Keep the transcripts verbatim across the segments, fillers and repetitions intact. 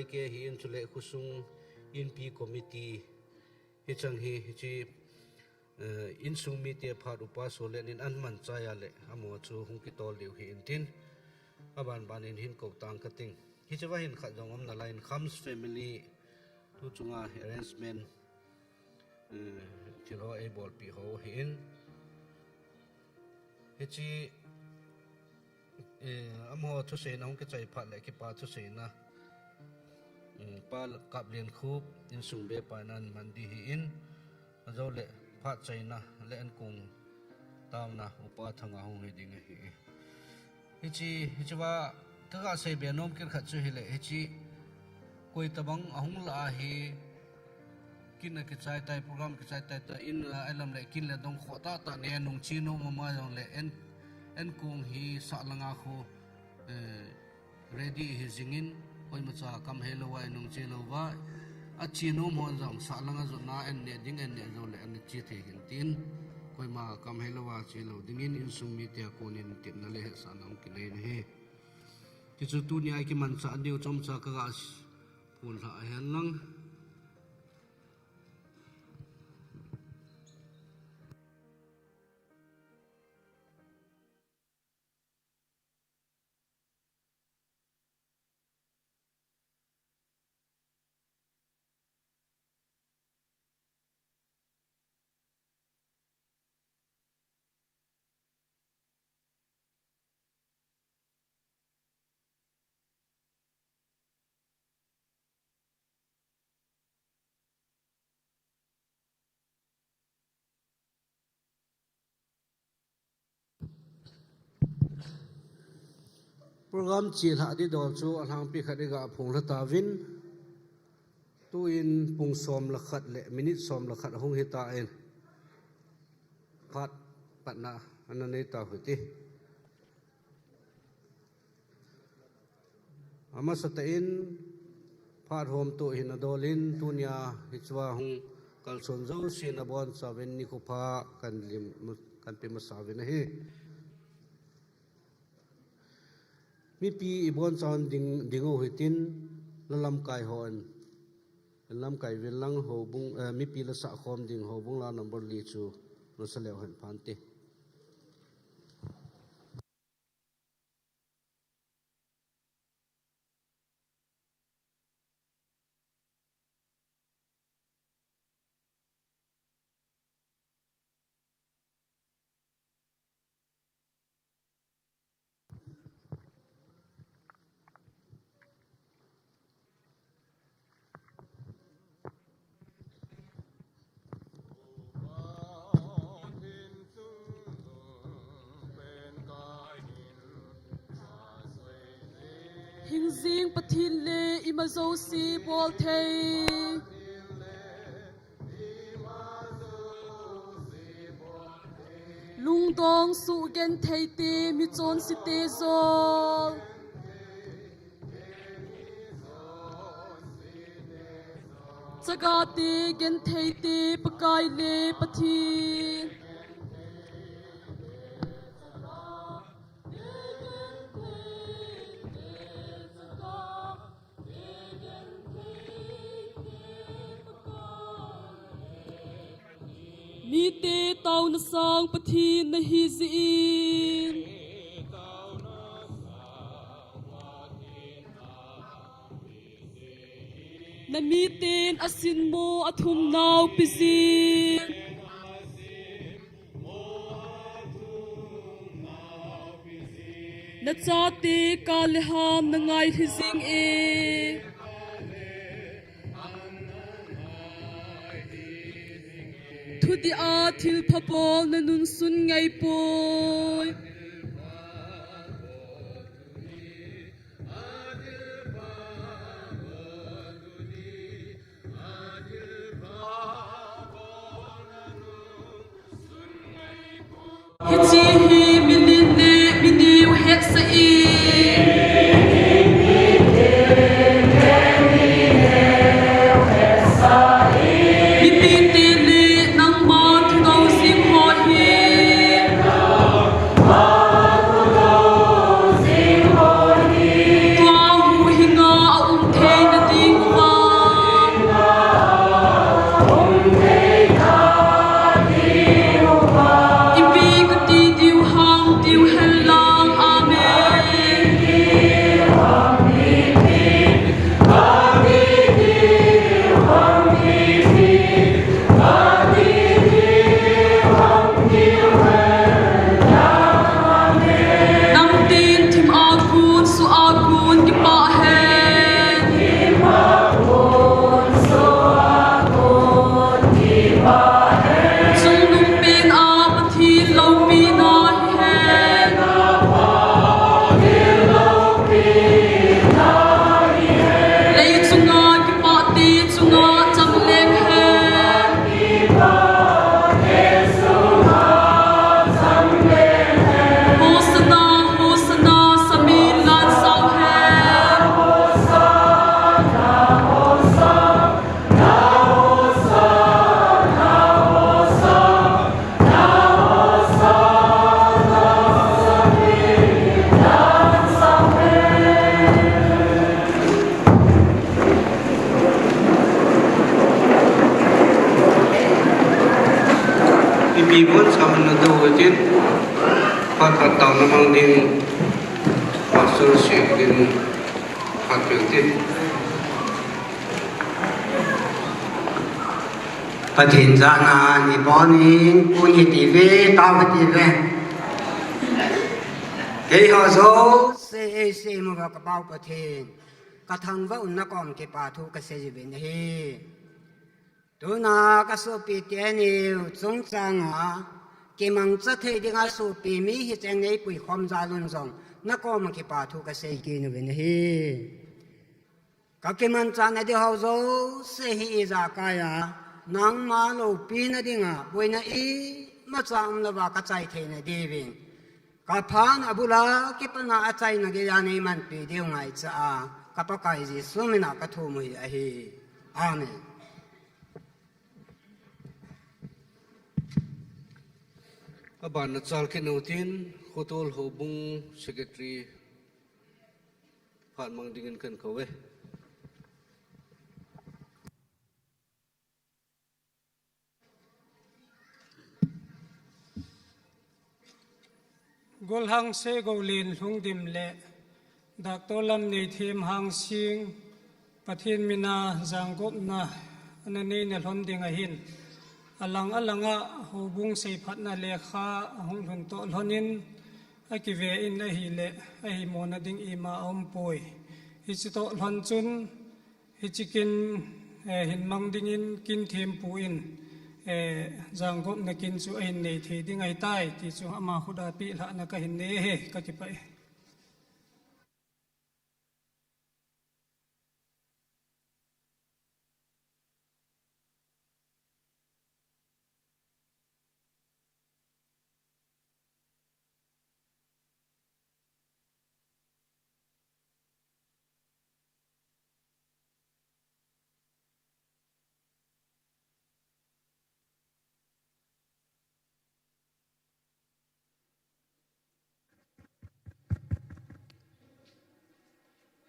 K hi in chule khosung inpi committee hi chang hi, hiche, eh, insung mite phat upa Solen in aman chai a le, amaho chu hung kitol diu hi intin, aban ban in hin kou tang kating. Hiche va hin khat jong um nalai in, Khams family tu chunga arrangement, eh, thil ho eibolpi ho hi in. Hiche, eh, amaho thuseina hung kichai phat le kipa thuseina, mm, Pa Kaplienkhup insung bepa in aman di hi in, ajou le phat chaina le ankong taona upa Thanga hung hi ding ahi. Hiche, hiche va kaga seibe nom kit khat chu hile, hiche koi tabang ahung lah a hi, kin akichai tai, program kichai tai ta in, a, alam le kin le dong kho tata ne nung chi nom mama jong le en, ankong hi sah langa khu, eh, ready hi jingin, koimacha kam hei louva, nung chi louva, achi nom hon jong sah langa jona an ne ding, an ne jou le an chi thei hin tin, koima kam hei louva chi lou dingin insung mite a kon in tipna le hetsahna hung kinei na hi. Tichu tunia kimanchah diu chomcha kaga s-, phonlha ahen lang. Program chelhah ding dol chu alhangpi khat iga phonglha tauvin. Tuin pung som le khat le minute som le khat ahung hitan, phat patna ana nei tau hite. Amasatah in phat hom toh hin adol in, tunia hichea hung kalson jousen abonchauvin nikho pha kahin lim, kahin pe masa uvin ahi. Mipi ibonchauvin ding, ding u hitin, la lamkai hon, lamkai uvin lang houbung, eh, mipi la sahkhom ding houbung la number li chu nasa leu hen phante. Hingjing Pathen le ima jouse bolthei, lungdong sugenthei te, michonse te jol, chaga te genthei te, Pakai le Pathen. Mite taona sang Pathen nahi jeh in, namiten asinmo athumnau pejin, nachate kah le ham nangailhi jinge. Thudih a thilpha bol nanunsun ngaipoi. Hiche hi mi nin le mi neo hetsah in, mipite le nangma thudou jing ho hi, tua huhhinga aum theina Ibon saman na do tin, pat pat tau na mang din, pastor si din, pat pat tin. Pathen jana ni bonin, kun hi ti ve, tau hi ti ve. Kei ho jouse, ei se mo va ka pau Pathen. Ka thangvah un na kom kipa thu ka sei ji ve na hi. Tuna ka sopi teni u chungchang a, kimangcha thei dinga sopi mi hi cheng nei pui khom jal un jong, na kom kipa thu ka sei kit u ve na hi. Ka kimanchah na di ho jouse hi ijakai a, nangma loupina dinga, boina imacha um louva ka chai thei na diuvin. Ka phan abul a kipat a achaina geiya nei manpi diu ngaicha a, ka Pakai Jesu mina ka thum u hi ahi. Amen. Aban na chal kit nu tin, Khotol Houbung Secretary phat mang dingin kan kou e. Golhang Seigoulen Lhungdim le Doctor Lamneithem Hangsing, Pathen mina jangopna ana neina lhon ding ahin, alang alanga houbung seiphatna lekha ahung lhun toh lhonin, akive in ahile, ahimona ding ima aumpoi. Hiche toh lhon chun, Hiche kin, eh, hin mang dingin kin thempu in, eh, jangopna kin chu ahin nei thei ding ahitai, ti chu ama khut a pehlhahna kahin nei ahi, kakipah e.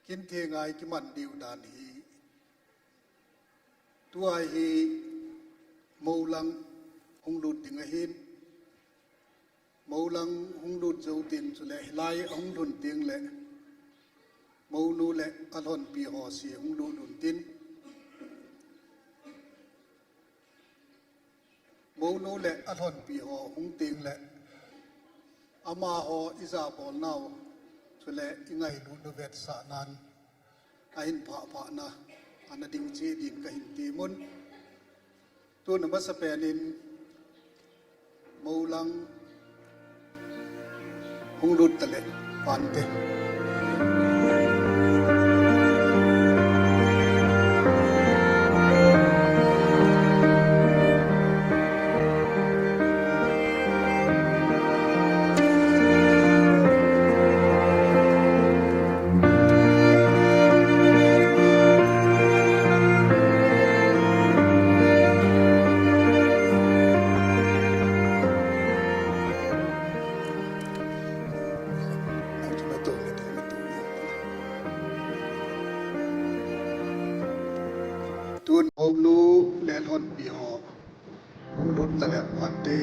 Kin theng a i kiman diu dan hi, tua hi mou lang hung lut ding ahin, mou lang hung lut jou tin chule hilai ahung lhun teng le, mounu le alhonpi ho se hung lut un tin, mounu le alhonpi ho hung teng le, amaho ijabol nau chule ingailut u vetsahnan, ahin phah phahna ana ding cheh din kahin temun. Tun amasapen in mou lang hung lut tale, pante. Tun mounu le alhonpi ho hung lut tale, pante.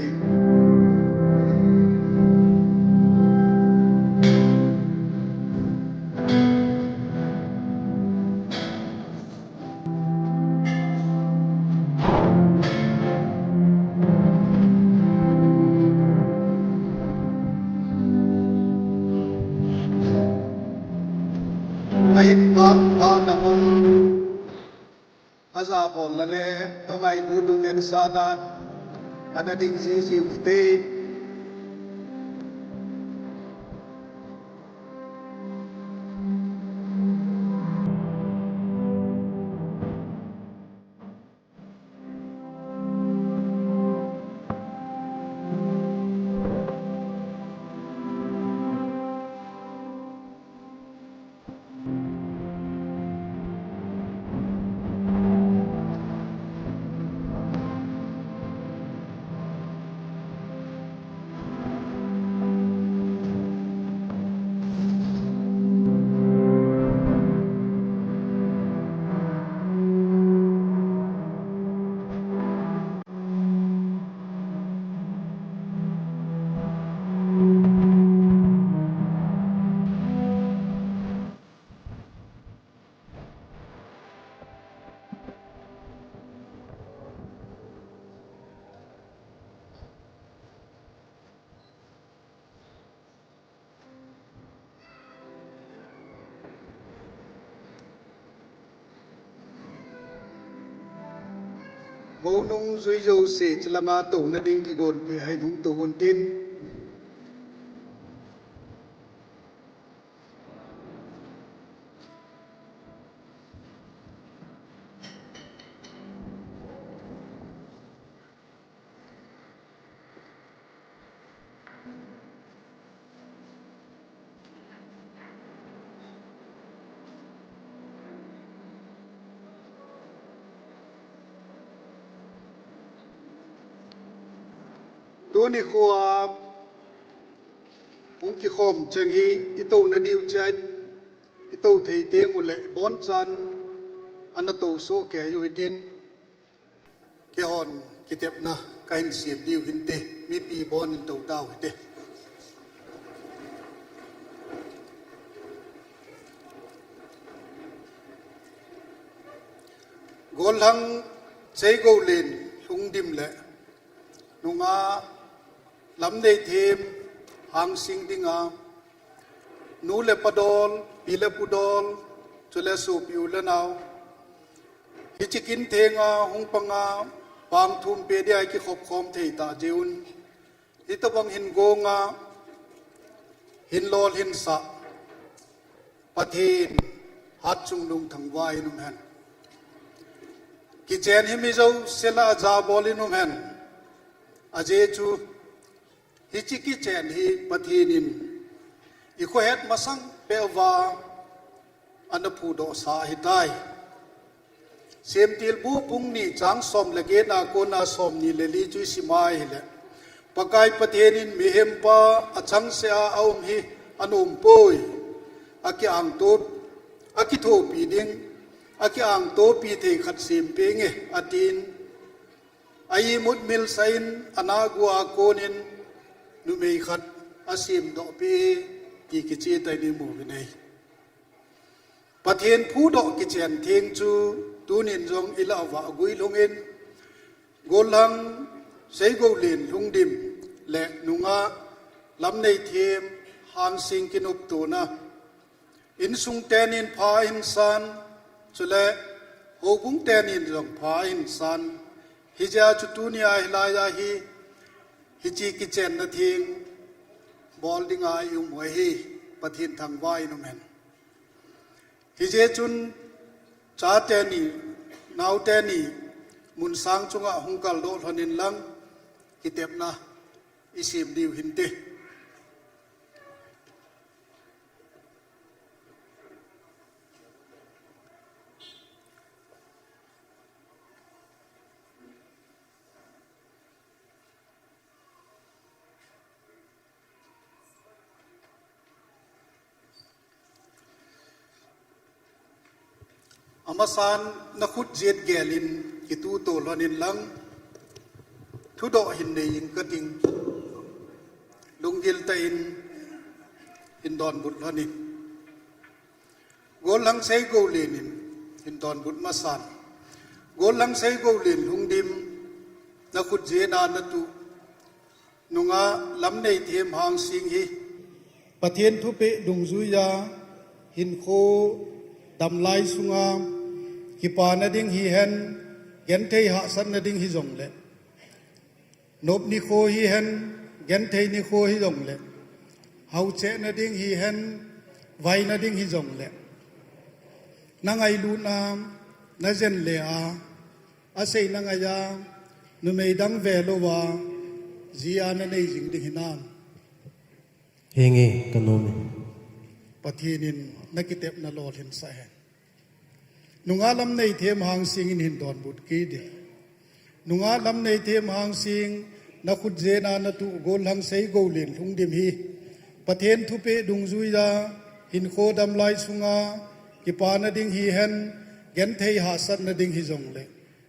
Ahin pha, pha na mun. Ajabolna le angailut u vetsahnan ana ding jiji ute. Mounung jui jouse chilanga touna ding kigonpeh ahin hung tou untin. Tuni khoa hung kikhom cheng hi i touna diu cheh in, i tou thei teng uleh bonchan ana tou soh kei u hitin. Keihon kitepna kahin sem diu hinte, mipi bon in tou tau hite. Gollhang Seigoulen Lhungdim le nungah Lamneithem Hangsing dinga, nu le pa dol, pi le pu dol, chule sopi u le nao, hiche kinthenga hung panga pang thum peh dia i kikhop khom thei tah jeh un, hitobang hin gonga hin lolhinsah Pathen hatchungnung thangvah in um hen. Kichen hi mi jouse lah a jabol in um hen. Ajeh chu hiche kichen hi Pathen in i khohet masang peh uva ana phudohsa ahitai. Semtilbu bung ni chang som le get a kona som ni le li chu i sim a ahileh, Pakai Pathen in mihempa achangseh a aum hi anompoi. Akiangto, akithopi ding, akiangtopi thei khat sempeh inge, atin. A imut milsah in anahgu a konin numei khat asemdohpeh e, ti kicheh tah in i mu uvin ahi. Pathen phudoh kichen theng chu tunin jong i lah uva guilhungin, Gollhang Seigoulen Lhungdim le nungah Lamneithem Hangsing kinoptona, insung tenin pha ahin san, chule houbung tenin jong pha ahin san. Hijeh a chu tunia hilai a hi, hiche kichenna theng bol dinga i um u ahi, Pathen thangvah in um hen. Hijeh chun chateni, naoteni, mun sang chunga hung kaldoh lhonin lang, kitepna i sem diu hinte. Amasan, nakhut jet gelin kituto lhonin lang, thudoh hin nei inge kating, lunggil tah in hin donbut lhonin. Gollhang Seigoulen in hin donbut masan, Gollhang Seigoulen Lhungdim, nakhut jena natuh nungah Lamneithem Hangsing hi Pathen thupeh dungjuiya hinkho damlai sunga kipana ding hihen, genthei hahsatna ding hijongle, nop nikho hihen, genthei nikho hijongle, haochena ding hihen, vaina ding hijongle, nangailutna, najen le a, asei nangaiya, numei dang velouva, ji a nanei jing ding hinam? Henge, kanom e. Pathen in nakitepna lolhinsah hen. Nungah Lamneithem Hangsing in hin donbut kit ding. Nungah Lamneithem Hangsing, nakhut jena natuh Gollhang Seigoulen Lhungdim hi Pathen thupeh dungjuiya hinkho damlai sunga kipana ding hihen, genthei hahsatna ding hijongle,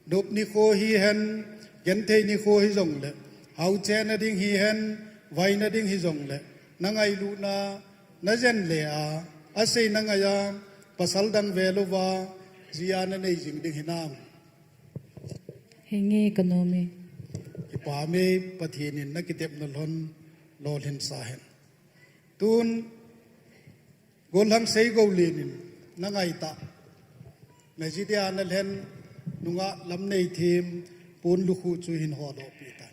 nop nikho hihen, genthei nikho hijongle, haochena ding hihen, vaina ding hijongle, nangailutna, najen le a, asei nangaiya, pasal dang velouva, ji a nanei jing ding hinam? Henge, kanom e. Kipah e, Pathen in nakitepna lhon lolhinsah hen. Tun, Gollhang Seigoulen in nangaitah, naji dia nalhen, nungah Lamneithem Pon lukhu chu hin hodoh peh tan.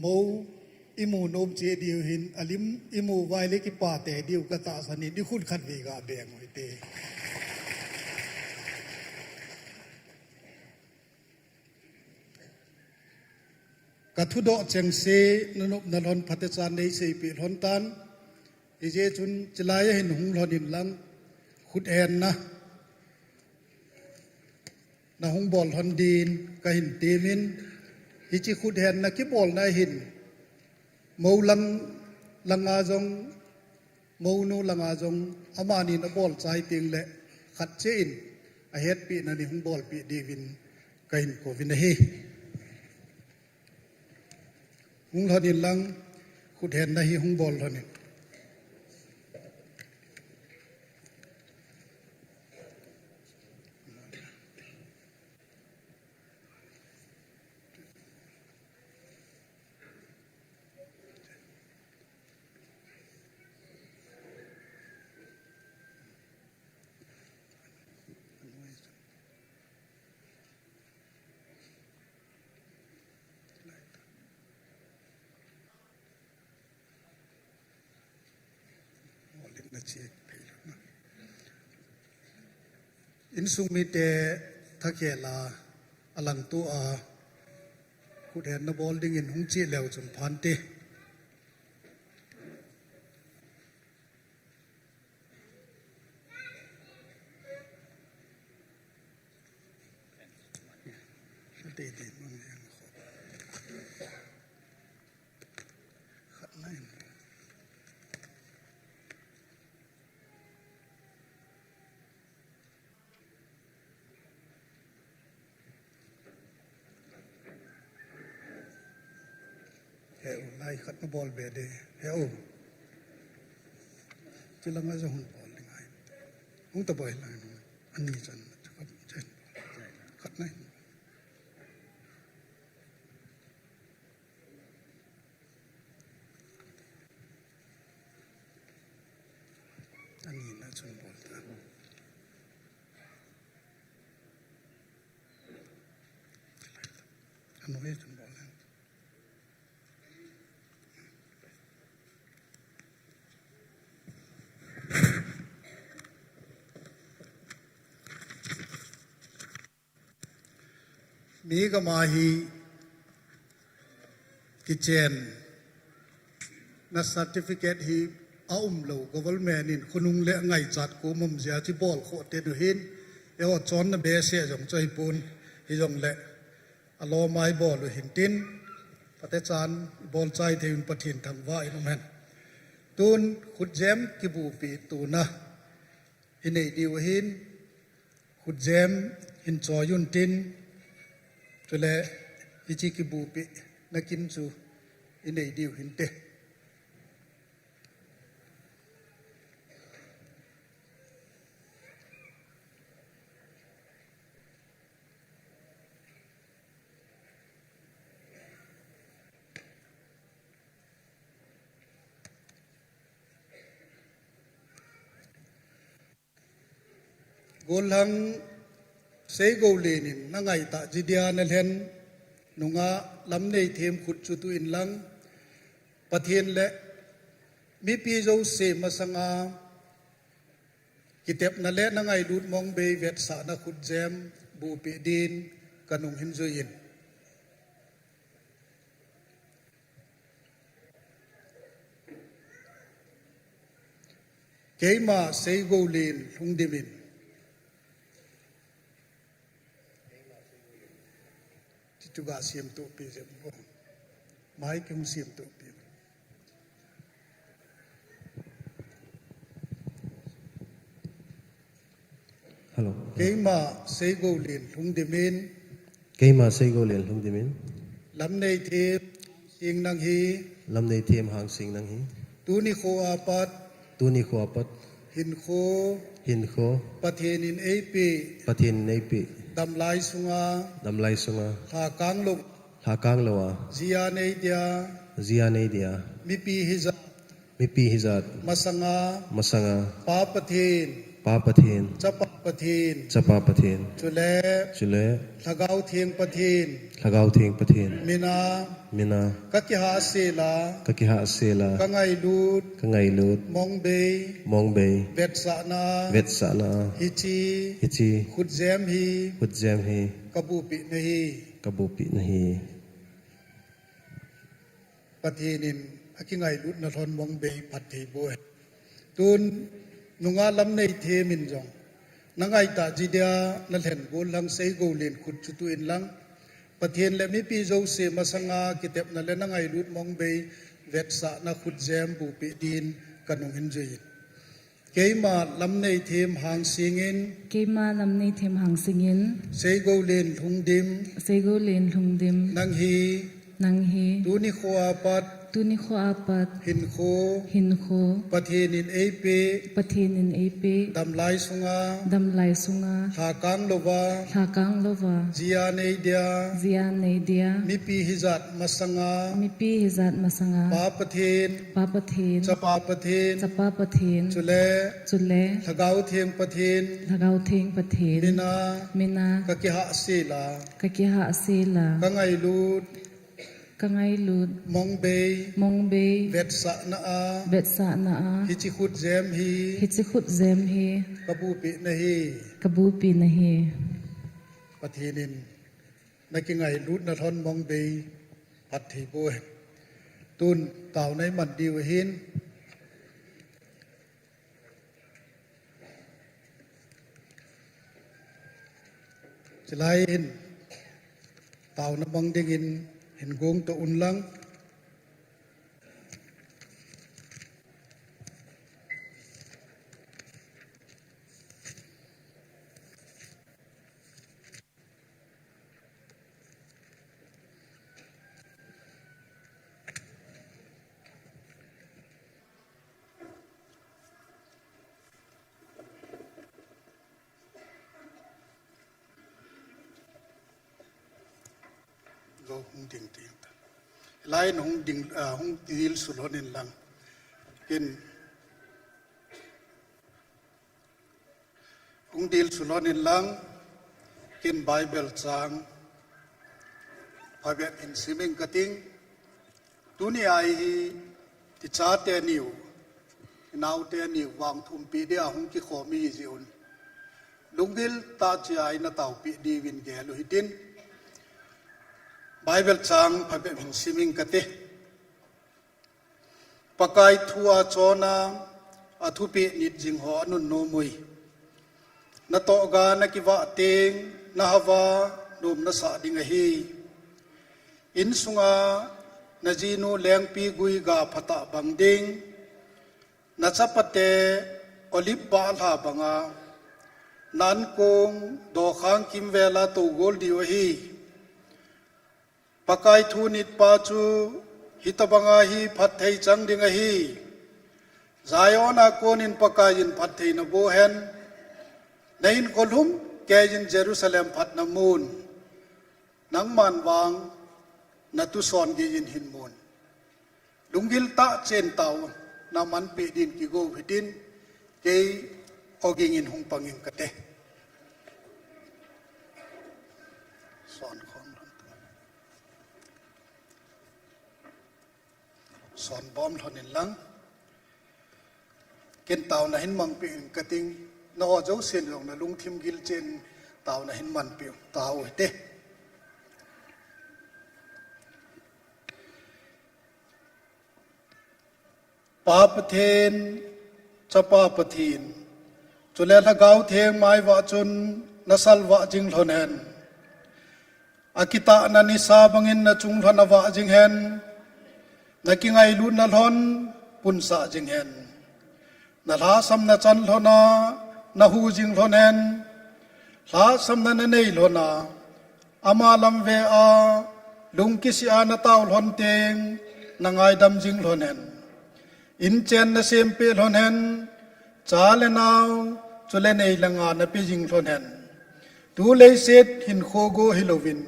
Mou imu nom cheh diu hin, alim imu vai le kipah tei diu katahsan in, ikhut khatvei gabeng u hite. Kathudoh chengse nanop nalhon phatechan neiseipeh lhon tan. Hijeh chun chulai a hin hung lhon inlang khuthenna nahung bol lhon din kahin temin, hiche khuthenna kibolna hin mou lang, langa jong, mounu langa jong, amani nabol chai tengle khat cheh in ahetpehna neihung bolpeh diuvin kahin kouvin ahi. Hung lhon inlang khuthenna hi hung bol lhon in. Insung mite thakhel a, alangtoa khuthenna bol dingin hung cheh leu chun phante. He u, lai khat nabol be de. He u. Chulanga jong hung bol ding ahi. Hung taboi lang. Ani chan. Khat, khat nai. Ani na chun bol ta. Anoi chun bol ta. Mi gam a hi kichenna certificate hi aumlou, government in khonung le ngaichat kom um jeh a chu bol khoh teu hin, eiho chonna behseh jong chu ahipon, hijongle alom a ibol u hintin, phatechan ibol chai thei un Pathen thangvah in um hen. Tun khutjem kibupi tuna inei diu ahin, khutjem hin choi untin, chule hiche kibupina kin chu inei diu hinte. Gollhang Seigoulen in nangaitah jidia nalhen nunga Lamneithem khut chu tu inlang, Pathen le mipi jouse masanga kitepna le nangailut mong bei vetsahna khutjem bupi din kanung hin jui in. Keima Seigoulen Lhungdim in. Tichu ga siamtoh pi jep bo. Mai kihung siamtoh pi. Hello. Keima Seigoulen Lhungdim in. Keima Seigoulen Lhungdim in. Lamneithem Hangsing nang hi. Lamneithem Hangsing nang hi. Tuni khoa pat. Tuni khoa pat. Hinkho. Hinkho. Pathen in eipe. Pathen in eipe. Damlai sunga. Damlai sunga. Lhakang lou. Lhakang lou a. Jia nei dia. Jia nei dia. Mipi hijat. Mipi hijat. Masanga. Masanga. Pa Pathen. Pa Pathen. Chapa Pathen. Chapa Pathen. Chule. Chule. Lhagao Theng Pathen. Lhagao Theng Pathen. Mina. Mina. Ka kihahsel a. Ka kihahsel a. Ka ngailut. Ka ngailut. Mongbei. Mongbei. Vetsahna. Vetsahna. Hiche. Hiche. Khutjem hi. Khutjem hi. Ka bupeh nahi. Ka bupeh nahi. Pathen in akingailutna lhon mongbei phatthei boh hen. Tun nungah Lamneithem in jong na ngaitah ji dia na lhen gollhang Seigoulen khut chu tuh inlang, Pathen le mipi jouse masanga kitepna le na ngailut mongbei vetsahna khutjem bupeh din ka nungin jui in. Keima Lamneithem Hangsing in. Keima Lamneithem Hangsing in. Seigoulen Lhungdim. Seigoulen Lhungdim. Nang hi. Nang hi. Tuni kho apat. Tuni kho apat. Hinkho. Hinkho. Pathen in eipeh. Pathen in eipeh. Damlai sunga. Damlai sunga. Lhakang louva. Lhakang louva. Jia nei dia. Jia nei dia. Mipi hijat masanga. Mipi hijat masanga. Pa Pathen. Pa Pathen. Chapa Pathen. Chapa Pathen. Chule. Chule. Lhagao Theng Pathen. Lhagao Theng Pathen. Mina. Mina. Ka kihahsel a. Ka kihahsel a. Ka ngailut. Ka ngailut. Mongbei. Mongbei. Vetsahna a. Vetsahna a. Hiche khutjem hi. Hiche khutjem hi. Ka bupeh nahi. Ka bupeh nahi. Pathen in na kingailutna lhon mongbei phatthei boh hen. Tun taona iman diu ahin. Chulai hin taona mang dingin hin gong toh unlang. Go hung ding ding ta. Lai in hung ding, ah, hung dil sulhon in lang. Kin Hung dil sulhon in lang, kin Bible chang phabep hin sim ing kating. Tuni a hi, i chate niu, i naote niu, vang thumpi dia hung kikhom i hi jeh un. Lunggil tah cheh a i na taopi diuvin gel u hitin. Bible chang phabep hin sim ing kate. Pakai thu a chon a, a thupeh nit jing ho a nunnom ui. Na tohga na kivah teng, na hava nom na sah ding ahi. Insunga na jinu lengpi gui ga phatah bang ding. Na chapate olive bah lha banga, na ankong dokhang kimvel a tougol diu ahi. Pakai thu nit pa chu hitobanga hi phatthei chang ding ahi. Zion a konin Pakai in phatthei na boh hen. Na hinkho lhumkeiyin Jerusalem phat na mun. Nangman vang na tuson geiyin hin mun. Lunggil tah cheh in taona manpeh din kigo u hitin, kei oging in hung pang ing kate. Son khom lhon. Son bom lhon in lang. Ken taona hin mangpeh ing kating, na ho jousen jong na lungthim gil cheh in taona hin manpeh u, tao u hite. Pa Pathen, Chapa Pathen, chule Lhagao Theng maivah chun na salvah jing lhon hen. Akitahna nisa bangin na chung lhon a vah jing hen, na kingailutna lhon punsah jing hen. Na lhahsamna chan lhon a na hu jing lhon hen, lhahsamna na nei lhon a, ama lam ve a, lungkisih a na tao lhon teng, na ngaidam jing lhon hen. Inchen na sempeh lhon hen, cha le nao, chule nei le nga na pe jing lhon hen. Tu leiset hinkho go hilouvin,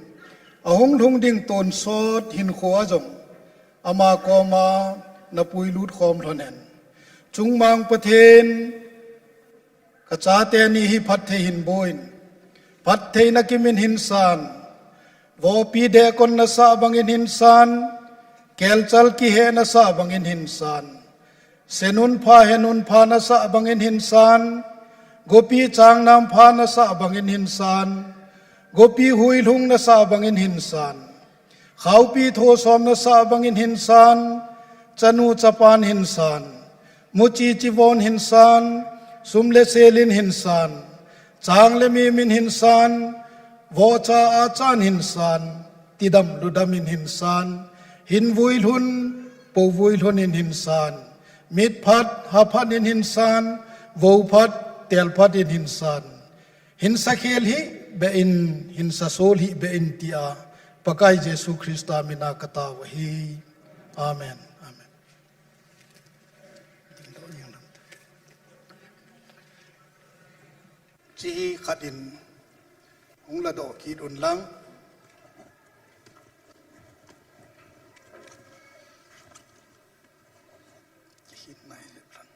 Ahung lhung ding tonsot hinkho a jong ama koma napui lut khom lhon hen. Chungmang Pathen, kachate ni hi phatthei hin boin, phatthei na kimin hin san, vopi dehkon nasah bangin hin san, kelchal kihe nasah bangin hin san, senun pha henun pha nasah bangin hin san, gopi changnam pha nasah bangin hin san, gopi huilhung nasah bangin hin san, khaupi thosom nasah bangin hin san, chanu chapan hin san, muchi chivon hin san, sum le selin hin san, chang le mimin hin san, vohcha achan hin san, tidam ludamin hin san, hin vui lhun, po vui lhunin hin san, mit phat, ha phatin hin san, vo phat, tel phatin hin san. Hin sakhel hih behin, hin sasol hih behin tia, Pakai Jesu Christa mina katao ahi. Amen. Amen. Chihi khatin hung ladoh kit un lang. Kihit nai lep lang.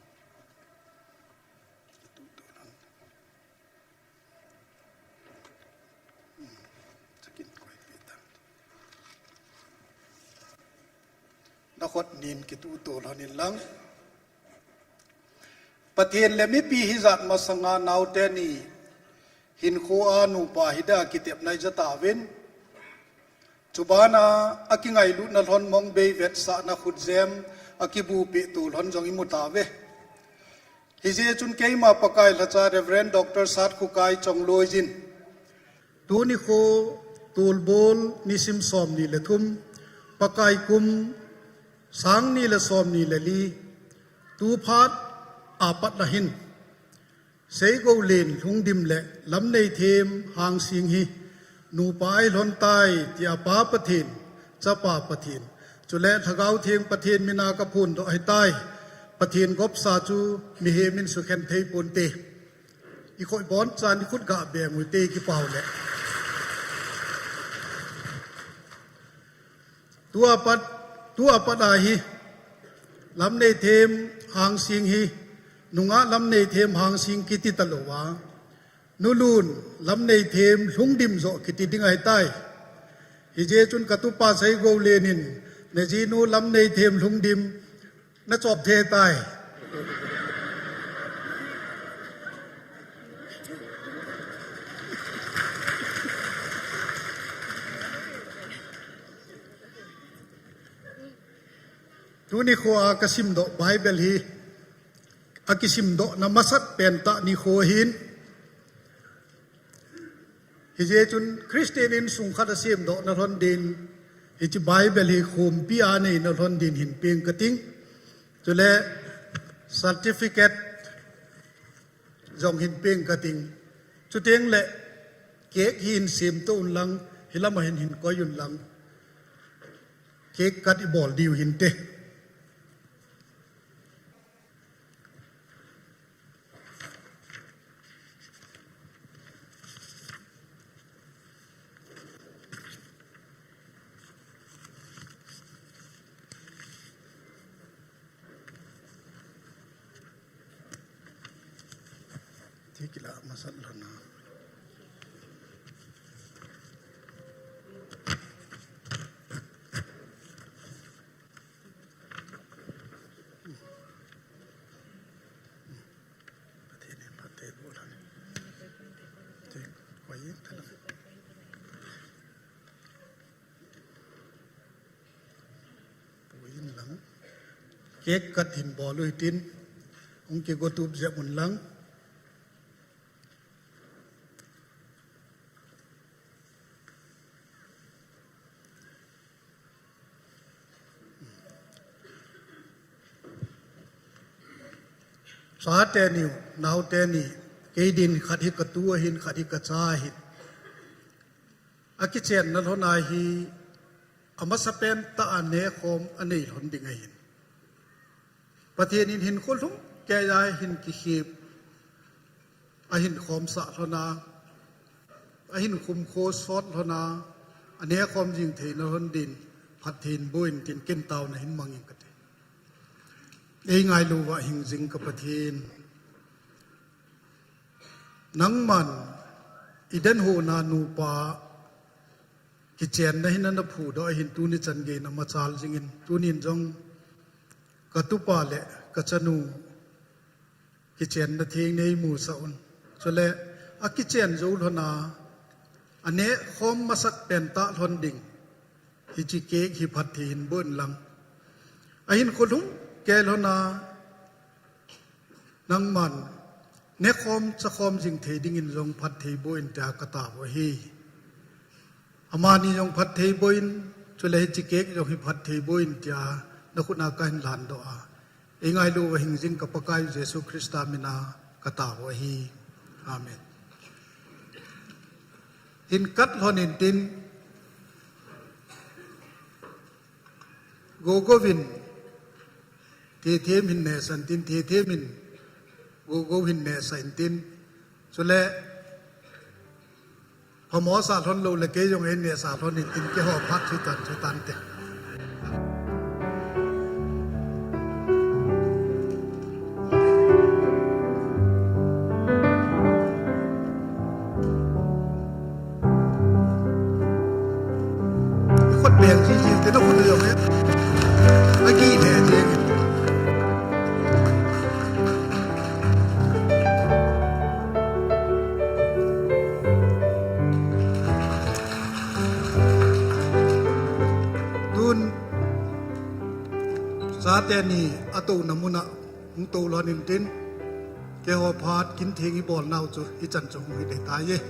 Kituh tuh lang. Hmm. Chakin koi pi tan. Nakhut nin kituh tuh lhonin lang. Pathen le mipi hijat masanga naote ni hinkhoa nupa hida kitepna ija tauvin. Chubana akingailutna lhon mong bei vetsahna khutjem akibuhpeh tuh lhon jong imu tauve. Hijeh chun keima Pakai lhacha Reverend Doctor Satkhokai Chongloi jin. Tuni kho tulbol nisim som ni le thum, Pakai kum sang ni le som ni le li, tu phat apat na hin. Seigoulen Lhungdim le Lamneithem Hangsing hi nupa ahi lhon tai tia Pa Pathen, Chapa Pathen, chule Lhagao Theng Pathen mina kaphondoh ahitai. Pathen gopsa chu mihem in sukhen thei ponte. Ikhoi bon chan ikhut ga beng u te kipau le. Tua pat, tua pat ahi, Lamneithem Hangsing hi, nungah Lamneithem Hangsing kiti talou a, nulun Lamneithem Lhungdim joh kiti ding ahitai. Hijeh chun katupa Seigoulen in, najinu Lamneithem Lhungdim, nachop thei tai. Tuni khoa kasimdoh Bible hi, akisimdohna masat pentah nikho hin. Hijeh chun Christian insung khat asemdohna lhon din, hiche Bible hi khompi a neina lhon din hin peng kating. Chule certificate jong hin peng kating. Chuteng le cake hi hin semto un lang, hilama hin hin koi un lang. Cake cut ibol diu hinte. Thikila masat lhon a. Pathen in phatthei boh lhon in. Te, koi in thalang. Pui in lang. Cake cut hin bol u hitin. Hung kigo tup jep un lang. Chate ni, naote ni, kei din khat hi katu ahin, khat hi kacha ahin. Akichenna lhon a hi, amasapen tah a nekhom anei lhon ding ahin. Pathen in hinkho lhumkeiya hin kikhep, ahin khomsah lhon a, ahin khumkho sot lhon a, Anekhom jing theina lhon din phatthei boh in tin ken taona hin mang ing kate. Ei ngailu uva hing jing ka Pathen, nangman Eden hon a nupa kichenna hin ana phudoh ahin, tuni chan geiyin amachal jingin, tunin jong ka tupa le ka chanu kichenna theng nei musah un. Chule akichen jou lhon a, anekhom masat pen tah lhon ding hiche cake hi phatthei hin boh in lang, ahin kholhung kei lhon a, nangman nekhom chakhom jing thei dingin jong phatthei boh in tia ka tao ahi. Amani jong phatthei boh in, chule hiche cake jong hi phatthei boh in tia na khut a ka hin landoh a, ei ngailu uva hing jing ka Pakai Jesu Christa min a ka tao ahi. Amen. Hin kat lhon in tin, gogo vin thethem hin nehsah in tin, thethem in gogo hin nehsah in tin. Chule phamo sa lhon lou le kei jong ei nehsah lhon in tin, keiho phat chu tan, chu tan te. Khut beng chi chi te, na khut jong e. Agi ne je. Tun chate ni atouna mun a hung tou lhon in tin, keiho phat kin theng i bol nau chu hichan chu hung hi ding tai e.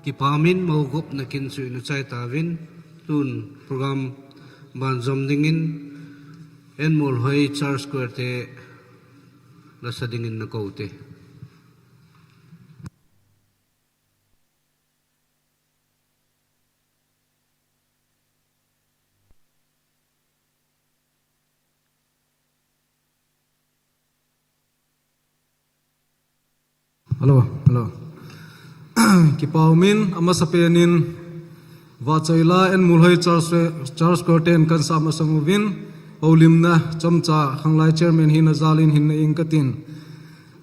Kipah umin, mo gup na kin chu i nu chai tauvin, tun program ban jom dingin, Enmolhoi Church Choir te la sa dingin na kou te. Hello, hello. Kipah umin, amasa penin, Vahchoila Enmolhoi Church, Church Choir ten kan sa masang uvin, houlimna chomcha Khanglai Chairman hina jalin hin nei ing katin.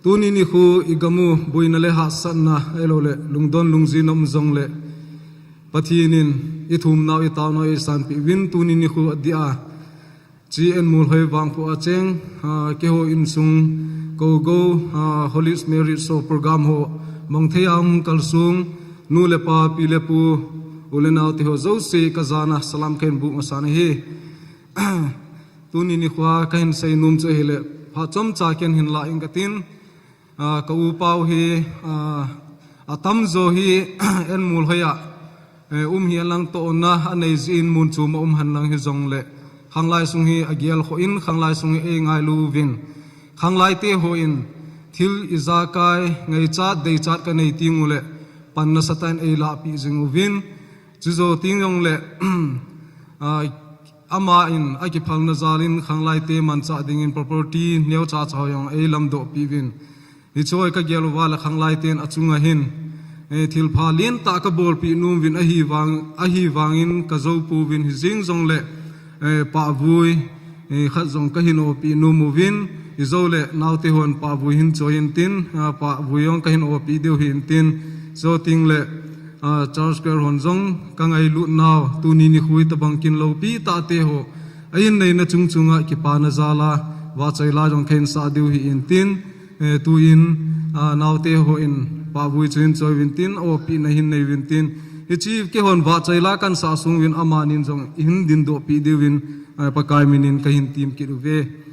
Tuni nikho i gam u boina le hahsatna, ahilou le lungdon lungjin um jong le, Pathen in i thum nau, i tao nau, i sanpeh uvin, tuni nikho adeh a, Chi Enmolhoi vangphu a cheng, ah, keiho insung kogo, ah, Holy Marriage Show program ho mong thei a hung kalsong, nu le pa, pi le pu, u le nao te ho jouse ka jana salam kahin boh masa nahi. Tuni nikho a kahin seinom chu ahile, phat chomcha ken hin la ing katin, ah, ka u pau hi, ah, atamjo hi Enmolhoi a, eh, um hi alang, tohna anei jeh in mun chom a um henlang hijongle, Khanglai sung hi agel khoh in, Khanglai sung hi ei ngailu uvin, Khanglai te hon thil ijakai ngaichat deichat kanei teng ule, pan nasatah in ei lahpeh jing uvin, chujou teng jongle, ah, aman akiphalna jalin Khanglai te manchah dingin property neocha cha ho jong ei lamdoh peh uvin. Hiche hi ka gel uva le Khanglai ten achunga hin, eh, thilpha lentah ka bolpeh nom uvin ahivang, ahivangin ka jou pouvin, hijeng jongle, eh, pahvui, eh, khat jong kahin oppeh nom uvin, hijou le naote hon pahvui hin choi intin, ah, pahvui jong kahin oppeh diu ahi intin, jou teng le, ah, Church Choir hon jong ka ngailut nau, tuni nikho hi tobang kin loupi tah te ho ahin neina chung chunga kipana jal a, vahchoi la jong kahin sah diu ahi intin, Eh, tuin, ah, naote hon pahvui chu hin choi uvin tin, oppehna hin nei uvin tin. Hiche keihon vahchoi la kan sah sung uvin amanin jong eihin dindoh peh diuvin, ah, Pakai minin kahin tem kit uve.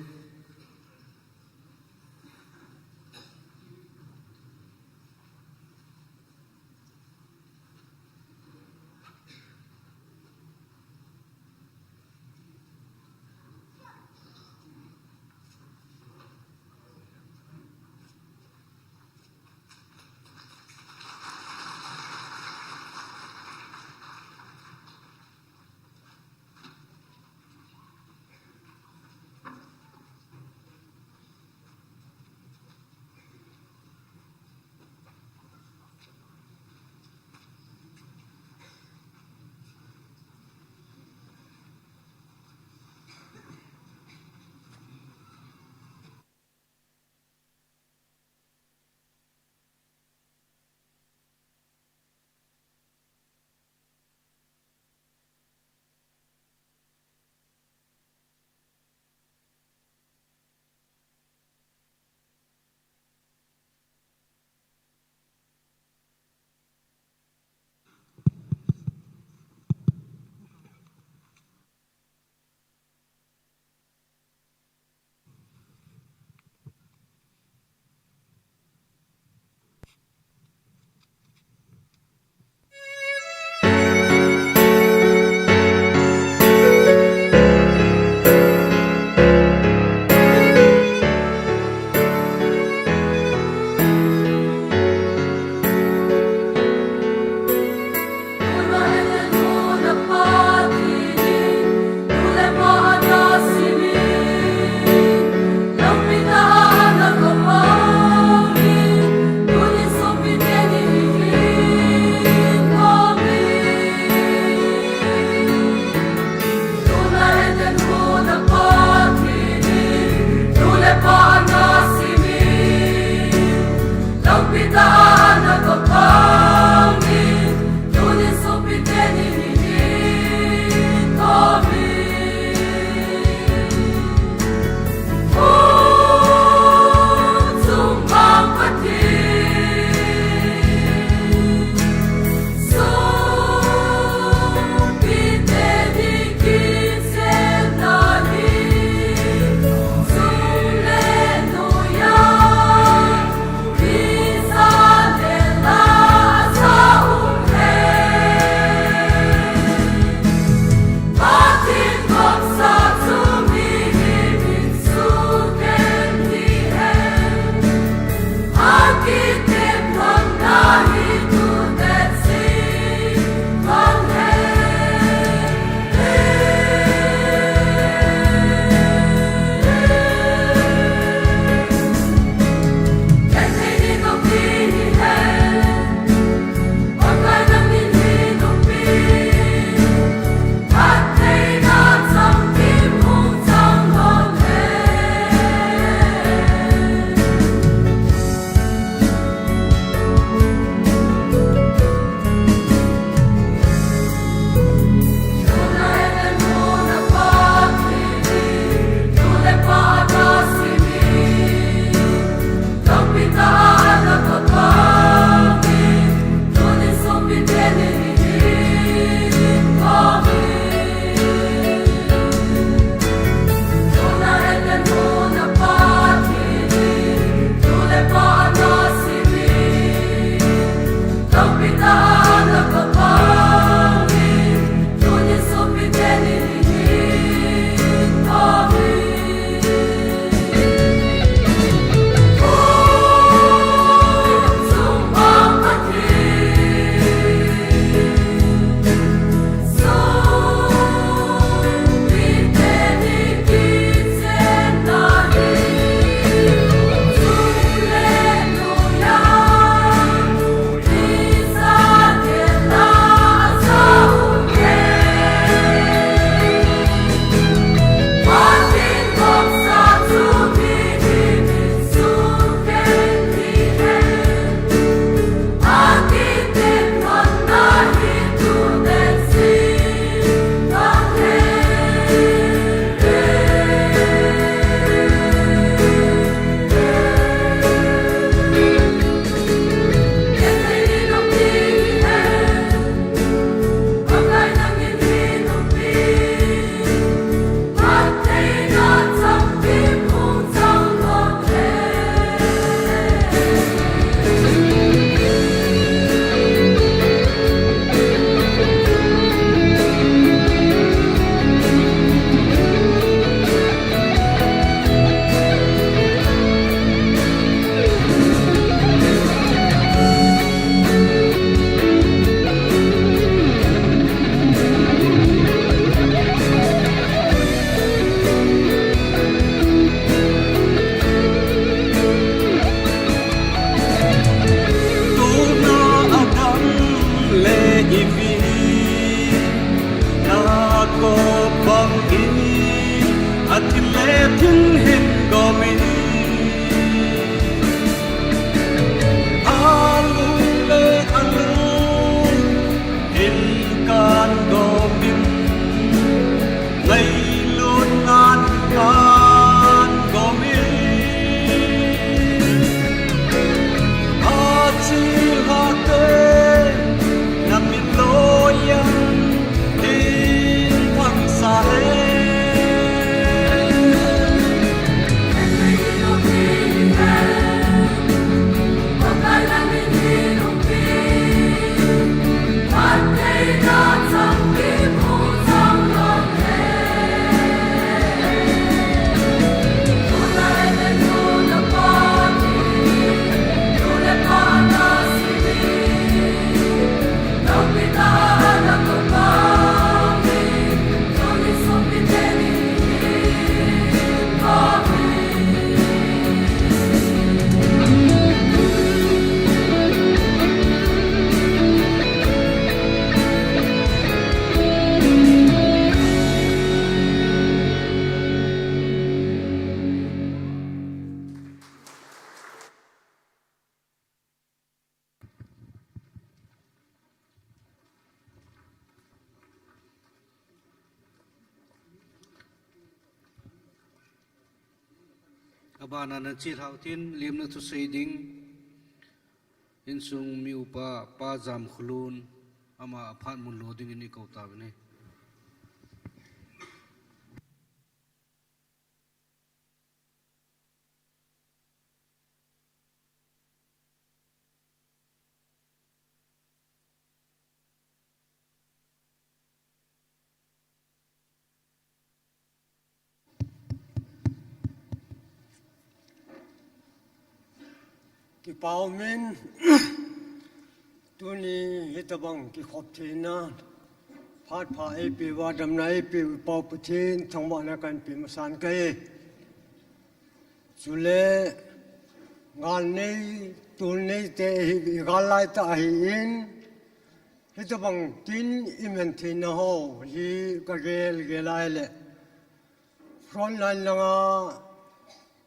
Thin hin gomin, alung le alung hin kan gomin, ngailut ngan kan gomin. Achi hate, na min loyang, Abana na chilhau tin, limna thusei ding, insung mi upa, Pa Jamkhulun, ama aphat mun lo dingin i kou tauvin ahi. Kipa umin, tuni hitabang kikhop theina, phat pha eipeuva, damna eipeuva i Pau Pathen thangvahna kahin pe masan kahi. Chule, gal nei, tol nei te hi, i gal lai tah ahin, hitabang tin i man theina ho hi ka gel gel a ahile, frontline langa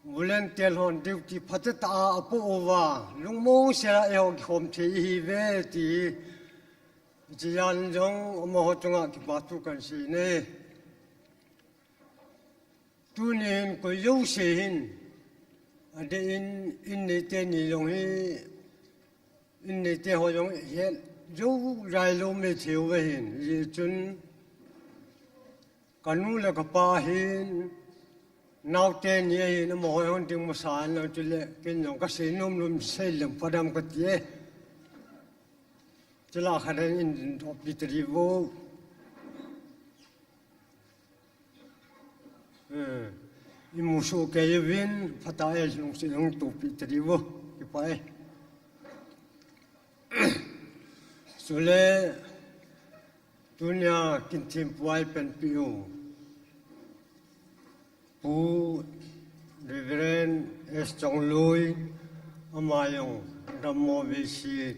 volunteer hon duty phatetah a apoh uva, lungmong sela eiho kikhom thei ihiuve ti, hiche jeh a jong amaho chunga kipa thu kahin sei e. Tunin koi jouse hin, adeh in, in neite ni jong hi, in neite ho jong het jou jai lou maithei uve hin, hijeh chun, kanu le kapa hin, naote ni ahin, amaho hung ding masa in lang chule, ken jong kasei nom nom sei leng phadem kati e. Chule khat in, in doppi tadiuvo. Eh, imusoh kei uvin, phatah e, lungset hung tohpi tadiuvo, kipa e. Chule, tunia kin thempu a eipanpi u Pu Reverend S Chongloi, ama jong dammo veise,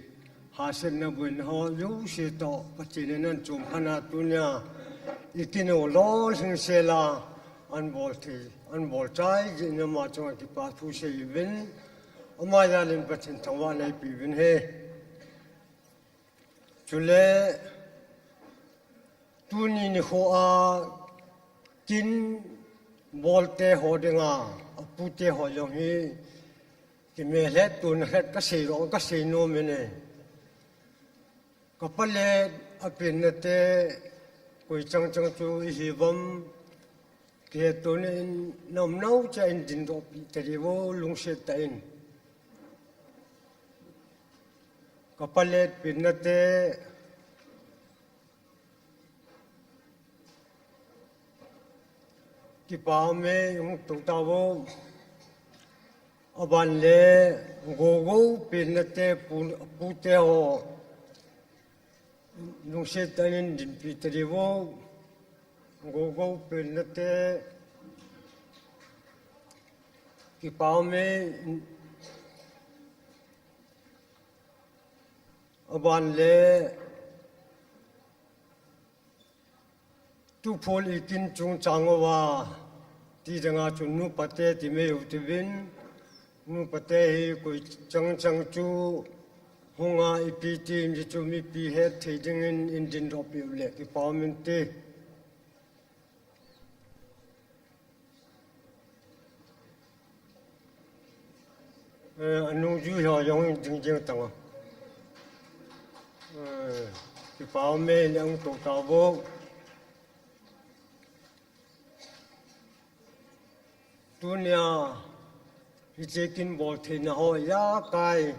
hahsatna boina ho jouse toh Pathen in ahin chomkhom a tunia i kin u lolhing sela ahin bol thei, ahin bol chai jeh in ama chunga kipa thu sei uvin, ama jal in Pathen thangvahna eipe uvin ahi. Chule, tuni nikho a kin bolte ho dinga, apute ho jong hi, kimelhet tona het kasei lou, kasei nom in e. Ka palet a penna te, koi chang chang chu ihiuvem, kihettonin, na umnau cheh in dindohpi tadiuvo, lungset tah in. Ka palet penna te, kipa ume, hung tou tauvo. Aban le, gogou penna te, pu, pute ho, lungset tah in dinpi tadiuvo. Gogou penna te, kipa ume, aban le, tuphol i kin chungchang uva, Ti danga chu nupa te ti mai u tivin, nupa te hi koi chang chang chu hunga ipi ti mi chu mipi het thei dingin in din doh piu le kipa um inte. Eh, anung ju ho jong ding ding tanga. Eh, kipa um e, nang to ta vo. Tunia, hiche kin bol theina ho ijakai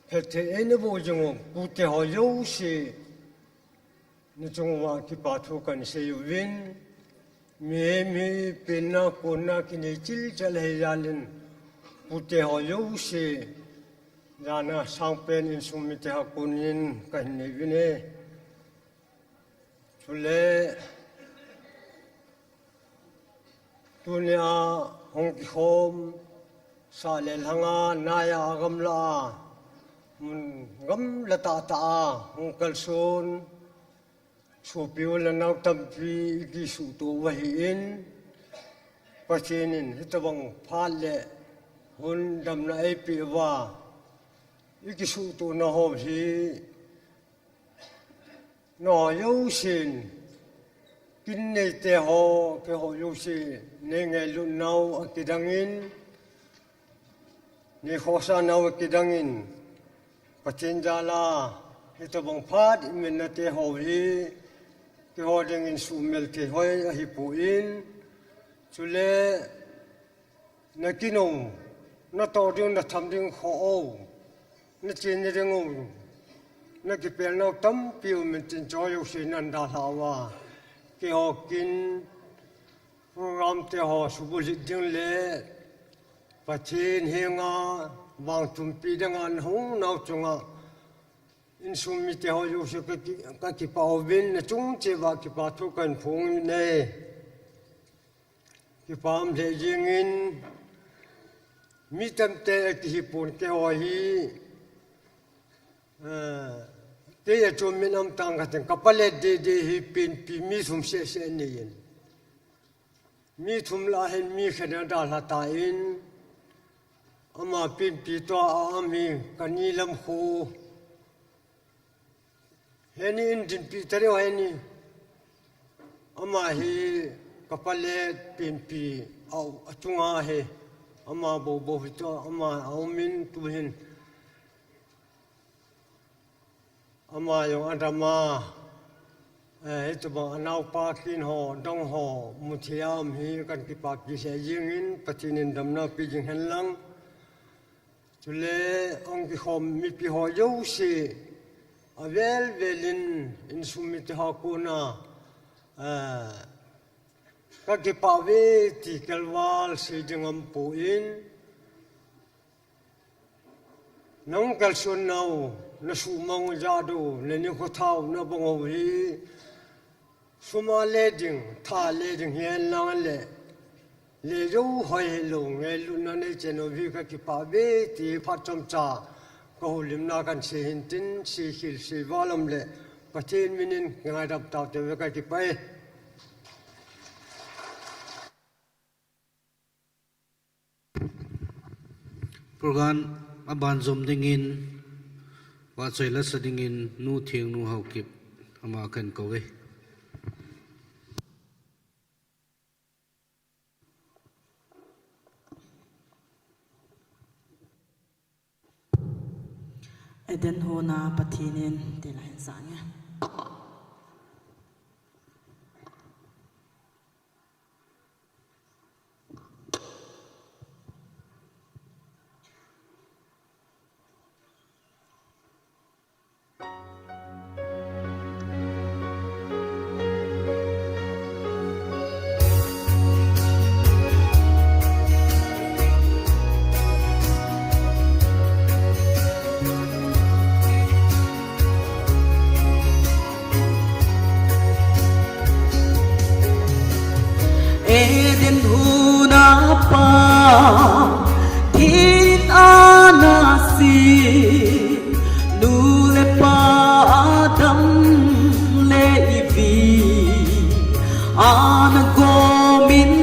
phet thei eina bol jing u, pute ho jouse, nachung uva kipa thu kahin sei uvin, mihem hi penna konna kinei chilchal ahi jal in, pute ho jouse, jana sangpen insung mite ho konin kahin nei uvin e. Chule, tunia hung kikhom sah le lhanga, naiya agamla a, mun gamla tahtah a hung kalson, sopi u le nao tampi ikisuhto uva ahin, Pathen in hitobang phat le hun damna eipeh uva, ikisuhtona ho hi, nangho jousen, kin neite ho, keiho jouse, nei ngailutnau akidangin, nei khohsahnau akidangin, Pathen jala, hitobang phat imennate ho hi, keiho dingin suhmel thei hoi ahipoi, chule, nakin u, natoh ding, natham ding khoh u, nachena ding u, nakipelnau tampi umin tin, chujouse nadalhah uva, keiho kin program te ho subulhit ding le Pathen henga vangtunpi dinga nahungnau chunga insung mite ho jouse kaki-, kakipa uvin, nachung cheh uva kipa thu kahin phong e. Kipa um lheh jengin, mi tamtah akihipon keiho hi, eh, kei a chu min um tang kating, ka palet dede hi penpi mi thum sehseh aneiyin. Mi thum lah hin mi khat in adalha tan, ama penpi toh a um hi kani lam khu. Heni in dinpi tadeu heni. Ama hi ka palet penpi a, achunga hi. Ama boubou hi toh, ama aumin tuhin. Ama jong adama. Eh, hitobang anaopa kin ho, dong ho, muthei a um hi kahin kipapi lheh jengin, Pathen in damna peh jing hen lang. Chule, hung kikhom mipi ho jouse, avel velin, insung mite ho kona, eh, kakipah uve ti kelval sei ding aumpon, nahung kalsonnau, nasuhmang u jadu, nanikho thau, nabang u hi, sum a le ding, tha le ding hihen lang le, le jou hoi hilou, ngailutna neichen u hi kakipah uve ti phat chomcha kahoulimna kahin sei hin tin, seikhel seival um le, Pathen minin ngaidam taute uve, kakipah e. Program aban jom dingin, vahchoi lasa dingin, Nu Thengnu Haokip, ama kahin kou e. Eden huna Pathen in, ti la hin sang e. Eden huna Pathen in ana sei, nu le pa Adam le Evi, ana gomin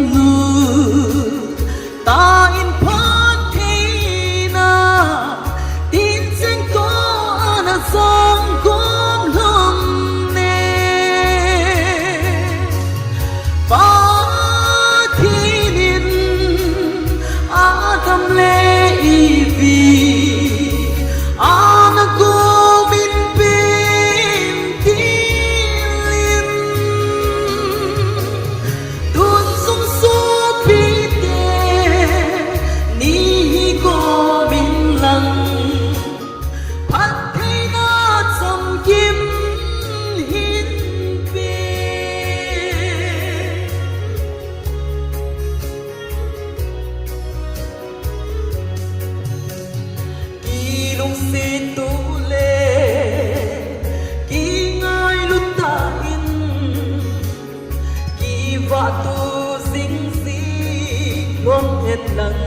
lang,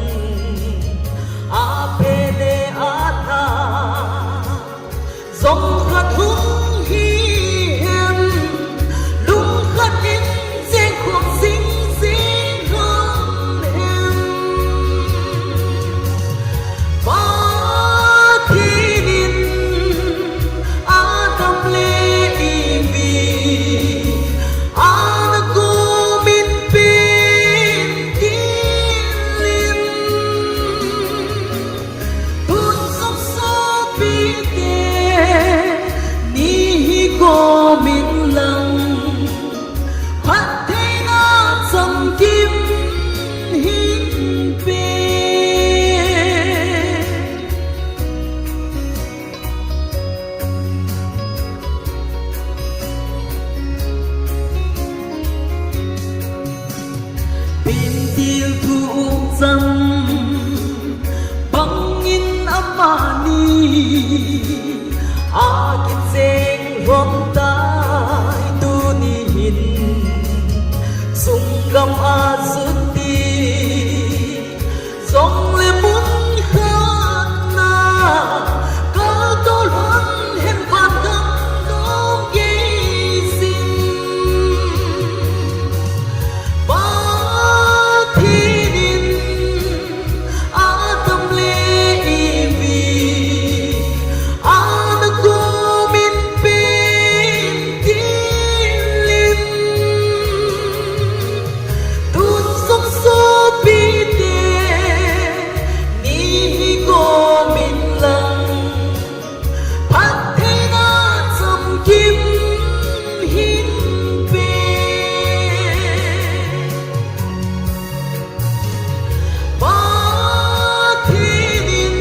a pe le a na, zong khat hung hi hen, lung khat in zeng khong sing sing hong hen. Pathen in Adam le Evi ana gomin pen tilin, tun sung sopite ni hi gomin lang, phattheina chamkim hin pe. Pintil thu um chan bangin amani a kicheng lom tai tuni hin, sung gam a zuti zong le mun khat na, ka to lhon hen pan gam dong gei sin. Pathen in Adam le Evi ana gomin pen tilin, tun sung sopite ni hi gomin lang, phattheina chamkim hin pe. Pathen in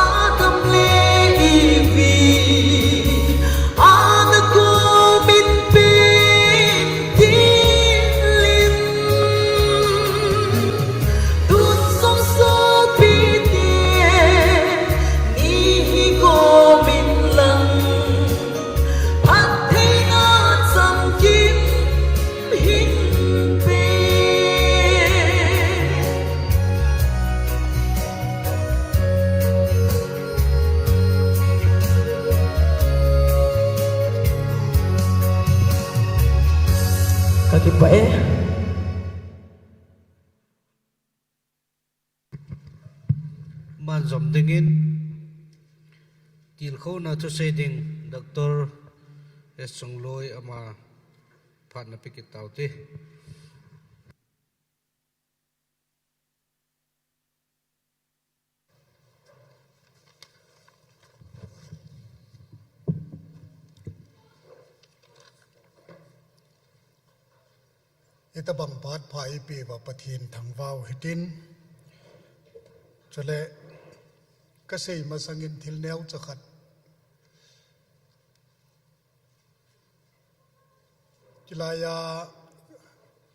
Adam le Evi ana gomin pen tilin, tun sung sopite ni hi gomin lang, phattheina chamkim hin pe. Ka kipah e. Manjom dingin, tilkhouna thusei ding, Doctor S. Chungloi ama phatna pe kit tau te. Hitabang phat pha eipeh uva Pathen thangvah u hitin. Chule kasei masangin thil neocha khat. Hilaiya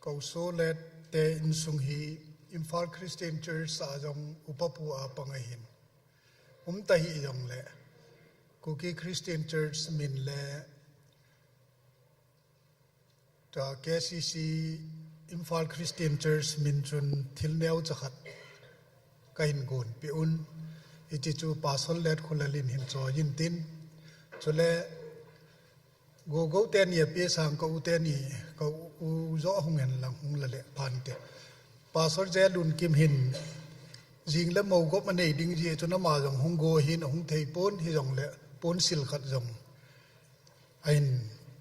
ka u Solet te insung hi Imphal Christian Church a jong upa pu a pang ahin. Umta hijongle Kuki Christian Church min le Tua K C C Imphal Christian Church min chun thil neocha khat kahin gonpeh un. Hiche chu Pastor Letkholal in hin choi intin. Chule Gogou teni apeh sang ka u teni, ka u joh hung hen lang hung la le phante. Pastor J. Lunkim hin jing le mo gop anei ding jeh chun ama jong hung go hin ahung thei pon, hijongle ponsil khat jong ahin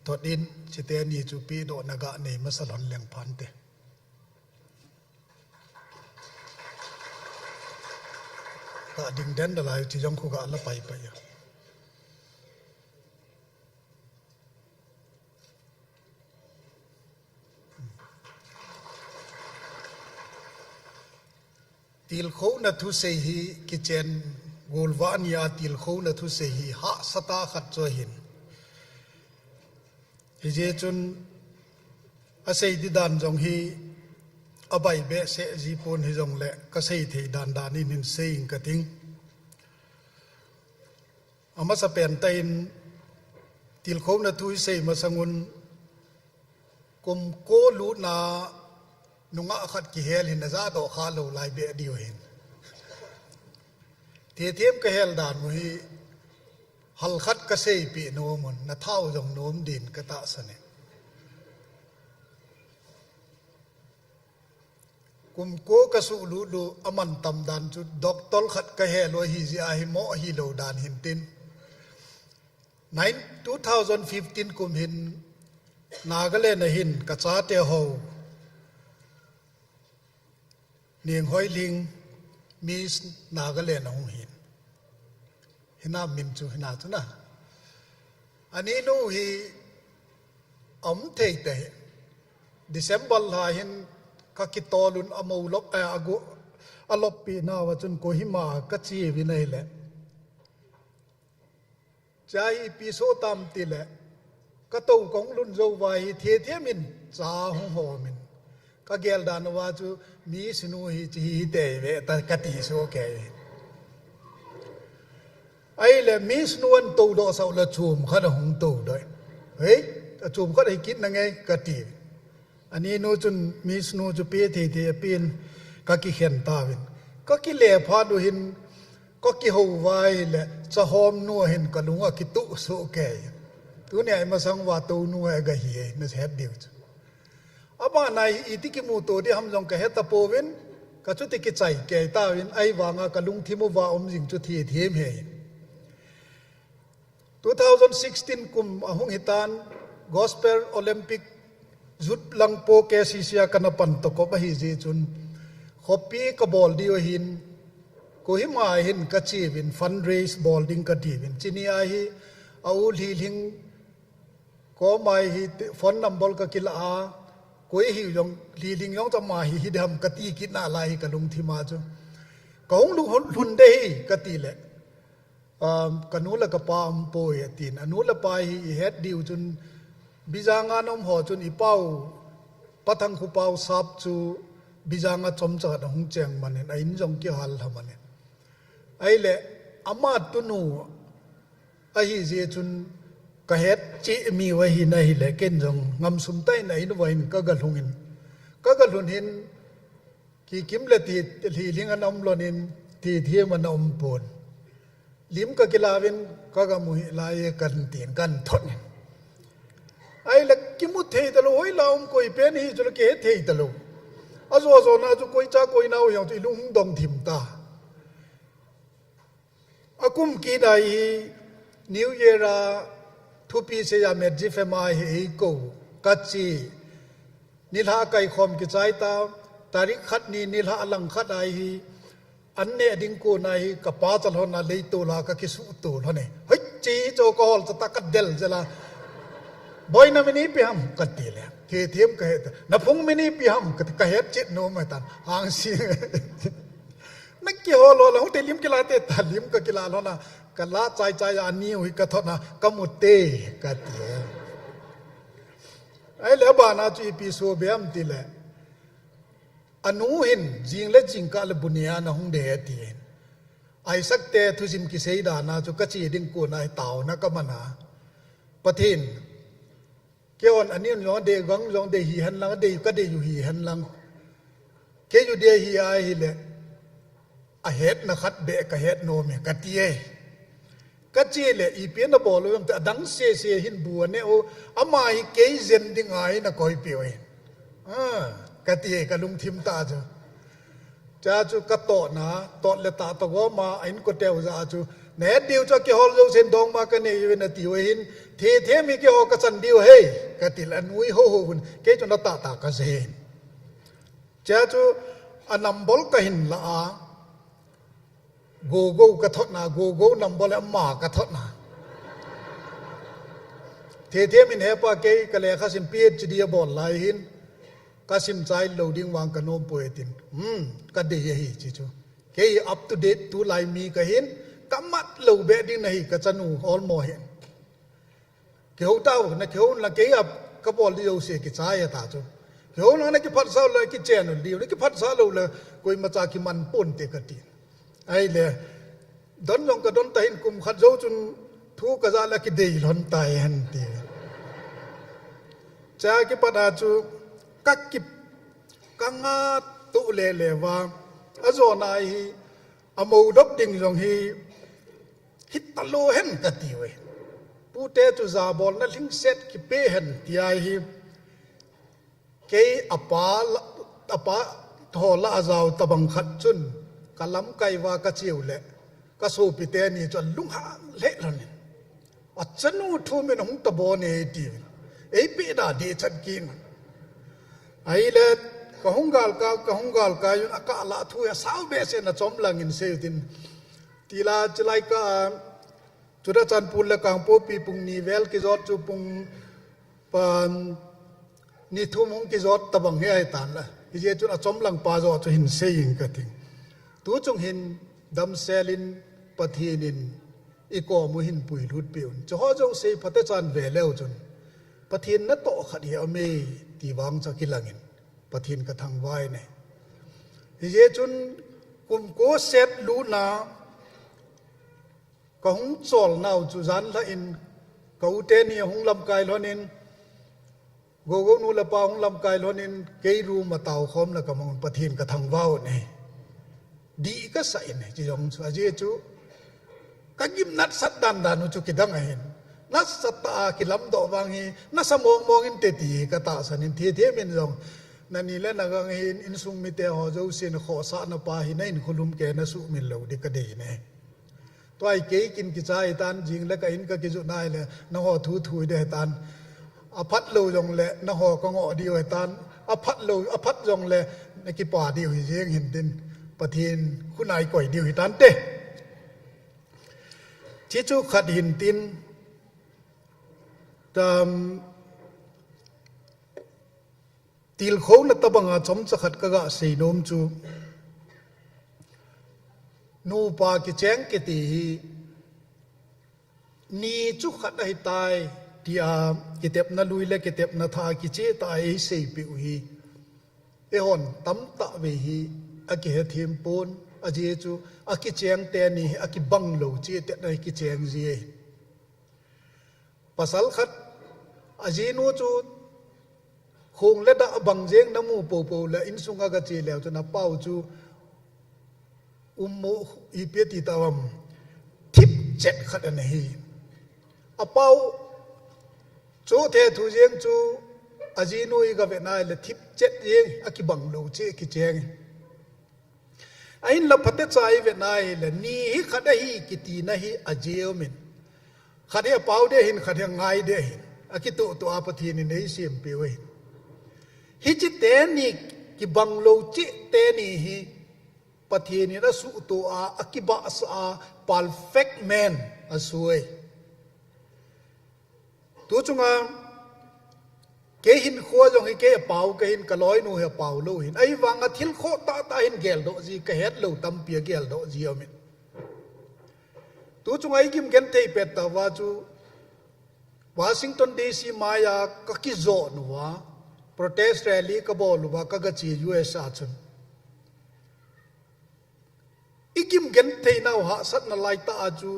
thot in, chuteni chu pehdohna ga nei masa lhon leng phante. Ga ding den nalai, chu jong khu ga la pai pai a. Tilkhouna thusei hi kichen golvah nia tilkhouna thusei hi hahsatah khat chu ahin. Hijeh chun asei ding dan jong hi abai behseh ji pon, hijongle kasei thei dan dan in hin sei ing kating. Amasapen tah in tilkhouna thu hi sei masangun kum ko lutna nungah khat kihel hin najah doh kha lou lai beh diu hin. Thethem kahel dan u hi hal khat kaseipeh nom un, nathau jong nom din katahsan e. Kum ko kasuhlut u aman tam dan chu doctor khat kahel u ahi jeh a hi mo hilou dan hin tin. Nine, two thousand fifteen kum hin Nagaland a hin kachate ho Nenghoiling Miss Nagaland ahung hin. Hina min chu hina chu na. Ani nu hi aum thei te hi. December lha hin kakitol un amou lop, eh, agu, aloppi nauva chun Kohima kache uvin ahile. Cha hi ipi so tam tile, katou kahung lhun jou uva hi thethem in cha hung hom in. Kagel dan uva chu Miss nu hi chi hi tei ve ta kati soh kei. Ahile Miss nu ahin tou doh sah u le chom khat ahung tou doh. Hei, achom khat hi kit nange kati. Ani nu chun Miss nu chu pe thei thei apen kakikhen tauvin. Kakile phat u hin kakihou uva ahile, chahom nu ahin kalung akituh soh kei. Tunia imasang uva tou nu hi gahi e, nahet diu chu. Abana hi iti kimuto di ham jong kahe tapouvin, kachuti kichai kei tauvin, ahivanga kalungthim uva um jing chu thethem hi. Two thousand sixteen kum ahung hitan, Gospel Olympic Youth Langpo K C C a kana pan tokop ahi jeh chun, khopi kabol diu ahin, Kohima hin kache uvin fundraise bol ding kati uvin. Chuni a hi, a u Lhilhing koma hi te, phone number kakila a, koi hi jong, Lhilhing jong chama hi, hi dam kati kit nalai hi kalungthim a chu. Kahung lhun, lhun de hi, kati le. Um, kanu le kapa umpoi atin. Anu le apa hi ihet diu chun Bijang a ana um ho chun ipau, Pathangkhu pau sap chu Bijang a chomcha khat ahung cheng manin, a in jong kihal lha manin. Ahile, ama tunu ahi jeh chun kahet cheh mi u ahin ahile, ken jong ngamsum tah in a in uva hin kaga lhung in. Kaga lhun hin, Kikim le ti, Lhilhing ana um lhon in, thethem ana um pon. Lim kakila uvin, kaga mu hih lai e katin, kathot in. Ahile kimu thei talou, hoila um koi pen hi chu le kihe thei talou. Ajo jo na chu koi cha koi nao jong chu ilung hung dong thim ta. Akum kit a hi New Year a thupi seiya Magic F M a hi eikou kache. Nilhah kaikhom kichai ta, tarik khat ni nilhah langkhat a hi, an neh ding kon a hi, kapa cha lhon a leitol a kakisuh to lhon e. Hoi, chi cho kahol cha ta kadel jel a. Boina min ipi ham kati le. Thethem kahe ta. Naphung min ipi ham kati, kahet chet nom e tan. Hangse. Nakihol hol a, hung te lim kila te ta, lim kakila lhon a, kala chai chai a, ani u hi kathot na, kamu te, kati e. Ahile abana chu ipi so be ham tile. Anu hin, jing le jingkah le bu ni a ana hung de e ti hin. Isaac te thusim kisei dan a chu kache ding kon a hi taona kaman a. Pathen, Keihon ani un jong adei, gang jong adei hihen lang, adei kadei u hihen lang. Kei u dei ahi ahile, ahetna khat beh kahet nom e, kati e. Kache le, ipi nabol u em ti, adang sese hin bu aneh u, ama hi kei jen ding ahi, nakoipeh u ahi. Ah, kati e, kalungthim tah chu. Cha chu katohna, tot le tah togom a, a inkote u jah a chu, nahet diu chu akihol jousen dongma kanei uvin ati u ahin, thethem hi keiho kachan diu ahi, kati le anui ho ho un, kei chu natah tah kajen. Cha chu anambol kahin la a, gogo kathotna, gogo nambol le ama kathotna. Thethem in hepa kei kalekha sim P H D abol lai hin, kasim chai lou ding vang kanom poi tin. Hmm, kadei ahi chi chu. Kei up to date tulai mi kahin, kamat lou beh ding nahi kachanu olmo hin. Kihou tau, nakihou lang kei a kabol di jouse kichai ta chu. Kihou lang nakiphatsah le kichen u diu, nakiphatsah lou le koimacha kiman ponte kati. Ahile, don jong kadon ta hin kum khat jou chun thu kajah le kidei lhon tai hen ti. Cha kipat a chu, kaki, tanga tu le le va, a zo na hi, a mo dop ding zong hi, hi ta lo hen ka ti ve. Pu te chu za bol na hling set ki pe hen ti ai hi, kei a pa la, a pa tho la a zau ta bang khat chun, ka lam kai va ka chiu le, ka so pi te ni chu a lung ha le lo nin. A chanu thu min hung ta bo ne ti. Ei pi da di chat ki. Ai le ka hung gal ka, ka hung gal ka yun a ka la thu ya sau be se na chom lang in se tin. Ti la chilai ka, chu da chan pul le kang po pi pung ni vel ki zot chu pung pan ni thum hung ki zot ta bang he ai tan la. Hi je chun a chom lang pa zo chu hin se in ka ting. Tu chung hin dam sel in Pathian in i ko mu hin pui lut pi un. Chu ho zo se pha te chan ve leu chun. Pathian na to khat hi a me ti vang cha ki lang in. Pathian ka thang vai ne. Hi je chun kum ko set lu na ka hung chol nau chu zan la in ka u te ni hung lam kai lon in Gogo nu le pa hung lam kai lon in kei ru ma tau khom la ka mong Pathian ka thang vau ne. Di ka sa in chi jong chu a je chu ka gim nat sat dan dan u chu ki dang a hin. Nat sat ta a ki lam do vang hi na sa mong mong in te ti ka ta sa nin thi thi min jong. Na ni le na gang hin in sung mi te ho zo sin kho sa na pa hi na in khulum ke na su min lo di ka dei ne. Tuai kei kin ki chai tan jing le ka in ka ki zu nai le na ho thu thu de tan. A phat lo jong le na ho ka ngo di we tan. A phat lo, a phat jong le na ki pa di wi jing hin tin. Pathian khu nai koi di wi tan te. Chi chu khat hin tin. Tam, til kho na ta bang a chom cha khat ka ga sei nom chu. Nu pa ki cheng ki ti hi ni chu khat a hi tai ti a ki tep na lui le ki tep na tha ki che ta ei sei pi u hi. E hon tam ta ve hi a ki he thim pon a je chu a ki cheng te ni hi a ki bang lo che te na ki cheng je. Pasal khat a ji nu chu khung le da bang jeng na mu po po le in sung a ga che le chu na pau chu um mo i pe ti ta vam thip chet khat a na hi. A pau chu the thu jeng chu a ji nu i ga ve nai le thip chet jeng a ki bang lo che ki cheng. A in la phate chai ve nai le ni hi khat a hi ki ti na hi a jeo min. Khat hi a pau de hin khat hi a ngai de hin. A ki tu tu a Pathian in ei siam pe ve hin. Hi chi te ni ki bang lo chi te ni hi Pathian in a su tu a a ki ba sa a perfect man a su e. Tu chunga kei hin khua jong hi kei a pau ka hin ka loi nu hi a pau lo hin. Ai vang a thil kho ta ta hin gel do ji ka het lo tam pi a gel do ji a min. Tu chunga i gim gen thei pet ta va chu Washington D C mai a ka ki zo nu va protest rally ka bol va ka ga chi U S A chun. I gim gen thei nau ha sat na lai ta a chu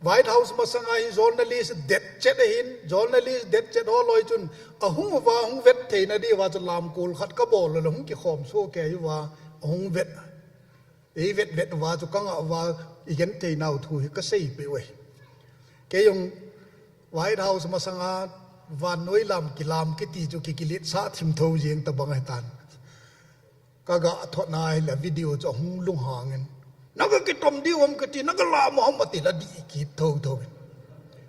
White House masanga hi journalist det chet a hin, journalist det chet ho loi chun a hung va hung vet thei na di va chu lam kul khat ka bol lo hung ki khom so ke hi va a hung vet. Ei vet vet va chu ka nga va i gen thei nau thu hi ka sei pe ve. Kei jong White House masanga van noi lam ki lam ki ti chu ki ki lit sa thim tho jing ta bang he tan. Ka ga thot na hi la video chu hung lung hang in. Na ga ki tom di om ka ti na ga la mo ham ati la di ki tho tho.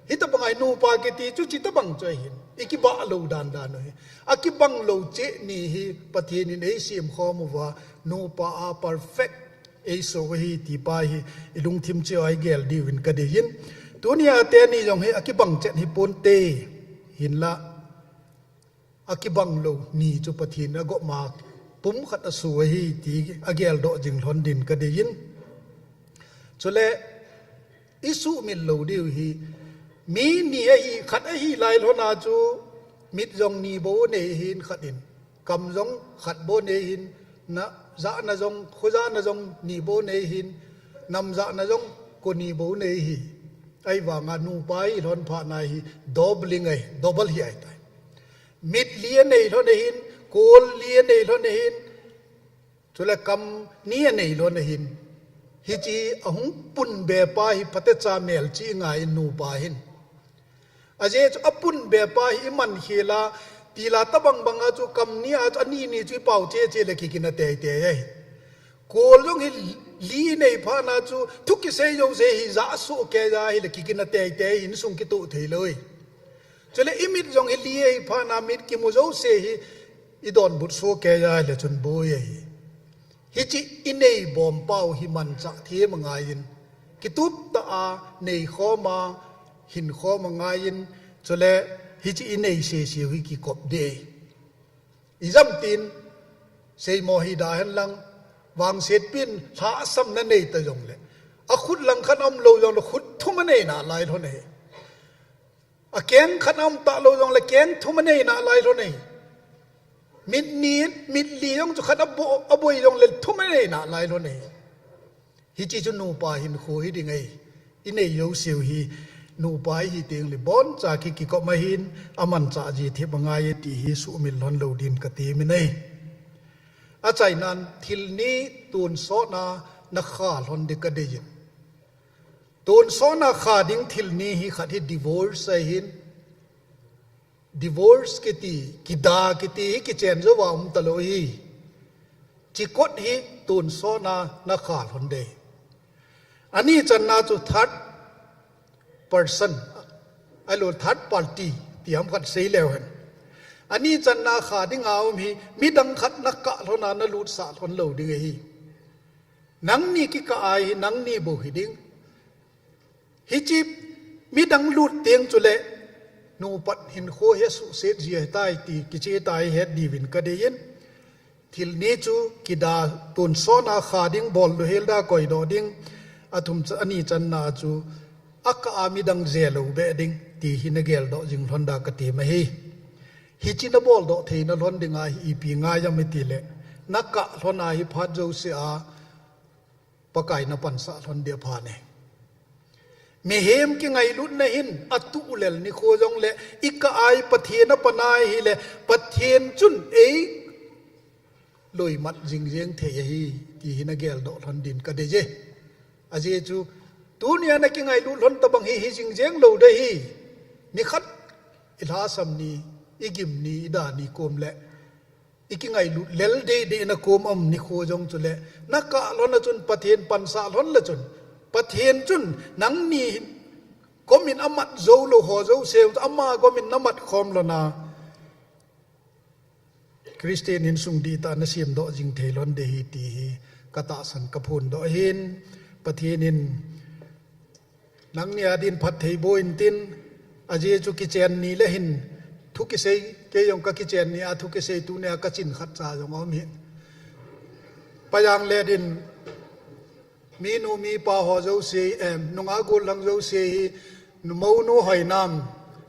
Hi ta bang ai nu pa ki ti chu chi ta bang chu hin. I ki ba lo dan dan hi. A ki bang lo che ni hi Pathian in ei siam khom u va nu pa a perfect ei so hi ti pa hi i lungthim che ai gel di win ka di hin. Tu ni a te ni jong hi a ki bang chet hi pon te hin la. A kibang lo ni chu Pathen a gop ma pum khat a su ahi ti a geldoh jing lhon din ka deiyin. Chule i suhmil lo diu hi, mi ni ahi, khat ahi lai lhon a chu mit jong ni bou nei hin khat in, kam jong khat bou nei hin, na jahna jong, khojahna jong ni bou nei hin, nam jahna jong ko ni bou nei hi. Ahivanga nupa hi lhon phat na hi doubling ahi, double hi ahi tai. Mit li a nei lhon ahin, Kol li anei lhon ahin, chule kam ni anei lhon ahin. Hiche ahung pun be pa hi phatecha melchih ngai in nupa hin. Ajeh chu apun be pa hi iman khel a, tila tabang bang a chu kam ni a chu ani ni chu ipao cheche le kikin a teitei ahi. Kol jong hi li nei phat na chu thu kisei jouse hi ja soh kei ja hile kikin a teitei, insung kitoh thei lou ahi. Chule imit jong hi li ahi phat na mit kimu jouse hi idonbut soh kei ja hile chun boi ahi. Hiche inei bom pau hi manchah them angai in, kitup tah a nei khom a, hin khom angai in, chule hiche inei sese u hi kikop ding. Ijam tin, seimo hi da hen lang, vangset pin lhahsamna nei ta jongle, akhut lang khat aum lou jongle khut thum anei nalai lhon ahi. Akeng khat aum talou jongle keng thum anei nalai lhon ahi. Mit ni, mit li jong chu khat abo-, aboi jongle thum anei nalai lhon ahi. Hiche chu nupa hinkho hi ding ahi. Inei jouse u hi nupa ihi teng le boncha ki, kikop ahin, amanchah ji them angai e ti hi sumil lhon lou din katem in ahi. Achainan thil ni tonsot na nakha lhon ding kadei in. Tonsot na kha ding thil ni hi khat hi divorce ahin. Divorce kiti, kida kiti hi kichen jou va um talou ahi. Chikot hi tonsot na nakha lhon ding. Ani channa chu third person, ahilou third party, ti ham khat sei leu hen. Ani channa kha ding a um hi, midang khat nakah lhon a nalutsah lhon lou ding ahi. Nangni kikah a hi, nangni bou hi ding. Hiche midang lut teng chule, nupa hinkho hi asuhset ji ahitai ti, kiche tai het diuvin kadei in. Thil ni chu kida tonsot na kha ding bol lou hel da koidoh ding. Athum cha-, ani channa chu akah a midang je lou be ding ti hi nageldoh jing lhon da katem ahi. Hiche nabol doh theina lhon ding a hi ipi ngai ham itile, nakah lhon a hi phat jouse a Pakai napansah lhon ding apha e. Mihem kingailutna hin atuh lel nikho jongle, ikah a hi Pathen apan a hile, Pathen chun eiloimat jing jeng thei ahi, ti hi nageldoh lhon din kadei e. Ajeh chu, tunia nakingailut lhon tabang hi, hi jing jeng lou ding ahi. Nikhat ilhasam ni, igim ni, ida ni kom le, ikingailut lel dei dei na kom aum nikho jong chule, nakah lhon a chun Pathen pansah lhon le chun, Pathen chun nangni gomin amat jou lou ho jouse, ama gomin namat khom lhon a, Christian insung dihtah nasem doh jing thei lhon ding ahi ti hi katahsan kaphondoh ahin. Pathen in nangni a din phatthei boh intin, ajeh chu kichen ni le hin thu kisei, kei jong kakichen ni a thu kisei tunia kachin khatcha jong aum hin. Pajang le din minu mipa ho jouse, em, nungah gollhang jouse hi, mounu hoinam,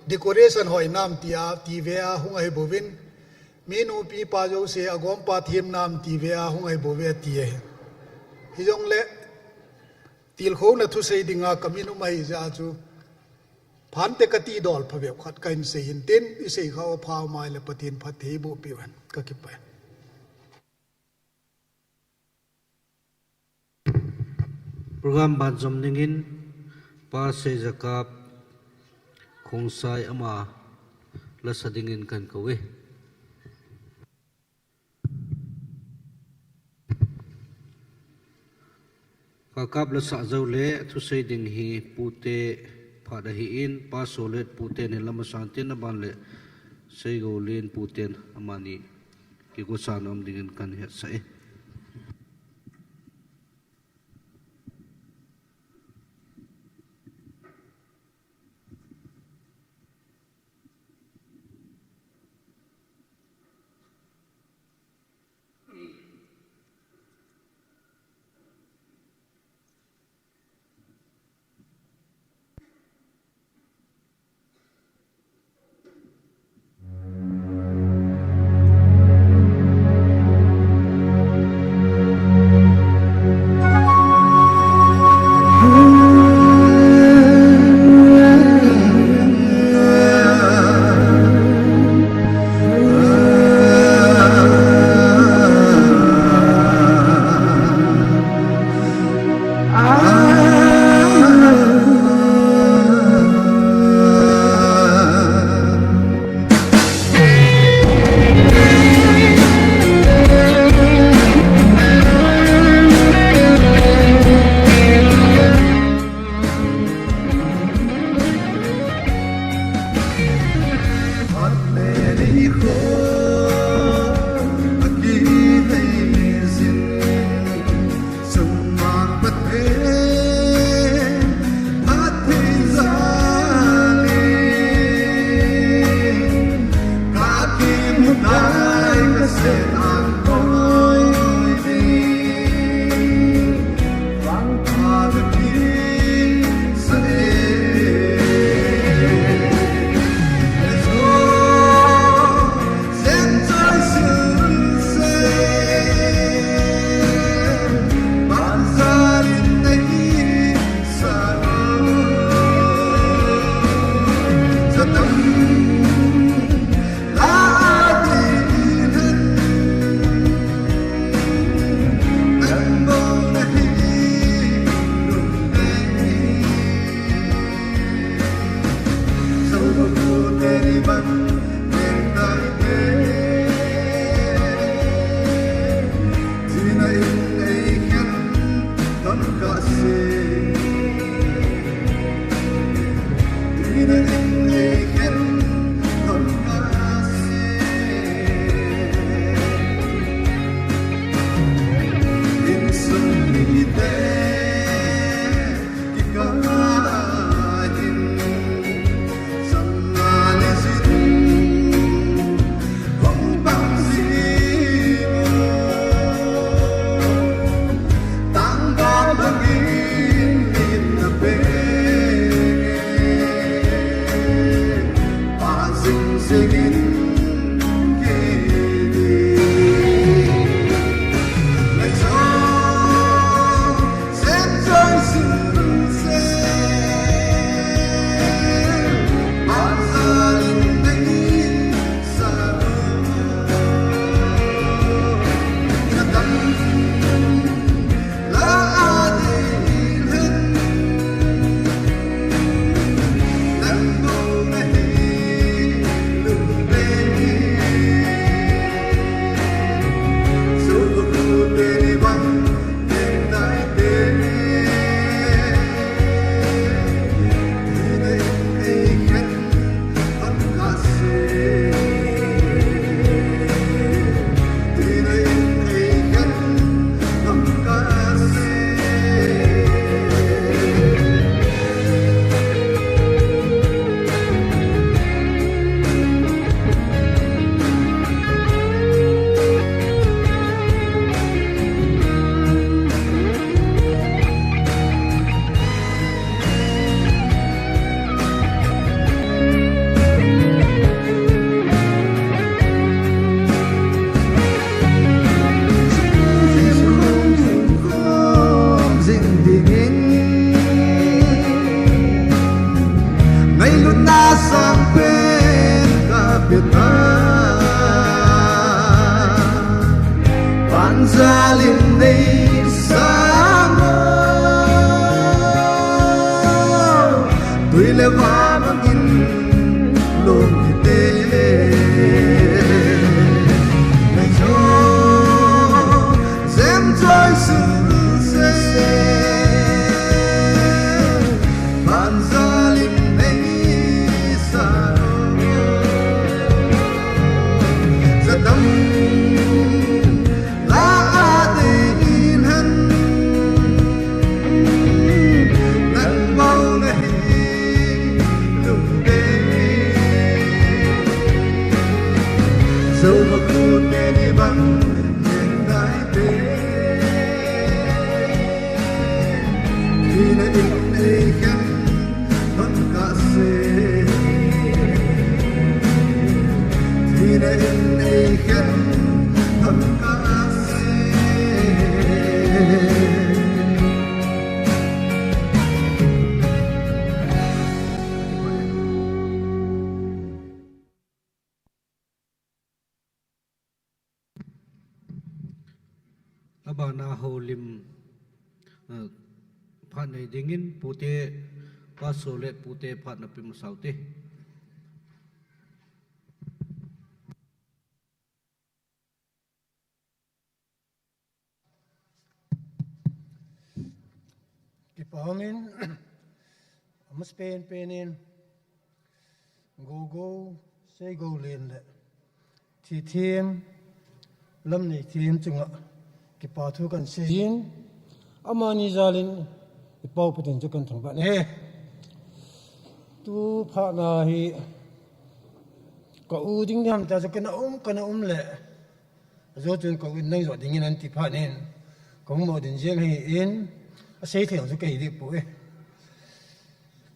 decoration hoinam tia, ti ve a hung ahi bouvin. Minu mipa jouse agompa themnam ti ve a hung ahi bouve ati ahi. Hijongle, tilkhouna thusei dinga kamin um ahi jeh a chu, phante kati dol phabep khat kahin sei hin tin, isei kha u apha um ahile Pathen phatthei boh peh hen, kakipah e. Program banjom dingin, Pa Seijakap Khongsai ama lasa dingin kahin kou e. Kakap lasa jou le thusei ding hi pute phat ahin, Pa Solet puten hin lama sang tin, aban le Seigoulen puten amani kigosa nom dingin kahin hetsah e. Abana houlim, eh, phat nei dingin pute, pastor le pute phat na pe masau te. Kipahangin, amas pen penin, Gogo, Seigo len le, Thithem, Lamneithem chunga kipa thu kahin seiyin, amani jalin i Pau Pathen chu kahin thangvah e. Tu phat na hi ka u ding ding ham tia chu kana um, kana um le. Ajo chun ka u in nang jo dingin ahin ti phat in, kahung mo ding jeng ahin, asei thei chu kahi deh poi.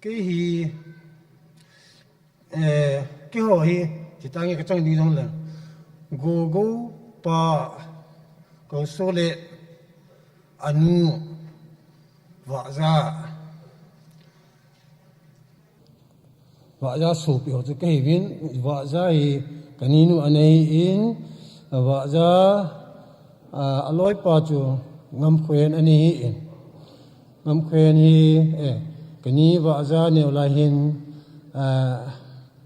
Kei hi, eh, keiho hi, ti tange kachang ding jong le. Gogo pa, Kauso le, anu, Vahja. Vahja sopi ho chu kahiuvin, Vahja hi kaninu ana hin, Vahja, a, aloipa chu Ngamkhoen ana hin. Ngamkhoen hi, eh, kani Vahja neo lai hin, a,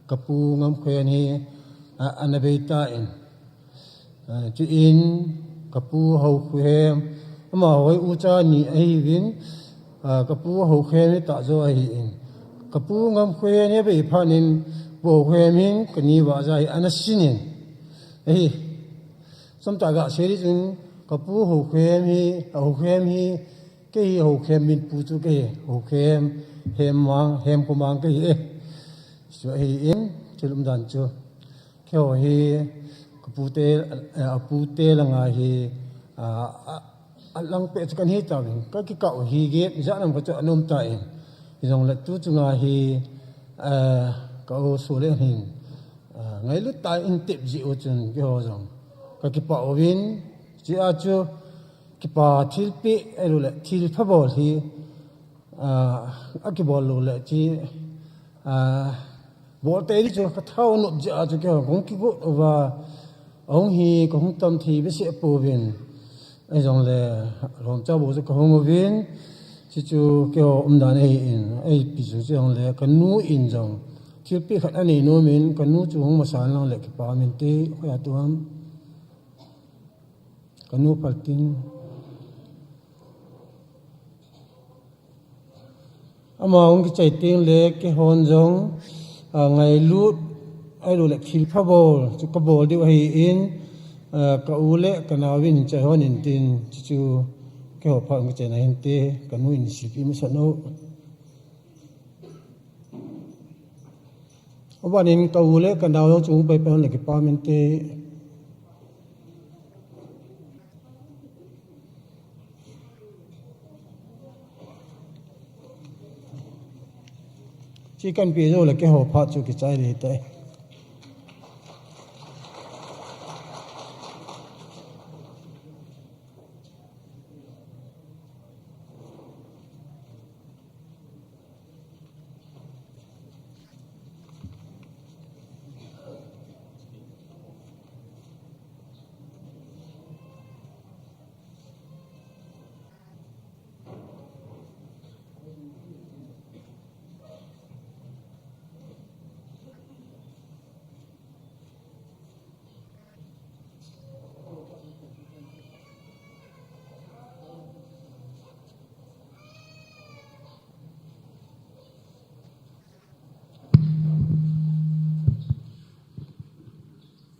kapu Ngamkhoen hi, a, ana bei tan. A, chuin kapu Haokhohem, amaho hi ucha ni ahiuvin, a, kapu Haokhohem hi tahjo ahin. Kapu Ngamkhoen hi abei phat in, pu Haokhohem hin kani Vahja hi ana sin in. Ahi. Chomcha gasei ding chun, kapu Haokhohem hi, Haokhohem hi, kei hi Haokhohem min pu chu kei hi, Haokhohem, Hemmang, Hemkhomang kei hi e. Chu ahin, thil umdan chu. Keiho hi, kapute, eh, apute langa hi, a, a, alang peh chu kahin hi tauvin, kakikah u hi gei, ijat ham khat chu ana um tan. Hijongle tu chunga hi, eh, ka u Sule hin, a, ngailut tah in tep jeh u chun keiho jong kakipah uvin, chua chu kipa thilpeh, ahilouleh thilpha bol hi, a, akibol lou le chi, a, bol tei ding chu kathao nop jeh a chu keiho kahung kigot uva, ahung hi kahung tam thei behseh pouvin. Ahijongle, lhomcha bou chu kahung uvin, chuchu keiho umdan ahin, ipi chu chujongle, kanu in jong thilpeh khat anei nom in, kanu chu hung masa in lang le kipa um inte, hoiya tua. Kanu Paltin. Ama hung kichai teng le keihon jong, a, ngailut, ahilouleh thilpha bol chu kabol diu ahin, a, ka u le ka nao in chai hon intin, chuchu keiho phat hung kichaina hinte, kanu in seipeh masat o. Abanin ka u le ka nao jong chu hung paipai hon le kipa um inte. Chi kahin pe jou le keiho phat chu kichai ding ahitai.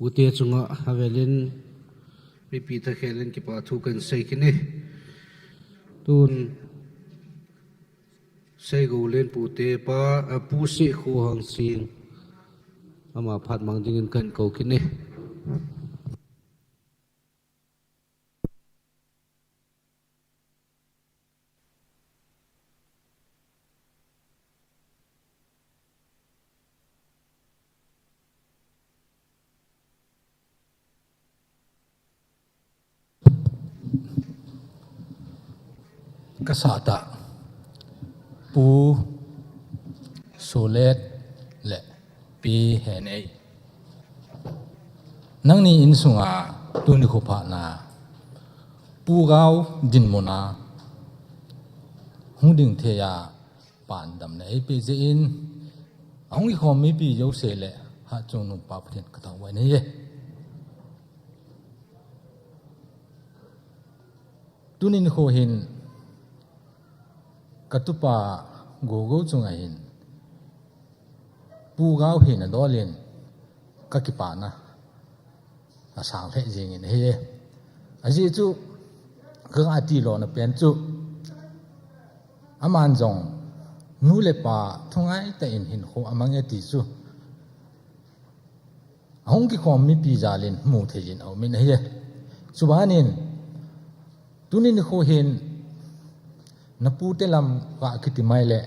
Pute chunga avelin, mipi thakhel in kipa thu kahin sei kit e. Tun Seigolen pute pa, a, Pu Sikhohang Sing, ama phat mang dingin kahin kou kit e. Kasah tah, Pu Solet le Pi Henei. Nangni insunga tuni khophatna, Pu Gao dinmuna hung ding thei a, pan damna eipeh jeh in, ahung kikhom mipi jouse le hatchungnung Pa Pathen kathangvah in ahi e. Tuni nikho hin katupa Gogo chunga hin Pu Gao hina dol in kakipana asang lheh jingin ahi. Ajeh chu, ka ati lona pen chu, aman jong, nu le pa, thungai tah in hinkho amang e ti chu, ahung kikhom mipi jalin mu thei jin aumin ahi. Chubanin, tuni nikho hin, na pute lam ka kiti mai le,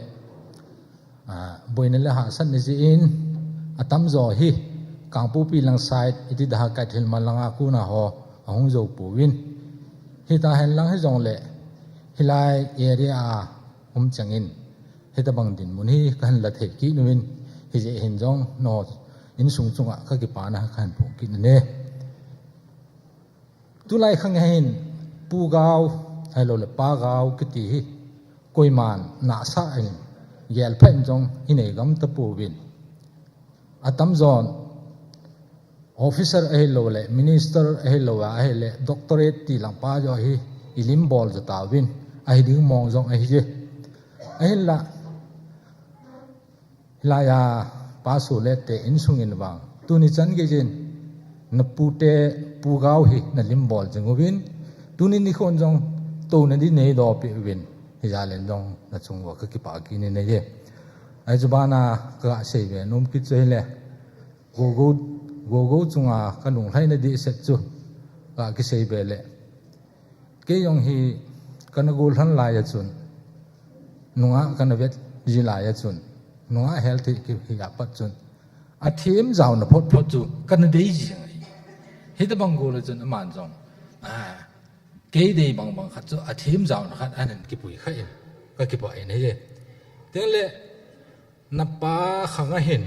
a, boina le hahsatna jeh in, atamjo hi, Kangpokpi lang side, iti daha Kaithilma langa kona ho, ahung jou pouvin. Hita hen lang hijongle, hilai area a um changin, hitabang dinmun hi kahin la thei kit uvin, hijeh hin jong, no, insung chunga kakipana kahin phong kit nai. Tulai khang hin, Pu Gau, ahilou le Pa Gau kiti hi, koiman nahsah in, gelpha in jong inei gam tapouvin. Atamjon, officer ahilou le, minister ahilou a, ahile, doctorate ti lang pa jo hi, ilim bol jo tauvin, ahi ding mong jong ahi je. Ahinla, hilai a, Pa Solet te insung in vang. Tuni chan gei jin, na pute, Pu Gau hi, na lim bol jing uvin. Tuni nikhon jong, touna di neidoh peh uvin. Hijalen jong, na chung uva kakipah kit in ahi. Ahi chu bana, kasei ve nom kit chu hile. Gogo, Gogo chunga kalunglhaina dehset chu, kakisei ve le. Kei jong hi kana gollhang lai a chun, nungah kana vet ji lai a chun, nungah hel thei kit hi apat chun, athem jaona phot phot chu kana dei ji ngai. Hitabang gol a chun aman jong, a, kei dei bang bang khat chu athem jaona khat ahin kipui kha in, kakipah in ahi. Tengle, na pa khang a hin,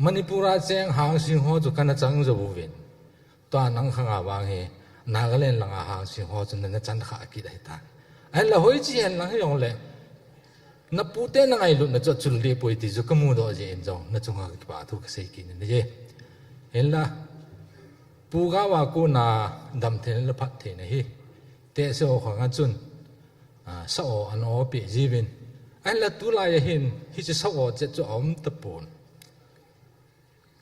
Manipur a cheng Hangsing ho chu kana chang jou uvin. Tua nang khang a vang hi, Nagaland langa Hangsing ho chu nana chan kha kit ahitan. Ahinla hoiche hen lang hijongle, na pute na ngailutna chu achul deh poi ti chu kamudoh jeh in jong, na chunga kipah thu kasei kit in ahi. Hinla, Pu Gau a kona damtheina le phattheina hi, tehse ho khang a chun, a, sa-o ana o peh jiuvin. Ahinla tulai a hin, hiche sa-o chet chu aum tapon.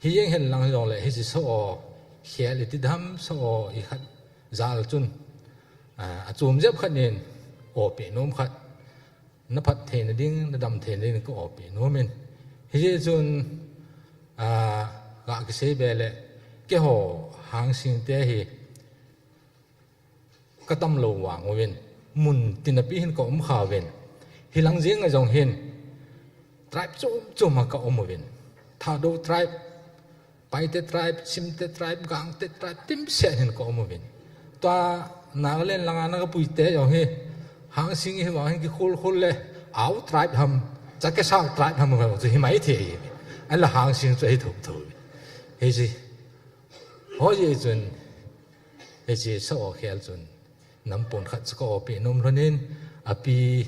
Hijeng hen lang jongle, hiche sa-o khel iti dam sa-o ikhat jal chun, a, achom jep khat nin, o peh nom khat. Na phattheina ding, na damtheina ding ka o peh nom in. Hijeh chun, a, kakisei ve le, keiho Hangsing te hi, katam lou vang uvin, mun tina pi hin kaum kha uvin. Hilang jeng a jong hin, tribe chom chom a kaum uvin. Thadou tribe, Paite tribe, Simte tribe, Gangte tribe, timset hin kaum uvin. Tua Nagaland langa na kapui te jong hi, Hangsing hi vang hin kikhol khol le, Ao tribe ham, Chakhesang tribe ham chu himai thei. Ahinla Hangsing chu ahi thou thou. Hiche, hijeh chun, hiche sa-o khel chun, nam pon khat chu ka o peh nom lhon in, api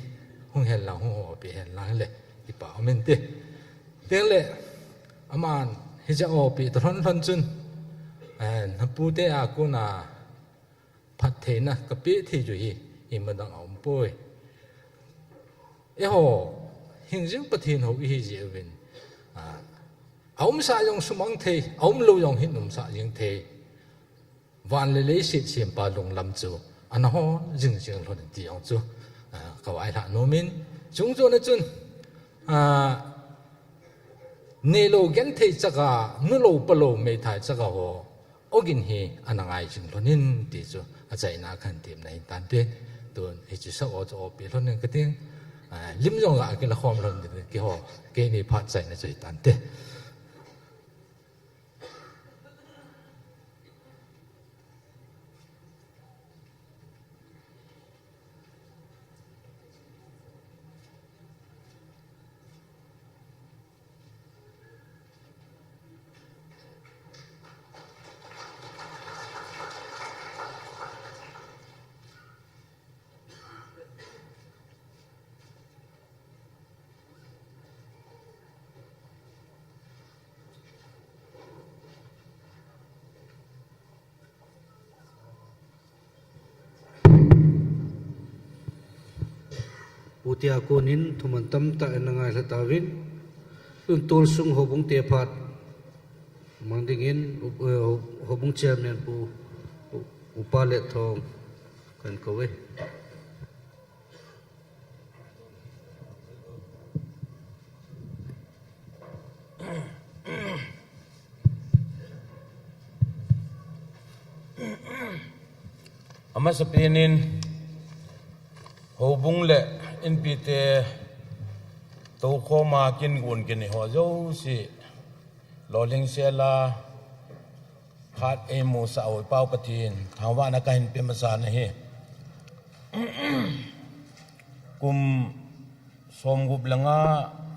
hung hen lang, hung o peh hen lang le, kipah um inte. Tengle, aman, hiche o peh ta lhon lhon chun, eh, na pute a kona phattheina kapeh thei chu hi, imadang aum poi. Eiho, hingjing Pathen hou ihi jeh uvin, a, aumsa jong sumang thei, aum lou jong hin umsa jing thei. Van le leiset sempa lunglam chu ana hon jing jing lhon in ti jong chu, a, ka vaihlah nom in, chung chon a chun, a, neilou genthei chaka, nulou palou meithai chaka ho, ogin hi ana ngai jing lhon in ti chu achaina kahin temna ahi tante. Tun hiche sa-o chu o peh lhon in kating, a, lim jong ga kila khom lhon ding keiho, keini phat chaina chu ahi tante. Pute a konin thuman tamtah in na ngailha tauvin, tun tolsung houbung te phat Mang dingin, u-, u-, Houbung Chairman Pu, U-, Upa Letthong, kan kou e. Amasapen in, houbung le inpi te toukhoma kin gon kin ho jouse, lolhing sela, phat eimusah u Pau Pathen thangvahna kahin pe masa nahi. Kum somgup le nga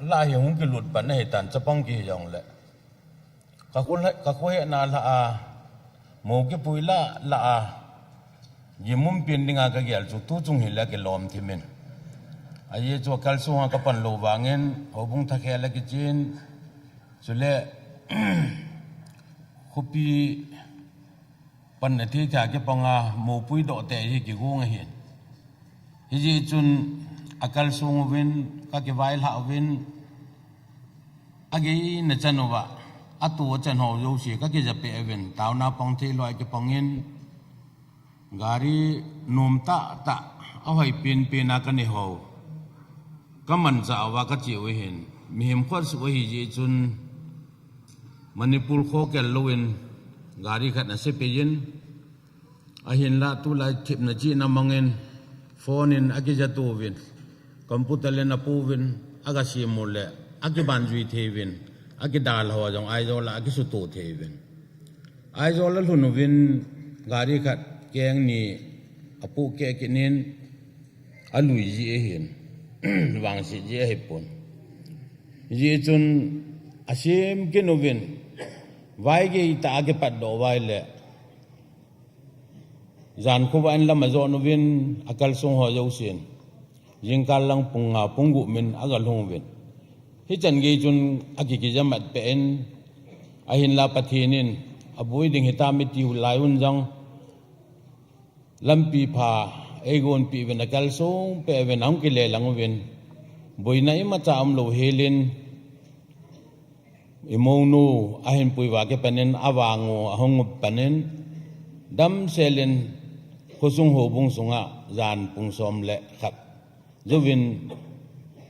lah hi hung kilut pan nahi tan, chapang kihi jongle. Ka khol, ka khohehna lah a, mo kipui lah, lah a, gimum pen dinga kagel chu tuchung hile kilom thimin. Ajeh chu akalsung a kapan lou vangin, houbung thakhel a kichen, chule, khopi panna thei thei a kipanga mopui doh te hi kigong ahin. Hijeh chun akalsung uvin, kakivailhah uvin, ageina chan uva, atu achan ho jouse kakijapeh uvin, taona pang thei loi kipangin, gari nom tahtah, ahoi penpen a kanei ho, kamanchah uva kache u ahin, mihem khotsuh ahijeh chun, Manipur kho kel louvin, gari khat ana sepei in, ahinlah tulai thepna chihna mangin, phone in akijatouvin, computer le apouvin, agasem u le, akibanjui theiyuvin, akidalha ho jong Aizawl a akisuto theiyuvin. Aizawl alhun uvin, gari khat keng ni apohkeh kit in, alui ji ahin, vangset ji ahipon. Hijeh chun asem kit uvin, vaigei tah a kipatdoh uva ahile, jan khovah in lam ajon uvin, akalsung ho jousen, jingkah lang pung nga pung gup min agalhung uvin. Hichan gei chun akikija matpeh in, ahinlah Pathen in, aboi ding hitam itiu lai un jong, lampi pha eigonpeh uvin, akalsong peh uvin, ahung kile lang uvin, boina imacha umlou helin, imounu ahinpui uva kipanin, avang u ahung up panin, damselin, khosung houbung sunga jan pung som le khat jouvin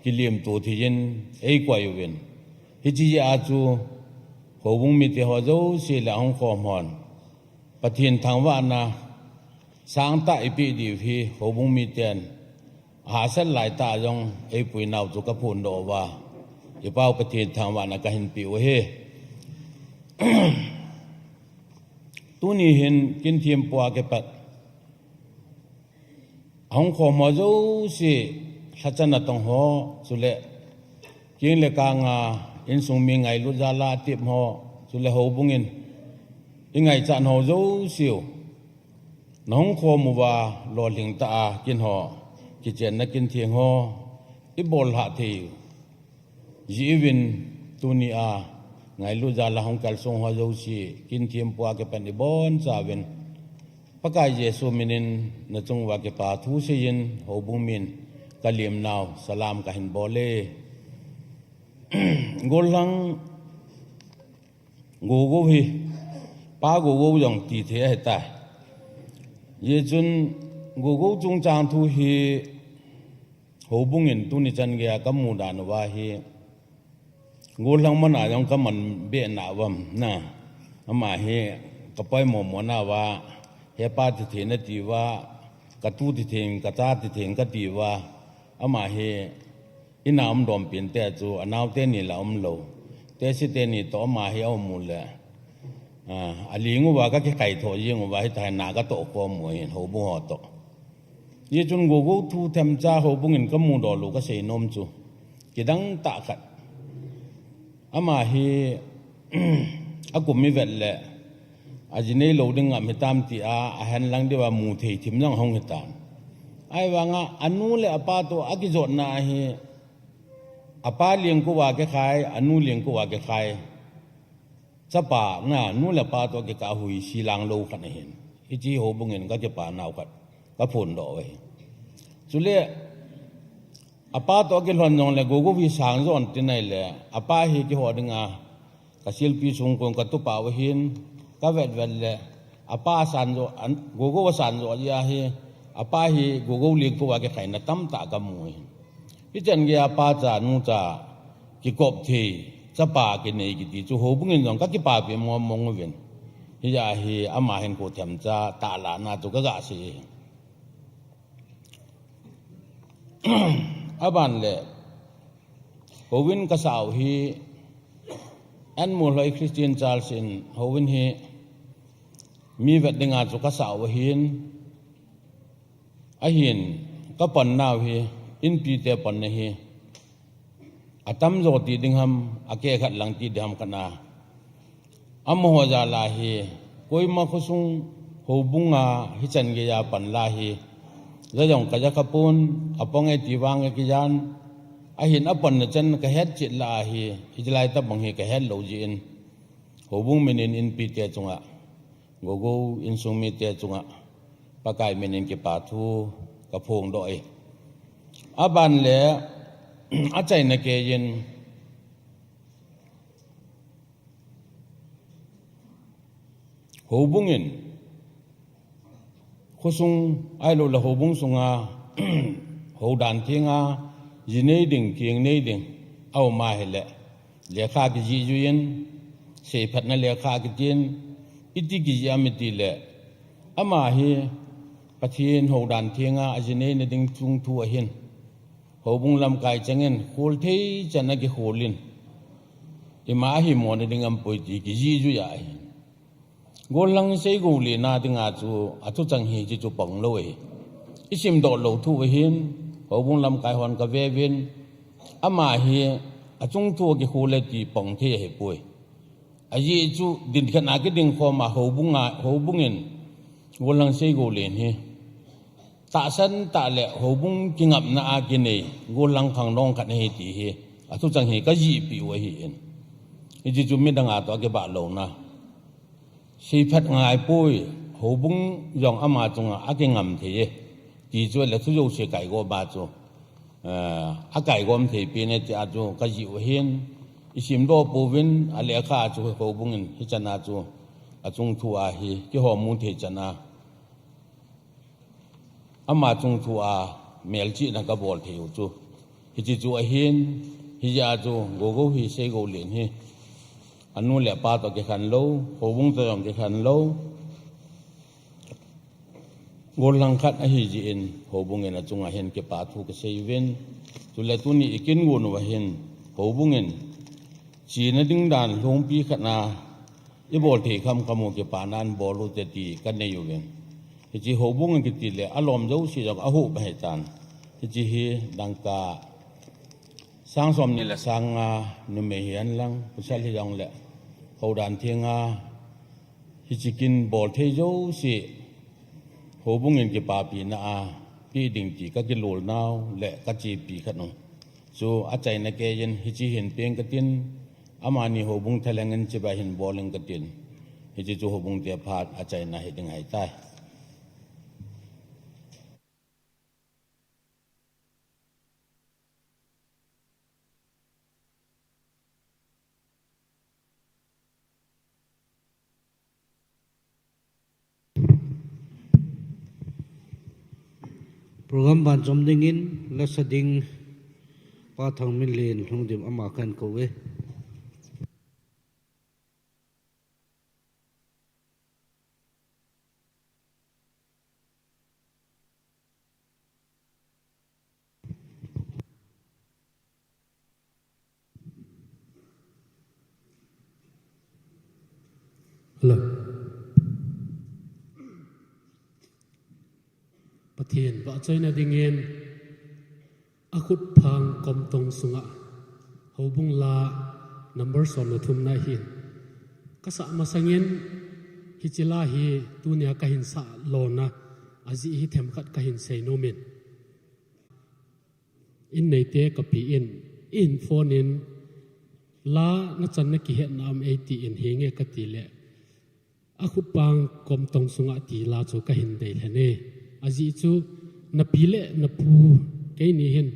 kilemto theiyin eikoi uvin. Hiche jeh a chu houbung mite ho jouse le ahung khom hon, Pathen thangvahna sangtah ipeh diu hi houbung miten ahahsat laitah a jong eipui nau chu kaphondoh uva, i Pau Pathen thangvahna kahin peh u ahi. Tuni hin kin thempu a kipat ahung khom ho jouse, lhachana tong ho, chule keng le kanga insung mi ngailut jal a atep ho, chule houbung in ingaichat ho jouseu, nahung khom uva, lolhing tah a kin ho, kichenna kin theng ho, ibol lhah thei jeh uvin, tuni a ngailut jal a hung kalsong ho jouse, kin thempu a kipan ibonchauvin, Pakai Jesu minin nachung uva kipa thu seiyin, houbung min kalem nau salam kahin bol e. Gollhang Gogou hi, Pa Gogou jong tithei ahitai. Hijeh chun Gogou chungchang thu hi houbung in tuni chan geiya kamu dan uva hi, gollhang mana jong kaman be nauvam na. Ama hi kapoimo mo nauva, hepa tithei natiuva, katu tithei, kacha tithei katiuva, ama hi ina umdom pen te chu, anao teni la umlou, tesi teni toh ama hi aum u le, a, aling uva kakikai tho jeng uva, hitia hi na katoh khom u ahin houbung ho toh. Hijeh chun Gogou thu themcha houbung in kamudoh lou kasei nom chu, kidang tah khat, ama hi akum ivet le, aji neilou ding ngam hitam tia ahenlang diuva mu thei thim jong ahung hitan. Ahivanga anu le apa toh akijotna ahi, apa lengkouva kikhai, anu lengkouva kikhai. Chapa na, nu le pa toh kikah hui silang lou khat ahin. Hiche houbung in kakipa nau khat kaphondoh u ahi. Chule apa toh kilhon jongle Gogou hi sang jon tin ahile, apa hi keiho dinga Ka silpi sung kon ka tupa u hin, ka vet vet le, apa san jo, an, gogo san jo ya hi, apa hi gogo ling ko wa ke khai na tam ta ka mu hin. Hi chan ge apa cha nu cha ki kop thi, cha pa ki nei ki ti chu ho bung in jong ka ki pa pi mo mo ngu vin. Hi ya hi ama hin ko them cha ta la na chu ka ga si. Aban le, Hovin ka sau hi, an mu hloi Christian Charles in Hovin hi, mi vet dinga chu ka sau ahin, ahin, ka pon nau hi, inpi te pon na hi, atam jo ti ding ham, a ke khat lang ti ding ham kana. Amaho jala hi, koima khosung houbunga hi chan geiya pan la hi, ja jong ka ja ka pun, apong e ti vang e kijan, ahin apon na chan ka het chit la hi, hi jilai ta bang hi ka het lo ji in, houbung minin inpi te chunga, gogo insung mi te chunga, Pakai minin kipa thu ka phong do e. Aban le, achaina ke yin, Houbung in, khosung, ahilou le houbung sunga, houdan thenga, ji nei ding, keng nei ding, a um a hile, lekha kijih ju in, seiphatna lekha kitin, iti kijih am iti le, ama hi, Pathen houdan thenga, a ji nei na ding chung thu ahin. Houbung lamkai changin, khol thei chan a kikhol in. Ima ahi mo na ding am poi ti kijih ju ya ahin. Gollhang sei go le na dinga chu a thuchang hi chi chu pang lo e. I sim doh lo thu ahin, houbung lamkai hon ka ve vin, ama hi a chung thu a kikhol e ti pang thei ahi poi. A ji chu din khat na kiding khom a houbung a, houbung in gollhang sei go le hi. Tahsan tah le houbung kingapna a kinei, gollhang khangdong khat ahi ti hi, a thuchang hi ka jih pi u ahi in. Hiti chu midang a toh a kibah lona. Seiphat ngai poi, houbung jong ama chunga a kingam thei e. Ti chu le thu jouse kai gom a chu. Eh, a kai gom thei pi ne ti a chu ka jih u ahin. I sim doh pouvin, a lekha a chu houbung in hi chan a chu. A chung thu a hi, kihom mu thei chan a. Ama chung thu a melchihna ka bol thei u chu. Hiti chu ahin, hijeh a chu gogo hi sei go len hi. Anu le apa toh kikhen lou, houbung toh jong kikhen lou. Gollhang khat ahi jeh in, houbung in a chunga hin kipa thu ka sei uvin. Chule tuni i kin gon uva hin, houbung in chena ding dan lhungpi khat na I bol thei kham kham u kipa nan bol u te ti ka nei uvin. Hiche houbung kiti le alom jouse jong ahuh ba hitan. Hiche hi dangka sang som ni le sang nga numei hi an lang, pasal hi jong le houdan theng a hiche kin bol thei jouse houbung in kipapina a pe ding ti ka kilol nau le ka chepi khat u. Chu achaina keiyin hiche hin peng katin, amani houbung thalheng in chibai hin bol ing katin. Hiche chu houbung te phat achaina hi ding ahitai. Program ban chom dingin, lasa ding, Pa Thangminlen Lhungdim ama kahin kou e. Hello. Pathen vahchoina dingin akhut phang kom tong sunga houbung la number som le thum na hin kasah masangin hiche la hi tunia kahin sah lona ajeh hi themkhat kahin seinom in. In neite kapi in, in phone in, la nachan nakihetna am ei tin, henge kati le, akhut phang kom tong sunga ti la chu kahin dei lhon e. Ajeh chu, napi le napu keini hin,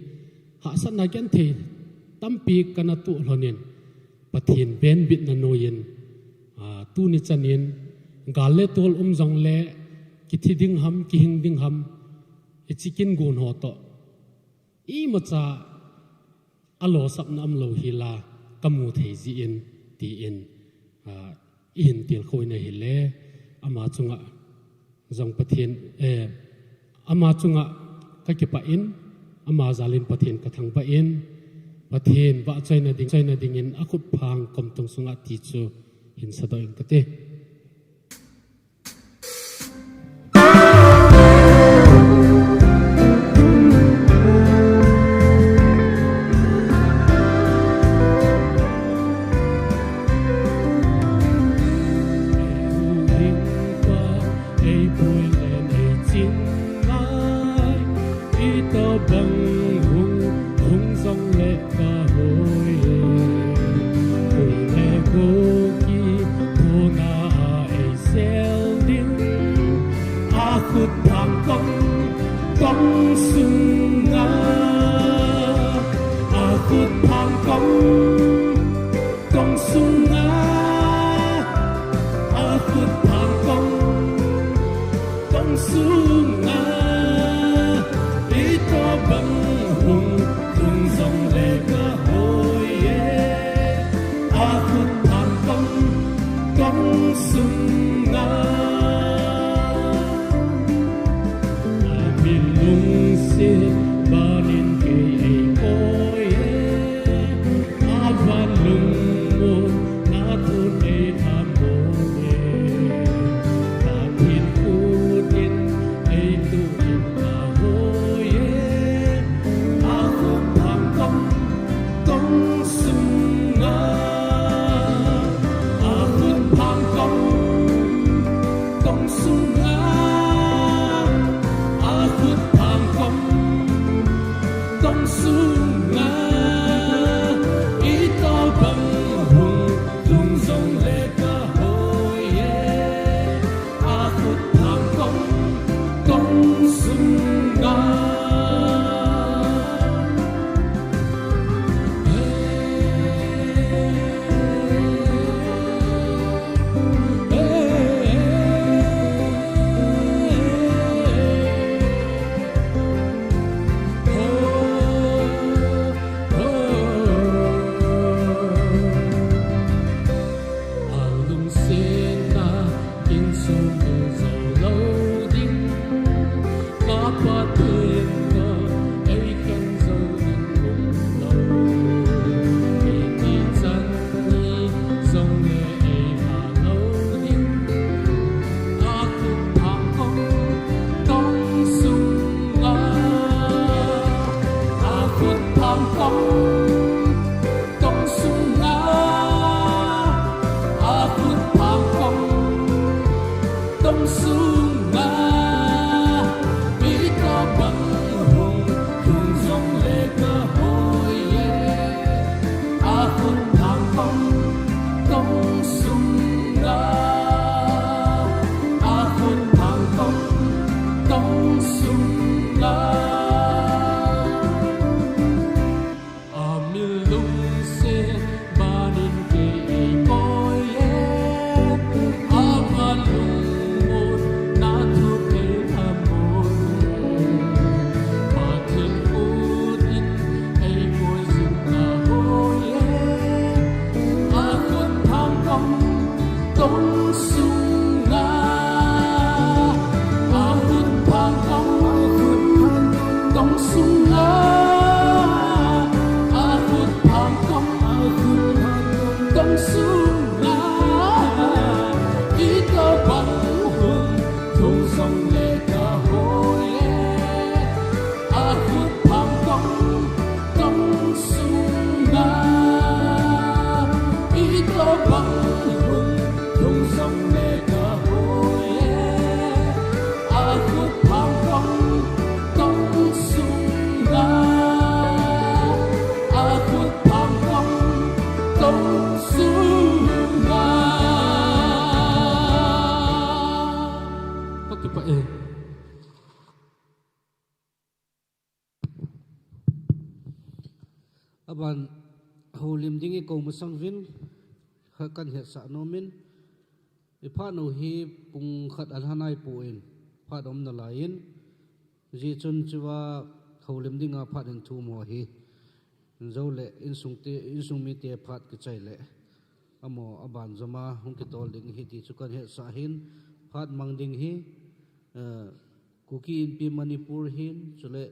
hahsatna genthei tampi kana toh lhon in, Pathen venbitna noiyin, a, tuni chanin, gal le tol um jongle, kithi ding ham, kihing ding ham, hiche kin gon ho toh, imacha alosapna umlou hila, kamu thei jin, tin, a, ihin tilkhouna hile, ama chunga jong Pathen, eh, ama chunga kakipah in, ama jalin Pathen kathangvah in, Pathen vahchoina ding, choina dingin akhut phang kom tong sunga ti chu hin sadoh ing kate. Ei pui len ei chin lai, itobang hung, hung jongle kahoi. Pui le Kuki thuna a ei sel ding, akhut phang kom, kom sunga, akhut phang kom, kom sunga, akhut phang kom, kom sunga, itobang hung, hung jongle kahoi e, akhut phang kom, kom sunga. Amin lungset banin kei ei koi e, avan lungmon na thun ei amon e. Pathen khut in ei tuh in kahoi e, akhut phang kom, kom sunga, akhut phang kom, kom sunga, akhut phang kom, kom sunga, itobang hung, hung jongle kahoi e, akhut phang kom, kom sunga. Alungsetna insung ding jou lou ding, ka Pathen ka ei khen jou ding umlou. Iti chan ni jongle ei ha lou ding, akhut phang kom, kom sunga, akhut phang kom, kom sunga, akhut phang kom, kom sunga, itobang hung, hung jongle kahoi e, akhut phang kom, kom sunga, akhut phang kom, kom sunga. Amin lungset banin kei ei koi e, avan lungmon na thun ei amon e. Pathen khut in ei koi jing kahoi e, akhut phang kom, kom sunga, akhut phang kom, kom sunga, akhut phang kom, kom sunga, itobang hung, hung jongle kahoi e, akhut phang kom, kom sunga, itobang hung, hung jongle kahoi e, akhut phang kom, kom sunga, akhut phang kom, kom sunga. Kakipah e. Aban, Houlim ding i kou masang uvin, kha kan hetsah nom in, i phat u hi pung khat a lhanai poi, phat um nalai in, zi chun chiva houlim ding a phat in thum ho hi, in zo le, insung te, insung mi te phat kichai le, amo a ban zoma hung kitol ding hi ti chu kan hetsah hin, phat mang ding hi, eh, Kuki Inpi Manipur hin, chule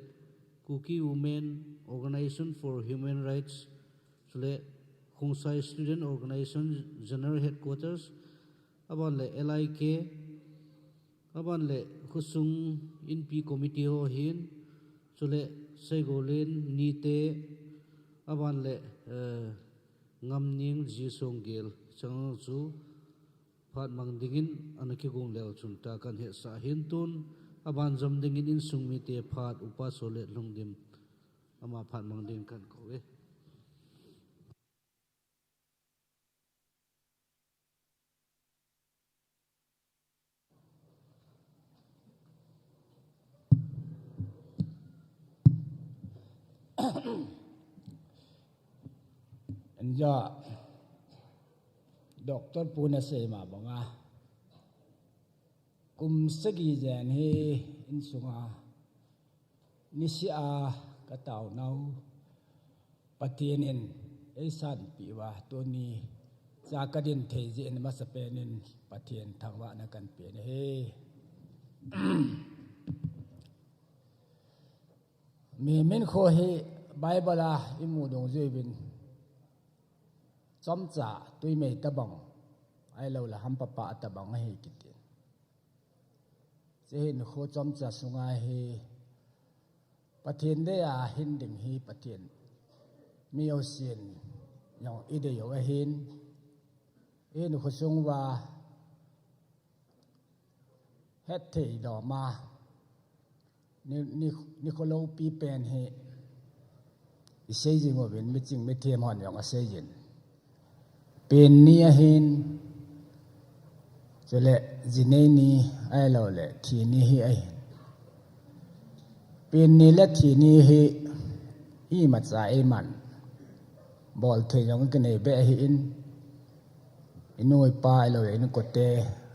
Kuki Women Organization for Human Rights, chule Khongsai Student Organization General Headquarters, aban le L I K, aban le Khosung Inpi Committee ho hin, chule Seigolen Nite, aban le, eh, Ngamning Jisonggel chang chu phat mang dingin ana kigong leu chun ta kan hetsah hin tun, aban zom dingin insung mi te phat Upa Solet Lungdim ama phat mang ding kan kou e. Inja, Doctor Pu na sei ma banga, kum sagi jen hi insunga, nisia ka taonau, Pathen in ei sanpeh uva, tuni cha ka din thei jeh in masapen in Pathen thangvahna kan pe ahi. Mihem hinkho hi Bible a i mu dungjuiyin, chomcha twimei tabang, ahilou le hampa pa tabang ahi kiti. Hiche hinkho chomcha sunga hi Pathen dei a hin ding hi Pathen mi jousen jong i dei u ahin, i hinkho sung uva hetthei loma ni, ni, nikho loupi pen hi i sei jing uvin, miching mithem hon jong asei jin. Pen ni ahin, chule jinei ni ahilou le thi ni hi ahin. Pen ni le thi ni hi imacha eiman bol thei jong kinei be ahin, i nu i pa ahilou le i inkote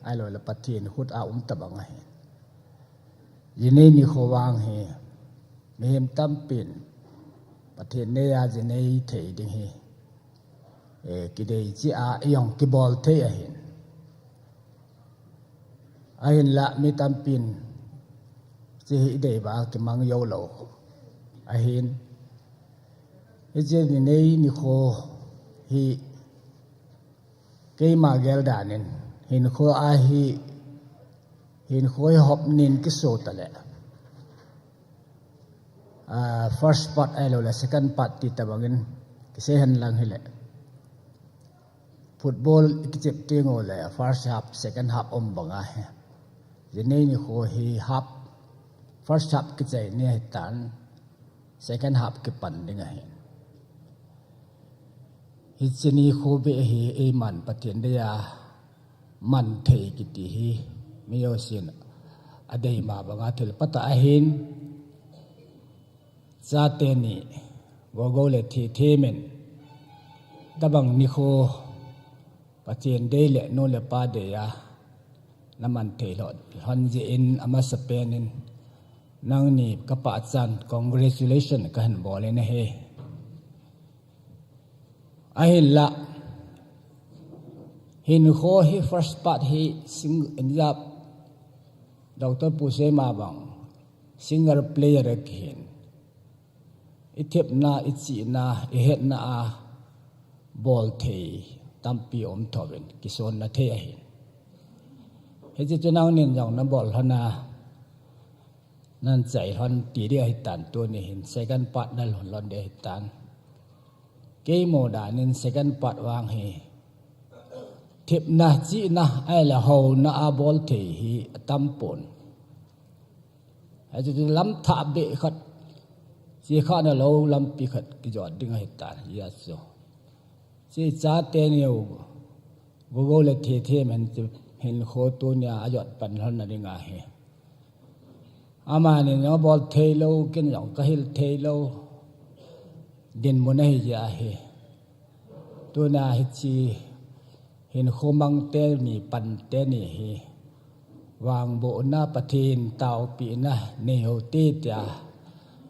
ahilou le Pathen khut a um tabang ahin. Jinei nikho vang hi mihem tampin Pathen dei a jinei thei ding hi, eh, kidei cheh a i jong kibol thei ahin. Ahinla mi tampin hiche hi i dei uva kimang jou lou ahin. Hiche jinei nikho hi keima gel dan in hinkho a hi, hinkho hi hop nin kiso tale, ah, first part ahilou le second part ti tabang in kisei hen lang hile, football i kichep teng u le first half, second half um bang ahi. Jinei nikho hi half, first half kichai ni ahitan, second half kipan ding ahi. Hiche nikho beh hi eiman Pathen dei a man thei kiti hi mi jousen adei ma banga thil phatah ahin, chate ni, gogou le thi, thi min, tabang nikho Pathen dei le nu le pa dei a na man thei lhon, lhon jeh in amasapen in nangni ka pachat chan congratulation kahin bol in ahi. Ahinla, hinkho hi first part hi sing, injap, Doctor Pu sei ma bang, single player a kihin. I thepna, i chihna, i hetna a bol thei tampi um thouvin, kisonna thei ahin. Hiche chu nangnin jong na bol lhon a, nan chai lhon ti ding ahitan, tuni hin second part na lhon lhon ding ahitan. Kei mu dan in second part vang hi thepna, chihna, ahile houna a bol thei hi atam pon. Hichu lam thah beh khat, chihna lou lampi khat kijot ding ahitan, hijeh chun. Hiche chate ni u, gogou le thi, thi min chu hinkho tunia ajot pan lhon na ding ahi. Amani jong abol thei lou, ken jong kahil thei lou. Dinmun ahi jeh ahi. Tuna hiche hinkho mang teni, pan teni hi vangbohna, Pathen taopina nei u hite tia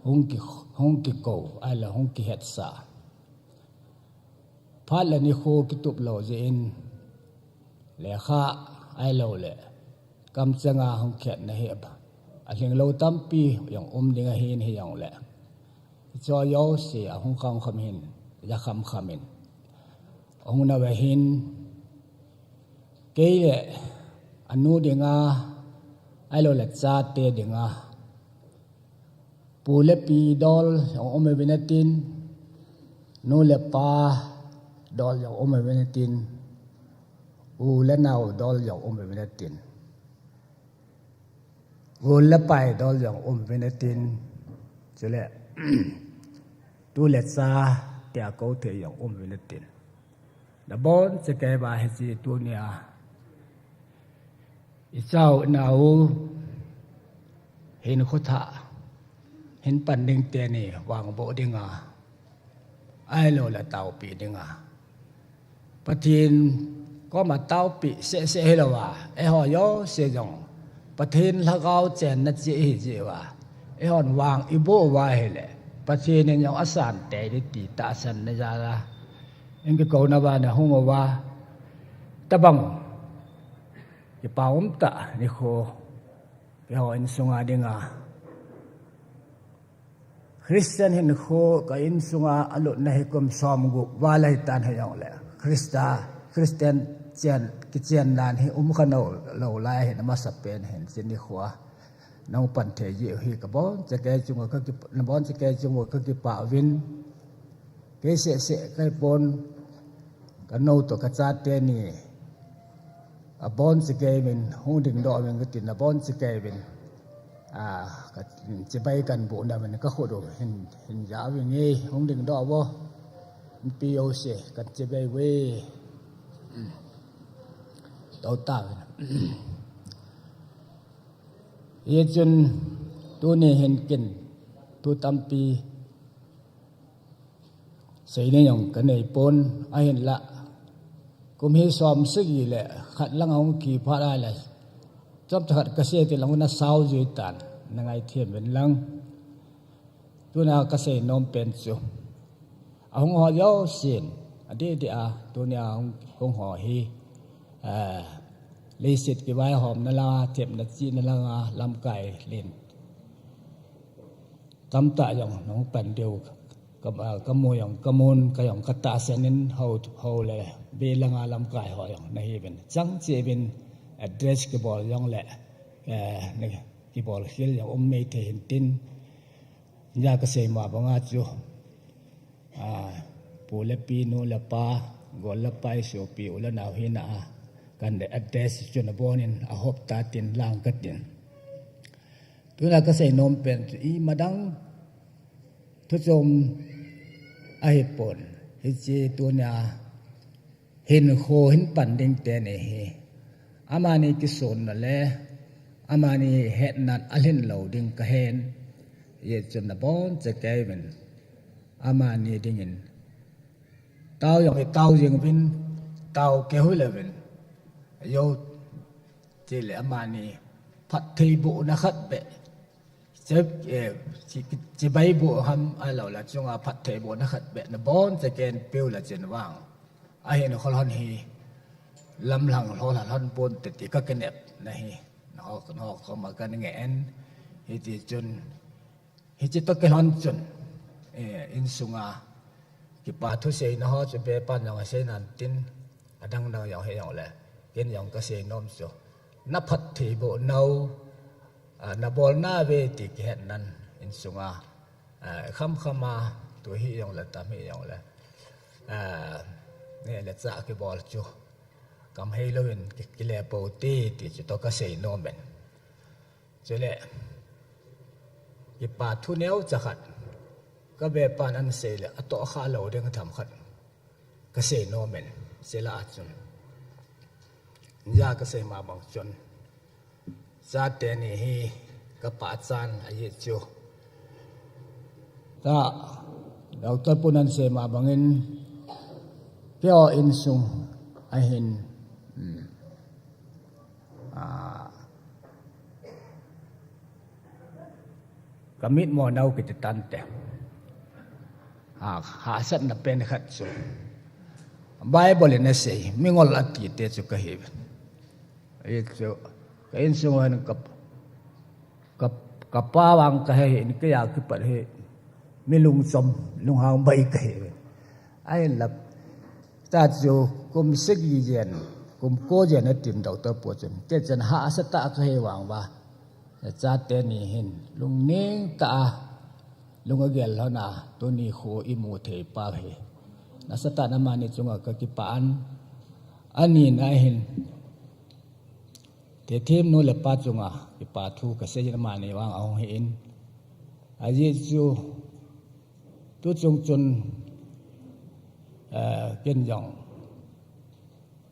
hung ki, hung kikou, ahilou le hung kihetsah. Phat le nikho kitup lou jeh in, lekha ahilou le kamcheng a hung khetna hi alhinglou tampi jong um ding ahin, hijongle hiche jouse ahung kham kham hin, ja kham kham in ahung nau ahin, kei le anu dinga, ahilou le chate dinga, pu le pi dol jong um uvin atin, nu le pa dol jong um uvin atin, u le nao dol jong um uvin atin, gol le pai dol jong um uvin atin, chule tu le cha tia kou thei jong um uvin atin. Nabonchauva hiche tunia ichao nau hinkho thah hin pan ding teni vangboh dinga, ahilou le taopi dinga, Pathen koma taopi seh seh hilouva, eiho jouse jong Pathen lhagao chenna cheh ihi jeh uva, eihon vang iboh uva ahile Pathen in jong asan tei ding ti tahsanna jal a in kikouna uva nahung uva, tobang kipa umtah nikho, keiho insunga dinga Christian hinkho ka insunga alutna hi kum somgup val ahitan, hijongle Christa, Christian chen, kichen dan hi um kha lou lai ahin, amasapen hin hiche nikho a nahung pan thei jeh u hi kabonchauva kei chunga ka ki, nabonchauva kei chunga ka kipah uvin, kei seh seh kahi pon, ka nou toh ka chate ni abonchauva kei uvin hung dingdoh uvin kati, nabonchauva kei uvin, a, ka chibai kahin bohna uvin ka khut u hin, hin ja uvin nge, hung dingdoh uvo, inpi jouse kahin chibai uve. Tou tauvin. Hichun tuni hin ken thu tampi seina jong kanei pon, ahinlah kum hi som sagi le khat lang ahung kiphat ahile, chomcha khat kasei teng lang nasao jui tan, nangaithem uvin lang. Tuna kasei nom pen chu, ahung ho jousen, adeh deh a tunia hung, hung ho hi, eh, leiset kivaihomna langa, thepna chihna langa lamkai len tamtah jong nahung pan diu ka, ah, kamu jong kamun, ka jong katahsan in, ho, ho le be langa lamkai ho jong nahiuvin, chang cheh uvin, address kibol jongle, eh, kibol khel jong um mei thei hin tin, ja kasei ma banga chu, a, pu le pi, nu le pa, gol le pai, sopi, u le nao hina a, kahin address chu nabon in ahop tatin lang katin. Tuna kasei nom pen chu imadang thu chom ahipon, hiche tunia hinkho hin pan ding teni hi, amani kisonna le amani hetnan alhin lou ding kahen, hichun nabonchauva kei uvin, amani dingin tao jong itao jing uvin, tao keu hile uvin, jou tile amani phattheibohna khat beh, che, eh, chi, chibai boh ham ahilou le chunga phattheibohna khat beh nabonchauva kei in peu le chun vang, ahin kholhon hi lamlhang lhohlha lhon ponte ti kakinepna hi nangho, nangho koma kanangen, hitichun hiche toh kilhon chun, eh, insunga kipa thu seina ho chu bepan jong asei nan tin, adang dang jong hijongle, ken jong kasei nom chu, naphattheiboh nau, a, nabol nauve ti kihetnan insunga, a, kham kham a, tu hijongle, tam hijongle, a, neh le chah kibol chu kamhei louvin ki, kile pou hite ti chu toh kasei nom in. Chule kipa thu neocha khat, kabepan ahin sei le atoh kha lou ding themkhat kasei nom in, chule achun, ja kasei ma bang chun, chate ni hi kapachat ahi chu, ta, Doctor pun ahin sei ma bangin, Keo insung ahin, hmm, ah, ka mit mo nau kiti tante. Ha, hahsatna pen khat chu Bible in asei, mingol ati te chu ka hi. Ei chu, ka insung hin ka, ka, ka pa vang ka he hin, kei a kipat hi mi lungchom, lunghang bai ka hi. Ahinla, ta chu kum sagi jen, kum ko jen a tin doctor pu chun, kei chan hahsa tah ka hi vang uva, chate ni hin lungning tah a, lung agel lhon a, tuni kho i mu thei pa hi. Nasatah in amani chunga ka kipah in, ani na hin, Tethem nu le pa chunga kipa thu ka sei in, amani vang ahung hi in. Ajeh chu, tu chung chun, eh, ken jong,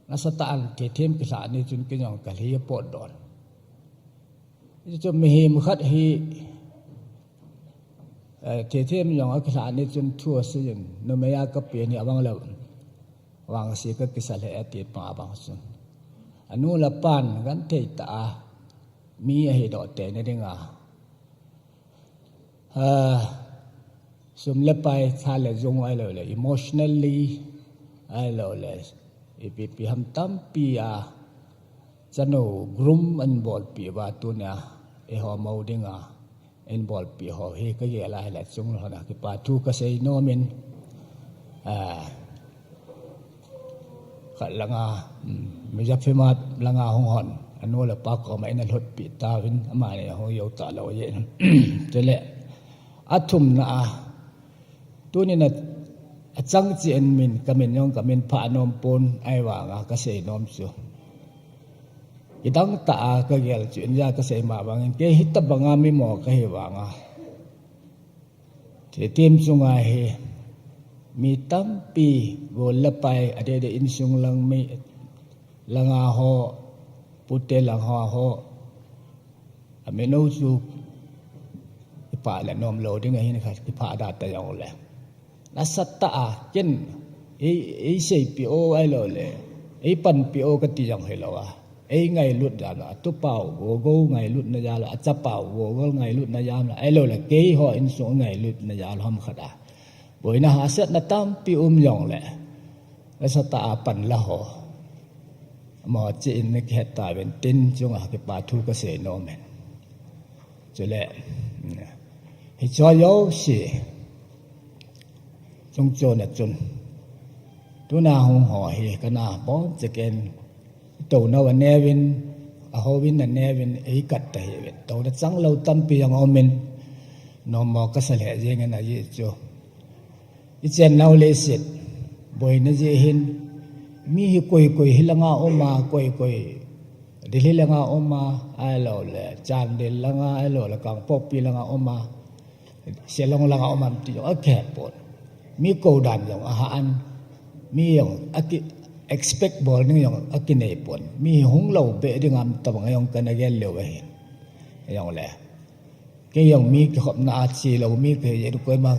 nasatah in Tethem kilhah ni chun ken jong ka lhi a potdoh. Ajeh chu mihem khat hi, eh, Tethem jong akilhah ni chun thu asei in, numei a ka pen hi abang leh vangse ka kisa lheh e ati pa abang chun, anu le apan genthei tah a mi ahi doh tei na dinga, ah, sum le pai, tha le jung ahilou le emotionally ahilou le ipi ipi ham tampi a chanu groom ahin bolpeh uva, tunia eiho mou dinga ahin bolpeh ho hi ka gel a ahile chunglhon a kipa thu ka sei nom in, ah, khat langa, um, Mirzaphem a langa hung hon, anu le apa koma eina lhutpeh tauvin, amani ahung jou talou jeh in. Chule, athumna a, tunin a, achang cheh in min, ka min jong ka min phah nom pon, ahivanga ka sei nom chu, kidang tah a ka gel chu, India ka sei ma bangin, kei hitobanga mi mo ka hi vanga, Tethem chunga hi mi tampi, gol le pai, adeh deh insung lang mi, langa ho, pute langa ho, aminu chu kipah le nom lou ding ahin, khat kipah da ta jong le, nasatah a ken ei, eiseipeh o ahilou le eipanpeh o kati jong hilou a, ei ngailut jal a, atupau Gogou ngailutna jal a, achapau Gogol ngailutna jal a, ahilou le keiho insung ngailutna jal ham khat a, boina hahsatna tampi um jong le, nasatah a pan la ho, amaho cheh in na kihet tauvin tin, chunga kipa thu ka sei nom in. Chule, hiche jouse chungchon a chun, tuna hung ho hi kana boncha ken, tounau aneuvin, ahouvin aneuvin, eikat ta hiuvin, touna changlou tampi jong aumin, nommo kasa lheh jengin, ajeh chu ichennau leiset boina jeh hin, mi hi koi koi hilanga uma, koi koi Delhi langa uma, ahilou le Chandel langa, ahilou le Kangpokpi langa uma, Shillong langa uma ti jong akihepon. Mi kou dan jong ahah in, mi jong aki expect bol ding jong akinei pon. Mi hung lou beh ding ham tabang jong kana gel lheh ahin. Jong le, kei jong mi kikhopna a chelou mi kahi jeh in, koima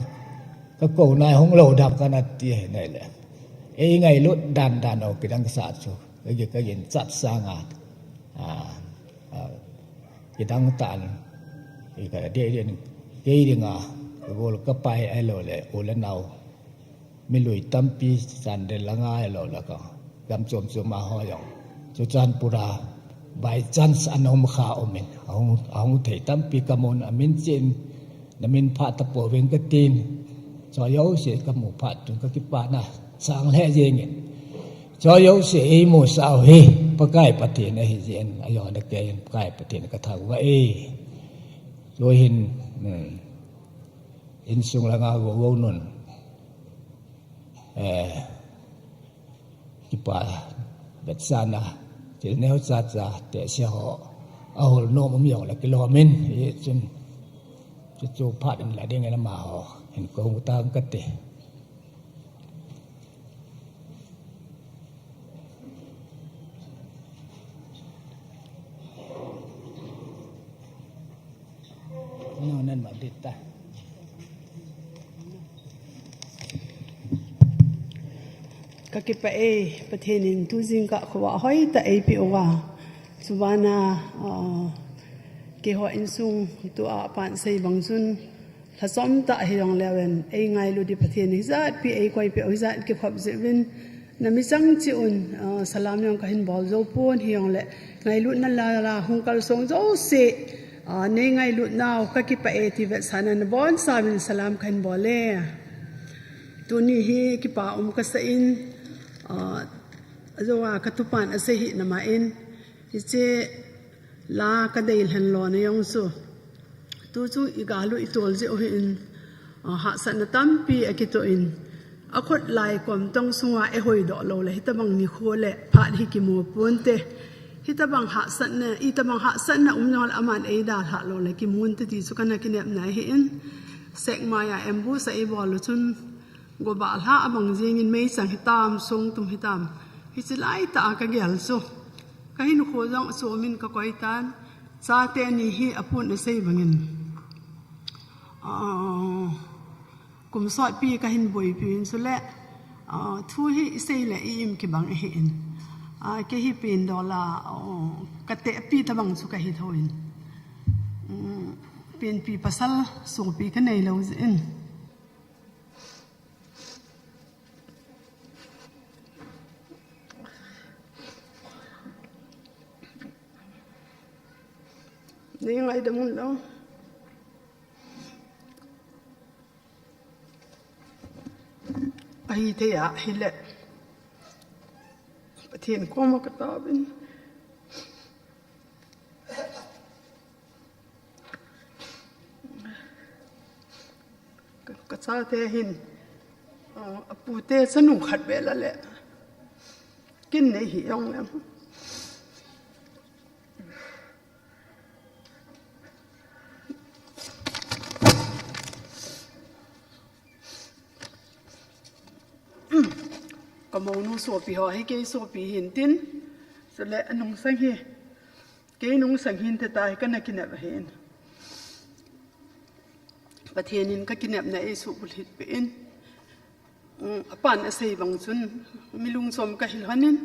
ka kou nai, hung lou dan kana ti ahi nai le, ei ngailut dan dan u kidang sa chu, ka gi, ka ginchat sanga, a, a, kidang tah in, i ka dei dei in, kei dinga ka gol ka pai ahilou le u le nao, mi lui tampi, Chandel langa ahilou le ka gam chom chom a ho jong, Churachandpur a by chance ana um kha umin, ahung, ahung thei tampi kamun, amin cheh in, na min phah tapouvin katin, chujouse kamu phat chun ka kipana sang lheh jengin. Chujouse eimusah u hi Pakai Pathen ahi jeh in, ajona kei in Pakai Pathen ka thangvah e. Chuhin, um, insung langa Gogou nun, eh, kipa vetsahna, thil neocha cha, tehse ho ahol nom um jong le kilom in, hichun, chuchu phat in la dingin amaho hin kahung tang kate. No, nan ma dit ta. Ka kipah e, Pathen in tu jingkah khovah hoitah eipeh uva. Chubana, ah, keiho insung tua pan sei bang chun, lhachom tah hijongleu hen, eingailut ding Pathen in hijat pi eikoipeh u hijat kikhop jeh uvin, nami chang cheh un, ah, salam jong kahin bol jou pon hijongle, ngailutna la la hung kalsong jouse, ah, neingailutnau ka kipah e ti vetsahna nabonchauvin salam kahin bol e. Tuni hi kipa um kasah in, ah, ajou a katupan asei hih nama in, hiche la kadei lhen lona jong chu, tu chu iga lut itol jeh u hin, ah, hahsatna tampi akitoh in, akhut lai kom tong sunga eihoidoh lou le, hitobang nikho le phat hi kimu ponte. Hitobang hahsatna, itobang hahsatna um jongle aman eidalhah lou le kimu inte ti chu kana kinepna ahi in. Sekmai a ambush a eibol u chun, gobah lha abang jengin meichang hitam, songtum hitam. Hiche laitah a kagel chu, kahinkho jong achomin kakoi tan. Chate ni hi apun asei bangin, ah, kum sotpi kahin boipiuvin chule, ah, thu hi isei le i-im kibang ahi in. Ah, kei hi pen dola, ah, katehpi tobang chu kahi thouvin. Um, penpi pasal sopi kanei lou jeh in. Neingaidam un lang. Ahithei ahile, Pathen koma kataovin. Ka, kachate hin, ah, apute chanu khat beh la le, kin nei hi jonglem. Kamounu sopi ho hi kei sopi hintin, chule anungsang hi kei nungsang hinte tia hi kana kinep ahin. Pathen in kakinepna eisuhbulhit peh in. Um, apan asei bang chun, mi lungchom kahi lhonin,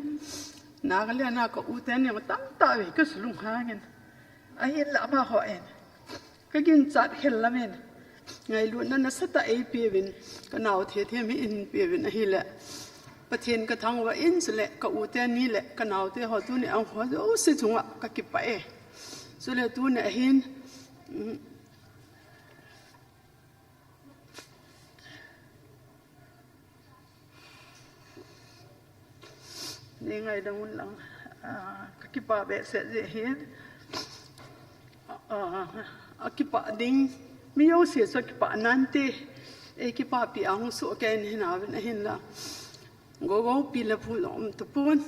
Nagaland a ka u ten jong tamtah vei kasulunghangin, ahinla amaho in kaginchat khel lamin, ngailutna nasatah eipeuvin, kanao thethem hi eipeuvin ahile, Pathen kathangvah in chule ka u teni le kanaote ho tuni a hung ho jouse chunga kakipah e. Chule tuni ahin, um, neingaidam un lang, ah, kakipah behseh jeh hin. Ah, akipah ding, mi jouse chu akipah nante, eikipahpi a hung sohkei in hinauvin ahinla, Gogo pi le pu jong um tapon.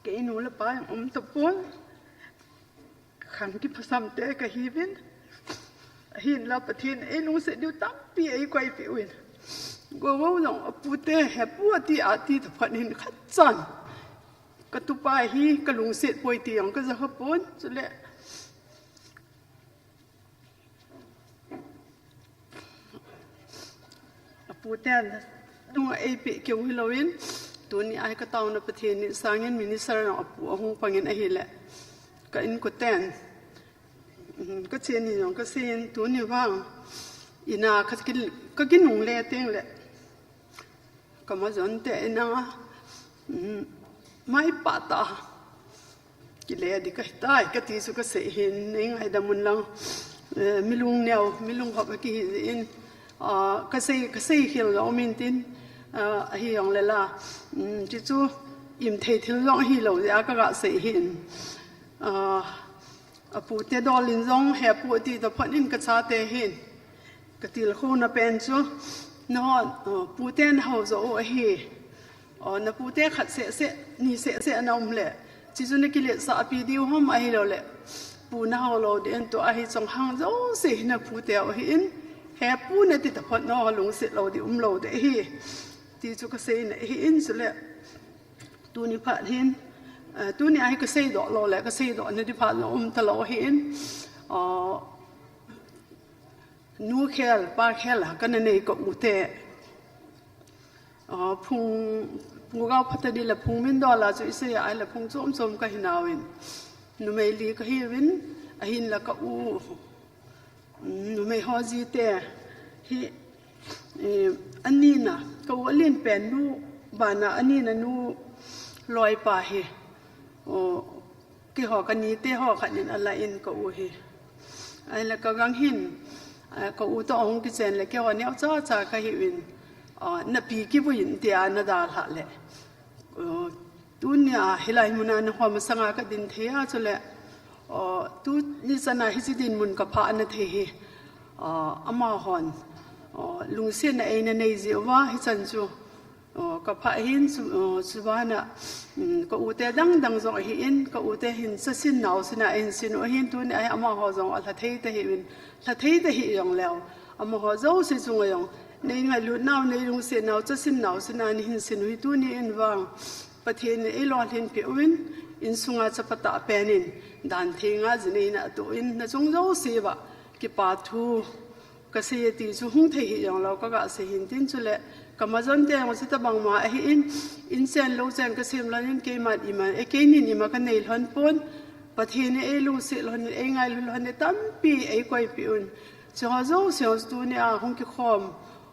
Kei nu le pa jong um tapon. Khang kiphasamte kahiuvin. Ahinla Pathen in eilungset diu tampi eikoipeh uvin. Gogo jong apute, hepu ati ati taphot hin khatchan katupa hi kalungset poi ti jong kaja khapon. Chule aputen nunga eipeh keu hilouvin, tuni a hi kataona Pathen in sangin minister jong apu ahung pangin ahile, ka inkoten, um, kachen ni jong kaseiyin tuni vang ina ka ki, kakinungle tengle, kamajonte ina, um, maipah tah a kile ding kahitai, kati chu kasei hin, neingaidam un lang. Eh, mi lungneo, mi lunghop kahi jeh in, ah, kasei, kasei khel jong um intin, ah, ahijongle la, um, chuchu imthei thil jong ahilou jeh a kaga sei hin. Ah, apute dol in jong hepu ati taphot in kachate hin katilkhouna pen chu, nahon, ah, pute nahou joh u ahi. O, napute khat seh seh, ni seh seh ana um le, chuchu nakiletsahpi diu ham ahiloule, pu nahou lou ding in tua hi chonghang jouse hi naputeu ahin, hepu nati taphot nangho lungset lou ding umlou ding ahi, ti chu kaseina ahin chule, tuni phat hin, eh, tuni a hi kaseidoh lou le, kaseidoh na ding phat jong um talou ahin, ah, Nu khel, pa khel a kana nei ka u te. Ah, phung, phung gau phatadi le phung min dola chu isei a le phung chom chom ka hi nauvin. Numei li ka hiuvin, ahin la ka u, mm, numei ho ji te hi, eh, anina, ka u alen pen nu, bana anina nu loi pa hi. Oh, Keiho ka nite ho khat in ala in ka u hi. Ahile ka gang hin, ah, ka u toh ahung kichen le keiho neo cha cha ka hiuvin, ah, na pi kivui in tia na dalha le. Ah, tunia hilai muna na ho masanga ka din thei a chule. Ah, tuni chana hichi dinmun ka phah na thei hi. Ah, amahon, ah, lungsetna eina nei jiuva hichan chu. Oh, ka phah hin chu, oh, chubana, mm, ka u te dang dang jong ahin, ka u te hin chasin nau sina ahin sin u ahin tuni a hi amaho jong alha thei ta hiuvin, lha thei ta hi jong leu. Amaho jouse chunga jong, nei ngailut nau, nei lungset nau, chasin nau sina nei hin sin u hi tuni in vang. Pathen in ei lolhin peh uvin, insunga chapa tah pen in, dan thei nga jin eina atoh in, na chung jouse uva, kipa thu, Ka sei e ti chu hung thei hi jong lou, ka ga sei hin tin chule, ka majon te jong chu tabang ma ahi in, in chen lou chen ka sem lon in keiman ima, e keinin ima ka nei lhon pon, Pathen in ei lungset lhon in, ei ngailu lhon in tampi ei koipi un. Chu ho jouse ho chu tuni a hung kikhom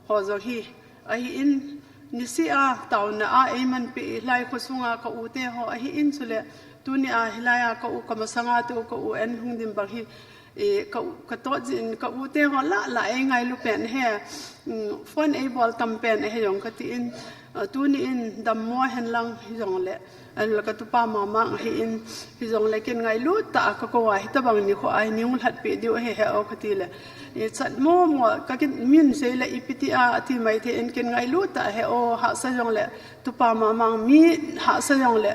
ho jong hi, ahi in, nisih a taona a ei manpi lai kho sunga ka u te ho ahi in chule, tuni a hilai a ka u ka masanga te u ka u en hung dim bang hi, E, ka, ka toh jin, ka u te ho lah lah ei ngailu pen he, mm, phone ei bol tam pen he jong ka ti in, a, tuni in dammo hen lang hi jong le, an la ka tupa mama hi in, hi jong le ken ngailut tah a ka kou a hi tabang nikho a hi ning lhat pe diu he he o ka ti le. E, chat mo mo ka kin min sei le ipi ti a, a ti mai the in ken ngailut tah he o hahsa jong le, tupa mama mi hahsa jong le,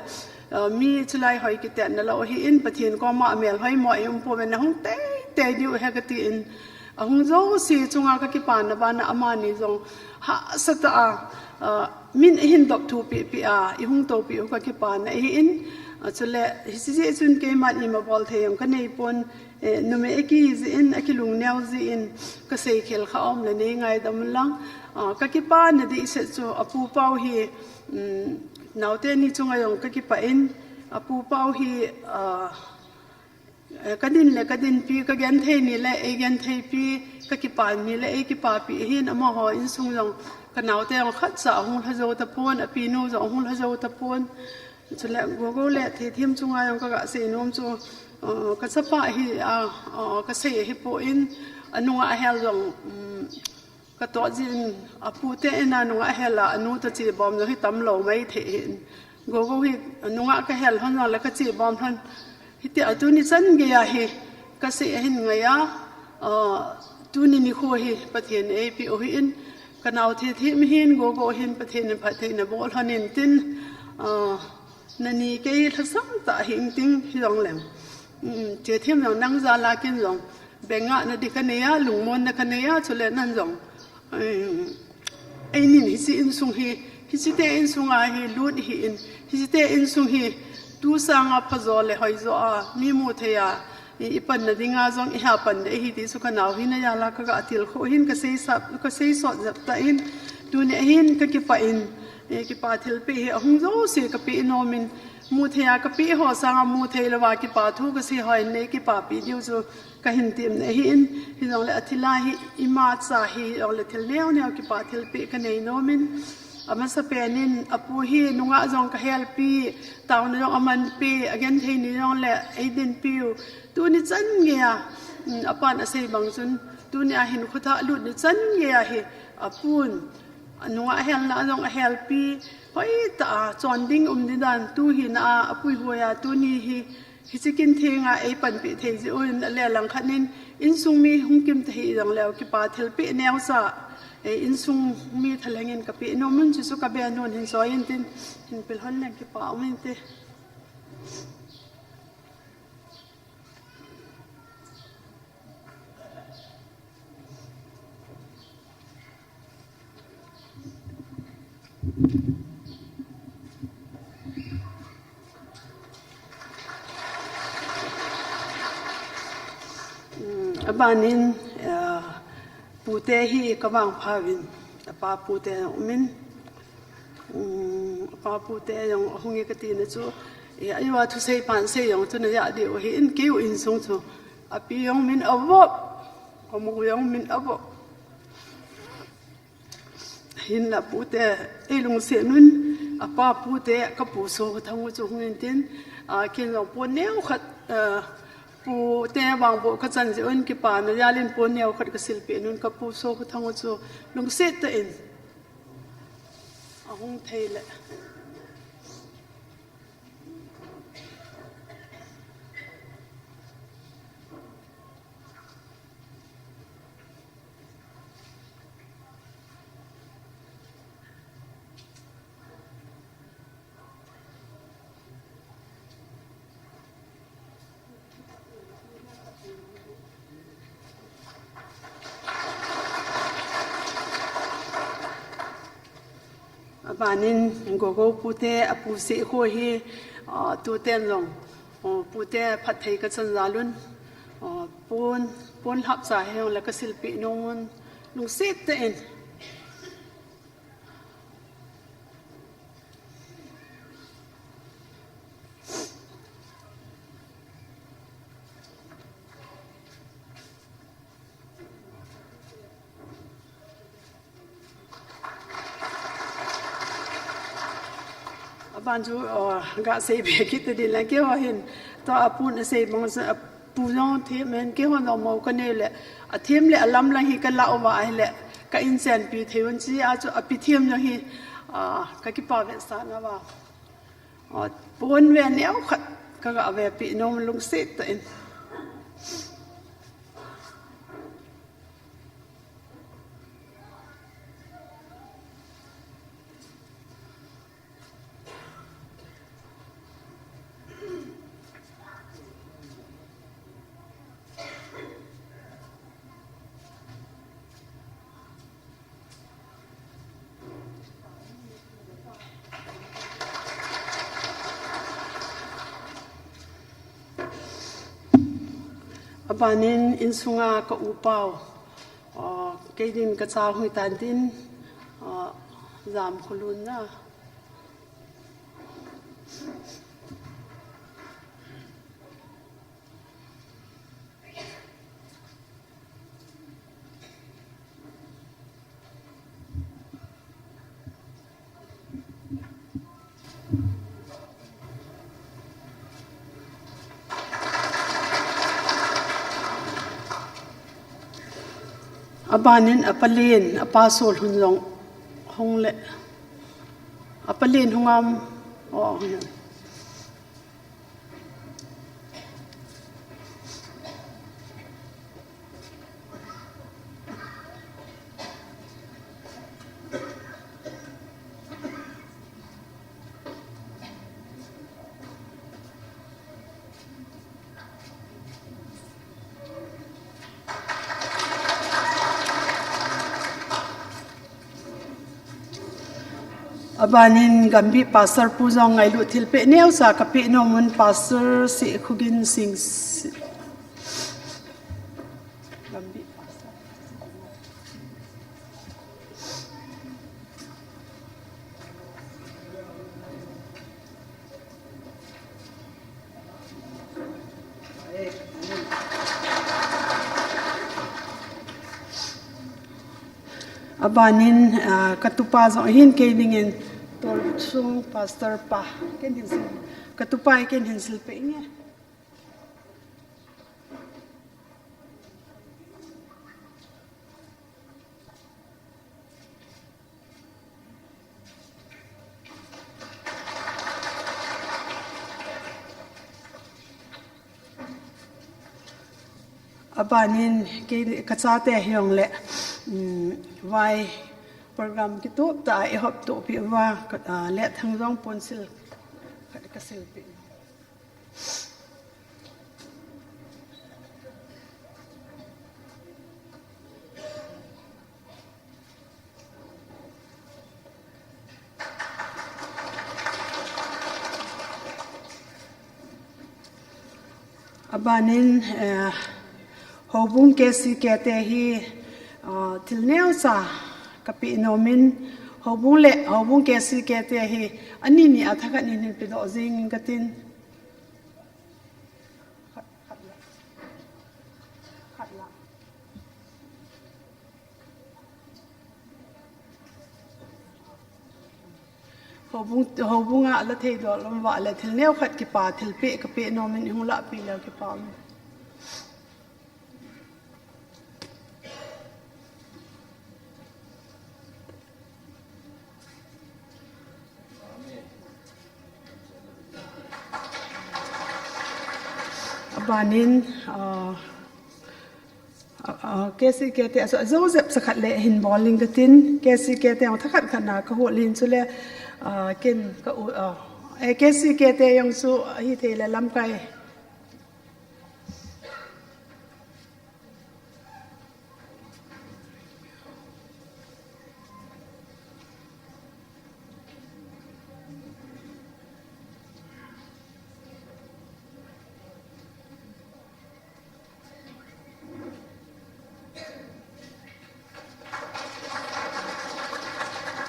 Aa, mi chulai hoi kitetna lou hi in Pathen koma amel hoi mo i um pon na hung tei tei diu he ka ti in, ahung jouse chunga ka kipana bana amani jong hahsa tah a, aa, min ahin dop thupi pi a, i hung topi u ka kipana hi in, aa, chule hiche jeh chun keiman ima bol thei jong ka nei pon, Eh, numei aki jin, aki lungneo jin, ka seikhel kha um le nei ngaidam lang. Ah, ka kipana dih set chu, a pu pau hi, um, naote ni chunga jong ka kipah in, a pu pau hi, ah, eh, ka din le ka dinpi, ka genthei ni le ei gentheipi, ka kipa ni le ei kipapi hin, amaho insung jong, ka naote jong khat cha ahung lha jou tapon, a pinu jong ahung lha jou tapon. Chule Gogo le Theithem chunga jong ka ga sei nom chu, uh, ka chapa hi, uh, uh, ka sei hi pon, a nunga hel jong, um, ka toh jin a pu te in a nunga hel a, a nu toh chebom jong hi tam lou mai thei hin. Gogo hi a nunga ka hel hon jong le ka chebom hon. Hiti a tuni chan gei a hi ka sei ahin ngai a, uh, tuni nikho hi Pathen eipe u hi in, ka nao Theithem hin Gogo hin Pathen in phattheina bol hon in tin, uh, Nani kei lhasam tah hing ting hi jong leng. Um, Theithem jong nang jal a ken jong. Beng a na di ka nei a, lungmon na ka nei a, chule nan jong. Um, ei nin hiche insung hi, hiche te insung a hi, lut hi in, hiche te insung hi, tu sang a phajo le hoijo a, mi mu thei a, I, i panna dinga jong i ha pan de hi ti chu ka nao hin a jal a ka ga tilkhou hin ka sei sot, ka sei sot jep ta in, tuni hin ka kipah in, eh, kipa thilpeh hi ahung jouse ka pe nom in, mu thei a ka pe ho sang a mu thei lou va kipa thu ka sei hon nei kipapi diu chu ka hin tem na hi in, hi jong le a thil a hi ima cha hi jong le thil neo neo kipa thilpeh ka nei nom in, Amasa pen in, a pu hi nungah jong ka helpi, taona jong a manpi, a genthei ni jong le ei dinpi u. Tuni chan gei a, um, a pan a sei bang chun, tuni a hin khuta lut ni chan gei a hi, a pun, a nungah helna jong a helpi, hoi tah a, chon ding um ni dan, tu hi na a, a pui hoi a, tuni hi, Hiche kin theng a ei panpi thei jeh un a le lang khat in insung mi hung kim ta hi jong leu kipa thilpeh neo sa, eh, insung mi thalheng in ka pe nom un chu chu ka be nun hin soi in tin hin pil hon leng kipa um in te. Um, abanin, ah, Pute hi ka vangpha uvin, a pa pute jong umin, um, a pa pute jong ahung e ka tina chu, e, a ua thusei pan sei jong chu na ja di u hi in keu insung chu, a pi jong min a vop, a mu jong min a vop. Hinla pute, ei lungset nun, a pa pute, ka pu so ka thang u chu hung in tin, a, kin jong pu neo khat, a, pute vang bo ka chan je un kipa na jalin pu neo khat ka silpeh nun ka pu so ka thang u chu lungset ta in. A hung thei le. Abanin Gogo pute a pu se kho hi, a, tuten jong, o, pute phatthei ka chan jal un, o, pon, pon lhap cha he jong le ka silpeh nom un lungset ta in. Aban chu, uh, ga sei be kit te din la keiho hin. Tua apun asei bang chu, a pu jong them men keiho no mo ka nei le. A them le a lam lang hi ka la uva ahi le. Ka in chen pi thei un chi a chu a pi them jong hi, uh, ka kipa ve sa na va. Uh, pon ve neo khat ka ga ve pi nom lungset ta in. Abanin insunga ka u pau, ah, kei din ka cha hui tan din, ah, jam khulun na. Abanin a palen, a pa sol hun jong hung le. A palen hung am, oh, hung am. Abanin Gambi Pastor pu jong ngailut thilpeh neocha ka peh nom un Pastor Sikhugin Singh. Gambi Pastor. Abanin, ah, ka tupa jong hin kei dingin Tolsung Pastor pa. Ken hin sil. Ka tupa hi ken hin silpeh inge. Abanin kei ka chate hiong le, um, vai program kitup ta i hop tup pi va, ka, ah, le thang jong pon sil ka, ka silpeh. Abanin, eh, houbung K C K te hi, Ah, thil neocha kapeh nomin, houbung le houbung K C K te hi ani ni a thakhat ni hin pedoh jingin katin. Houbung, houbung a la thei dol um va le thil neokhat kipa, thilpeh kapeh nomin, ihung lahpeh leu kipa um. Abanin, ah, ah, ah, K C K te, ah, so, Joseph sakhat le hin bol ing katin, K C K te jong thakhat khat na kahol in chule, ah, ken ka u, ah, eh, K C K te jong chu hithei le lamkai.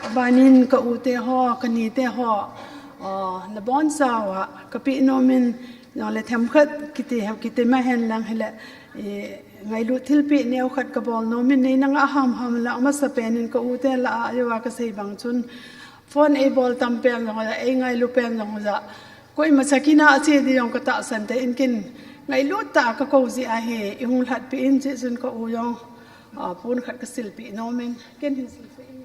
Abanin ka u te ho, ka ni te ho, ah, nabonchauva kapeh nomin, jongle themkhat kiti, kiti ma hen lang hile, eh, ngailut thilpeh neokhat kabol nomin, neina ngah hamham la, amasapen in ka u te lah a, ajeh a kasei bang chun, phone eibol tam pen jong la, eingailu pen jong la, koima chakina ache di jong katahsan te in ken ngailut tah a kakou jeh ahi, ihung lhatpeh in cheh chun ka u jong, ah, pon khat kasilpeh nomin, ken hin silpeh in.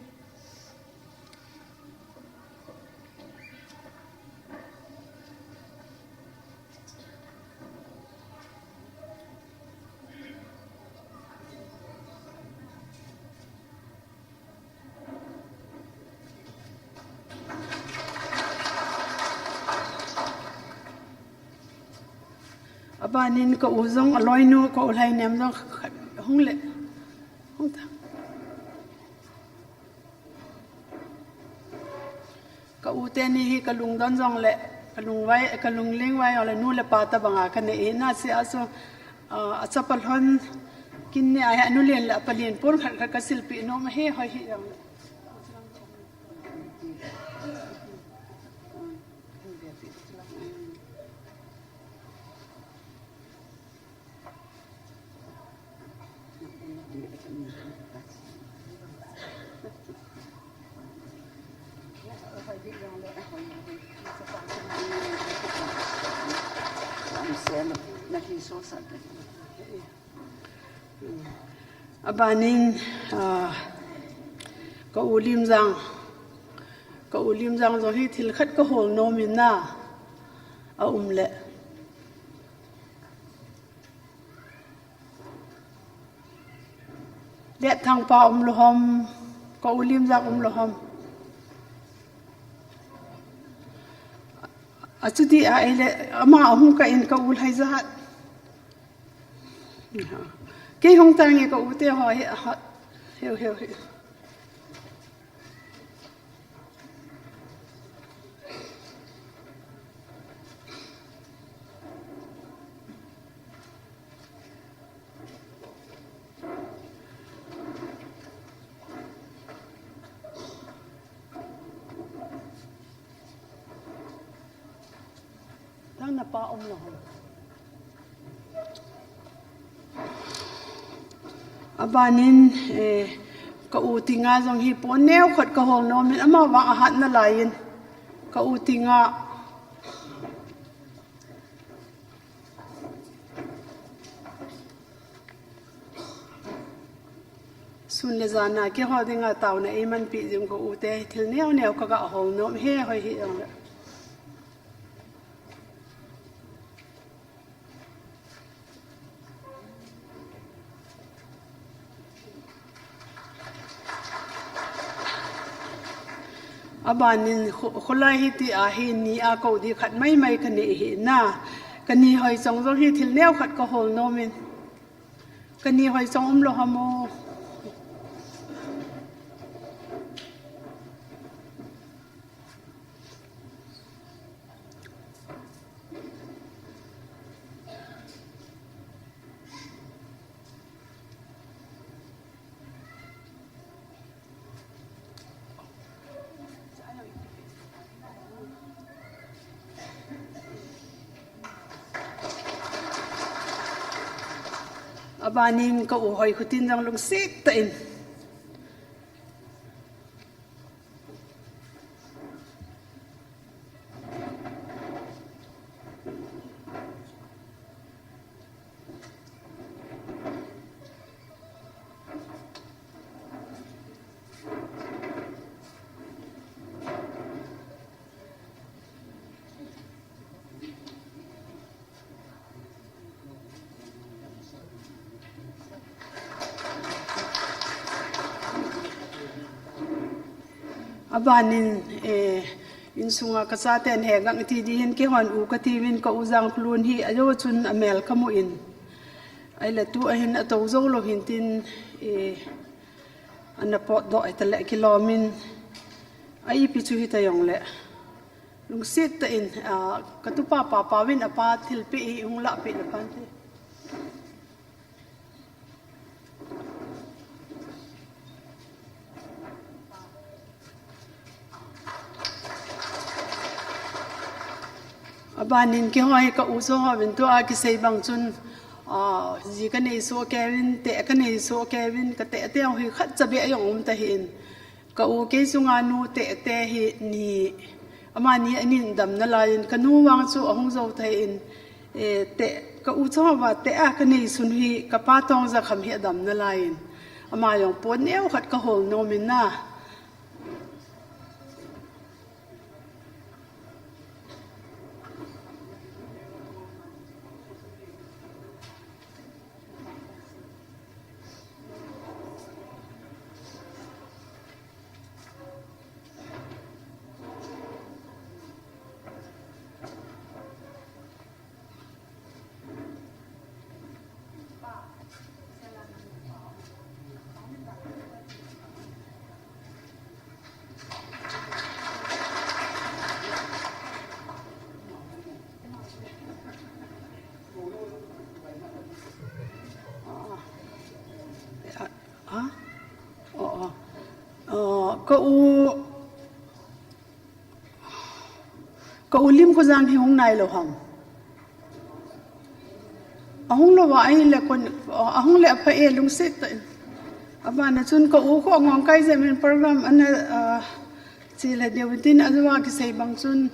Abanin ka u jong aloinu, ka u Lhainem jong hung le. Hung ta. Ka u teni hi kalungdon jongle, kalungvai, kalungling vai jongle, nu le pa tabanga kanei hi na, chea chu, ah, achapa lhon kin ni ahi, anu len le apa len pon khat khat kasilpeh nom ahi, hoi hi jongle. Abanin, ah, ka u Limjang, ka u Limjang jong hi thil khat kahol nomin na, aum le. Letthangpa umlou ham, ka u Limjang umlou ham. Achuti a eile, ama ahung kah in ka u Lhaijat. Kei hung tange ka u te ho hi, ha, heu, heu, heu. Tang napa umlou ham. Abanin, eh, ka u Tinga jong hi pon neokhat kahol nomin, ama vang ahat nalaiyin. Ka u Tinga. Sun le jan a keiho dinga taona eimanpi jing ka u te, thil neo neo kaga hol nom e, hoi hi jongle. Abanin khu-, khulai hiti a hi ni a kou di khat maimai kanei hi na. Kani hoi chong jong hi thil neokhat kahol nomin. Kani hoi chong umlou ham o. Abanin ka u Hoikhutin jong lungset tah in. Abanin, eh, insunga ka chaten he gang ti ding hin keihon u kati uvin ka u Jangkholun hi ajo chun amel kamu in. Ahile tu ahin ato jou lou hin tin, eh, ana potdoh ahitah le kilom in a ipi chu hita jongle. Lungset tah in, ah, ka tupa Papa uvin apa thilpeh hi hung lahpeh le phante. Abanin keiho hi ka u chunga uvin tua kisei bang chun, ah, ji ka nei soh kei uvin, teh ka nei soh kei uvin, ka teh teu hi khatcha beh jong um tahih in. Ka u kei chunga nu teh teh hi ni, amani anin dam nalaiyin, ka nu vang chu ahung jou tahih in, eh, teh, ka u chunga uva teh a ka nei sun hi, ka pa Tongjakham hi adam nalaiyin. Ama jong pon neo khat ka hol nom in na. Ah, ah. Oh, oh. Oh, ka u, ka u Limkhojan hi hung nai lou ham? Ahung lou va ahile kon, oh, ahung le apha e, lungset tah in. Abana chun ka u kho ngong kai jep in program ana, ah, Chule deu tin ajo a kisei bang chun,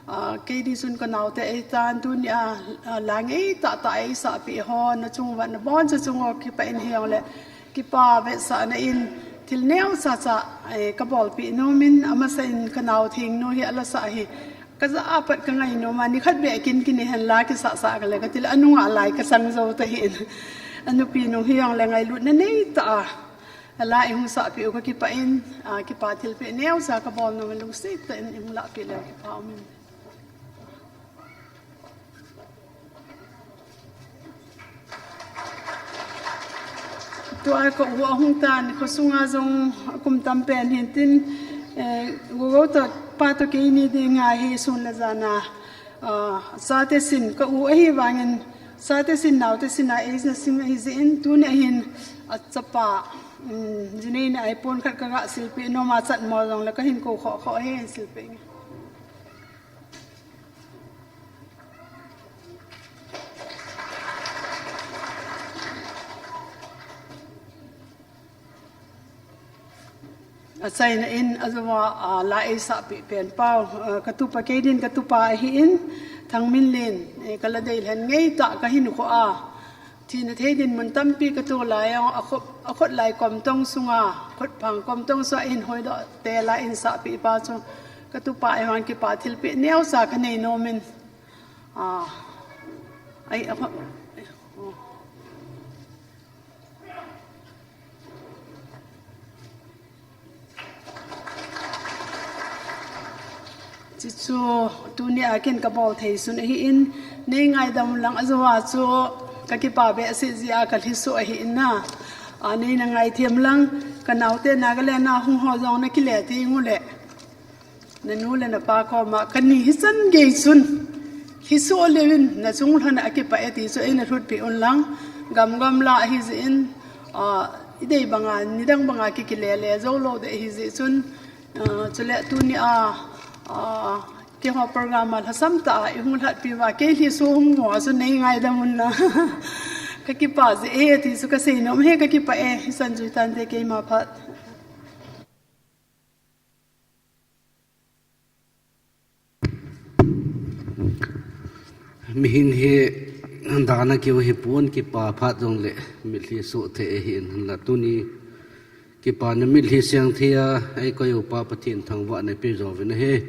ah, kei ding chun ka naote eitan tunia, ah, la ngei tah tah eisahpeh ho, na chung uva na boncha chung uva kipah in hijongle, kipa vetsahna in thil neocha cha, eh, ka bolpeh nom in, amasa in ka nao Thingnu hi ala sah hi ka ja a pat ka ngai nom a, nikhat beh kin kin hen la kisah sah kale ka tile anunga lai ka chang jou tahih in. Anupi nu hijongle ngailutna nei tah a. Ala ihung sahpeh u ka kipah in, ah, kipa thilpeh neocha ka bol nom in lungset tah in ihung lahpeh leu kipa um in. Tua ka u ahung tan, khosunga jong kum tam pen hin tin, eh, gogo toh pa toh keini dinga hi sun le jan a, ah, chate sin, ka u ahi vangin, chate sin, naote sin a eina sim ahi jeh in, tunia hin achapa, um, jinei ni a hi pon khat ka ga silpeh nom a, chat mo jongle ka hin kou khoh khoh hi silpeh nge. Achaina in ajo a, ah, la eisahpeh pen pau, ah, ka tupa kei din ka tupa ahin, Thangminlen, eh, ka la deilhen ngei tah ka hinkho a. Thina thei dinmun tampi ka to lai a, a khut, a khut lai kom tong sunga, khut phang kom tong sunga hin hoidoh te la eisahpeh pa chu ka tupa ahi vang kipa thilpeh neocha ka nei nom in. Ah, ai, a khut, oh. Chuchu tunia ken ka bol thei sun ahin, nei ngaidam lang, ajo a chu ka kipa behseh jeh a ka lhisoh ahin na. A, nei na ngaithem lang, ka naote Nagaland a hung ho jong na kile ding u le. Na nu le na pa koma ka ni hichan gei chun, lhisoh leu in na chung lhon a kipah e ti chu eina lhutpeh un lang, gam gamla ahi jeh in, ah, i dei banga, nidang banga ki, kile le jou lou ding ahi jeh chun, ah, chule tunia, ah, keiho program a lhasam tah a i hung lhatpeh uva, kei lhisoh hung mo a chu nei ngaidam un lang. Ka kipa jeh e, ti chu ka seinom e, ka kipah e, i san jui tante keima phat. Mihem hi dan a keu hi pon, kipa phat jongle mitlhi soh thei ahi in, hinla tuni kipana mitlhi seng thei a eikoi u Pa Pathen thangvahna eipe jouvin ahi.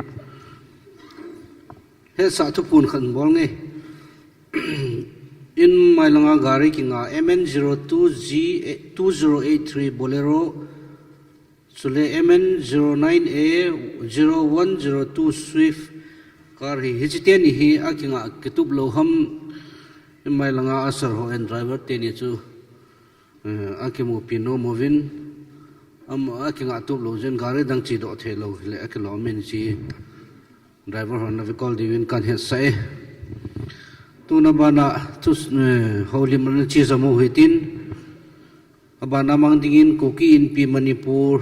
Hetsah thuphon khat bol nge. In mailanga gari kinga M N zero two G two zero eight three Bolero, chule M N zero nine A zero one zero two Swift car hi, hiche teni hi akinga kitup lou ham, in mailanga usher ho and driver teni chu, eh, akimupi nom uvin, ama akinga tup lou jeh in gari dang chedoh thei lou hile akilom in, hiche driver hon ana ve kol diuvin kahin hetsah e. Tuna bana chu, eh, houlim ana che jom u hitin, abana mang dingin Kuki Inpi Manipur,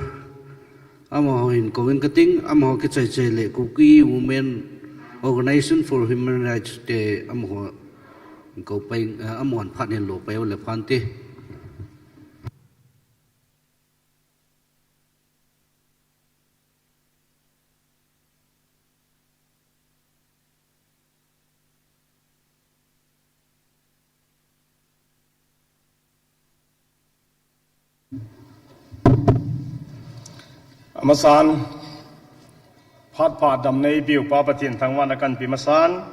amaho hin kouvin kating, amaho kichai chai le Kuki Women Organization for Human Rights te amaho kou pai, eh, amahon phat hin lo pai u le phante. Amasan, phat pha damna eipe u Pa Pathen thangvahna kahin pe masan,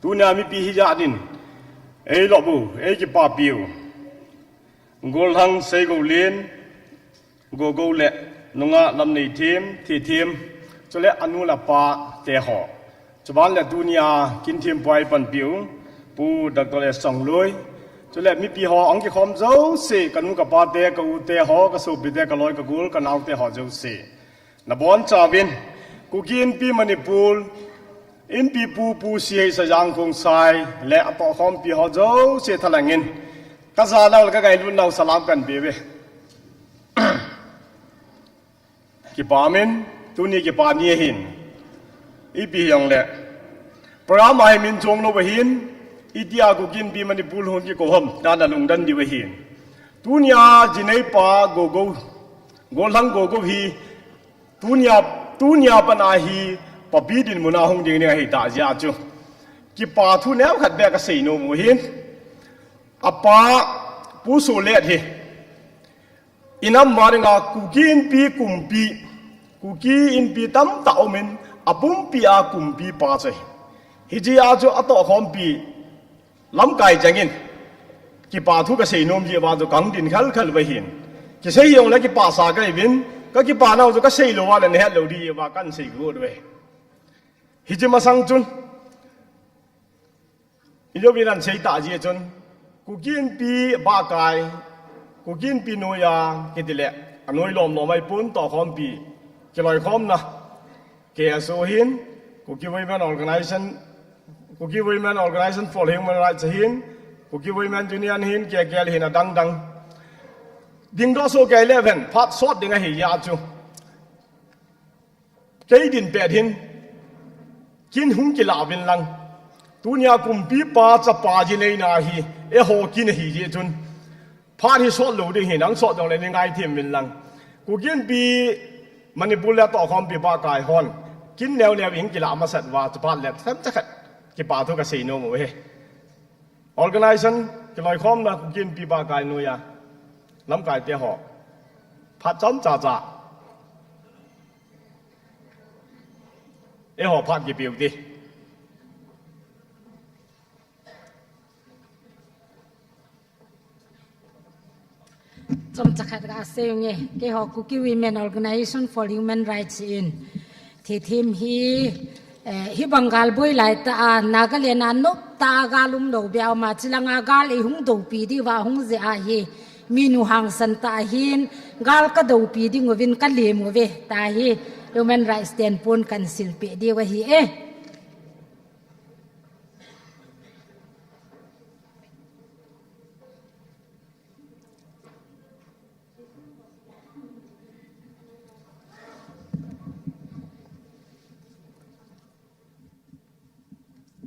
tunia mipi hijat in eilop u, eikipapi u, Gollhang Seigoulen, Gogou le nungah Lamneithem, Thethem, chule anu le apa teho. Chuban le tunia kin thempu a eipanpi u Pu Doctor S Chongloi, chule mipi ho ahung kikhom jouse, kanu kapa te, ka u teho, ka sopi te, ka loi ka gol, ka nao teho jouse, nabonchauvin Kuki Inpi Manipur, Inpipu Pu C H Sajang Khongsai le atohkhompi ho jouse thalheng in, ka janau le ka ngailutnau salam kahin pe uve. Kipa min, tuni kipa ni ahin, ipi hijongle program a hi min chong lou ahin, itia Kuki Inpi Manipur hung kikou ham tia nalungdon diu ahin. Tunia jinei pa Gogou, Gollhang Gogou hi tunia, tunia pat a hi papi dinmun a hung ding ding ahitah jeh a chu, kipa thu neokhat beh kasei nom u ahin. Apa Pu Solet hi inam a dinga Kuki Inpi kumpi, Kuki Inpi tamtah umin, apumpi a kumpipa chu ahi. Hijeh a chu atohkhompi lamkai chengin kipa thu kasei nom jeh uva chu kahung din khalkhal uva ahin. Kisei hijongle kipasa kahiuvin, kakipa nau chu kasei lou uva le nahet lou ding jeh uva kahin sei got uve. Hiche masang chun, ijouvin ahin sei tah jeh chun, Kuki Inpi bahkai, Kuki Inpi noiya kitile anoi lom lom ahipon, tohkhompi kiloikhomna, K S O hin, Kuki Women Organization, Kuki Women Organization for Human Rights hin, Kuki Women Union hin, K K L hin, adang dang, dingdoh soh kei leuhen phat sot ding ahi jeh a chu, kei din pet hin kin hung kilah uvin lang, tunia kumpipa chapa jineina hi eiho kin ahi jeh chun, phat hi sot lou ding ahin, nang sot jongle nei ngaithem uvin lang, Kuki Inpi Manipur le atohkhompi bahkai hon kin neo neo in kilah masat uva, chuphat le themcha khat kipa thu kasei nom u ahi. Organization kiloikhomna Kuki Inpi bahkai noiya lamkai teho, phat chomcha cha eiho phat kipe u hite. Chomcha khat kasei u nge, keiho Kuki Women Organization for Human Rights in, Thethem hi, eh, hibang gal boi laitah a, Nagaland a noptah a gal umlou beh a um a, chulanga gal eihung doupi diuva ahung jeh ahi, minu hangsan tah ahin, gal kadoupi ding uvin kalem uve, tia hi Human Rights ten pon kahin silpeh diu ahi e.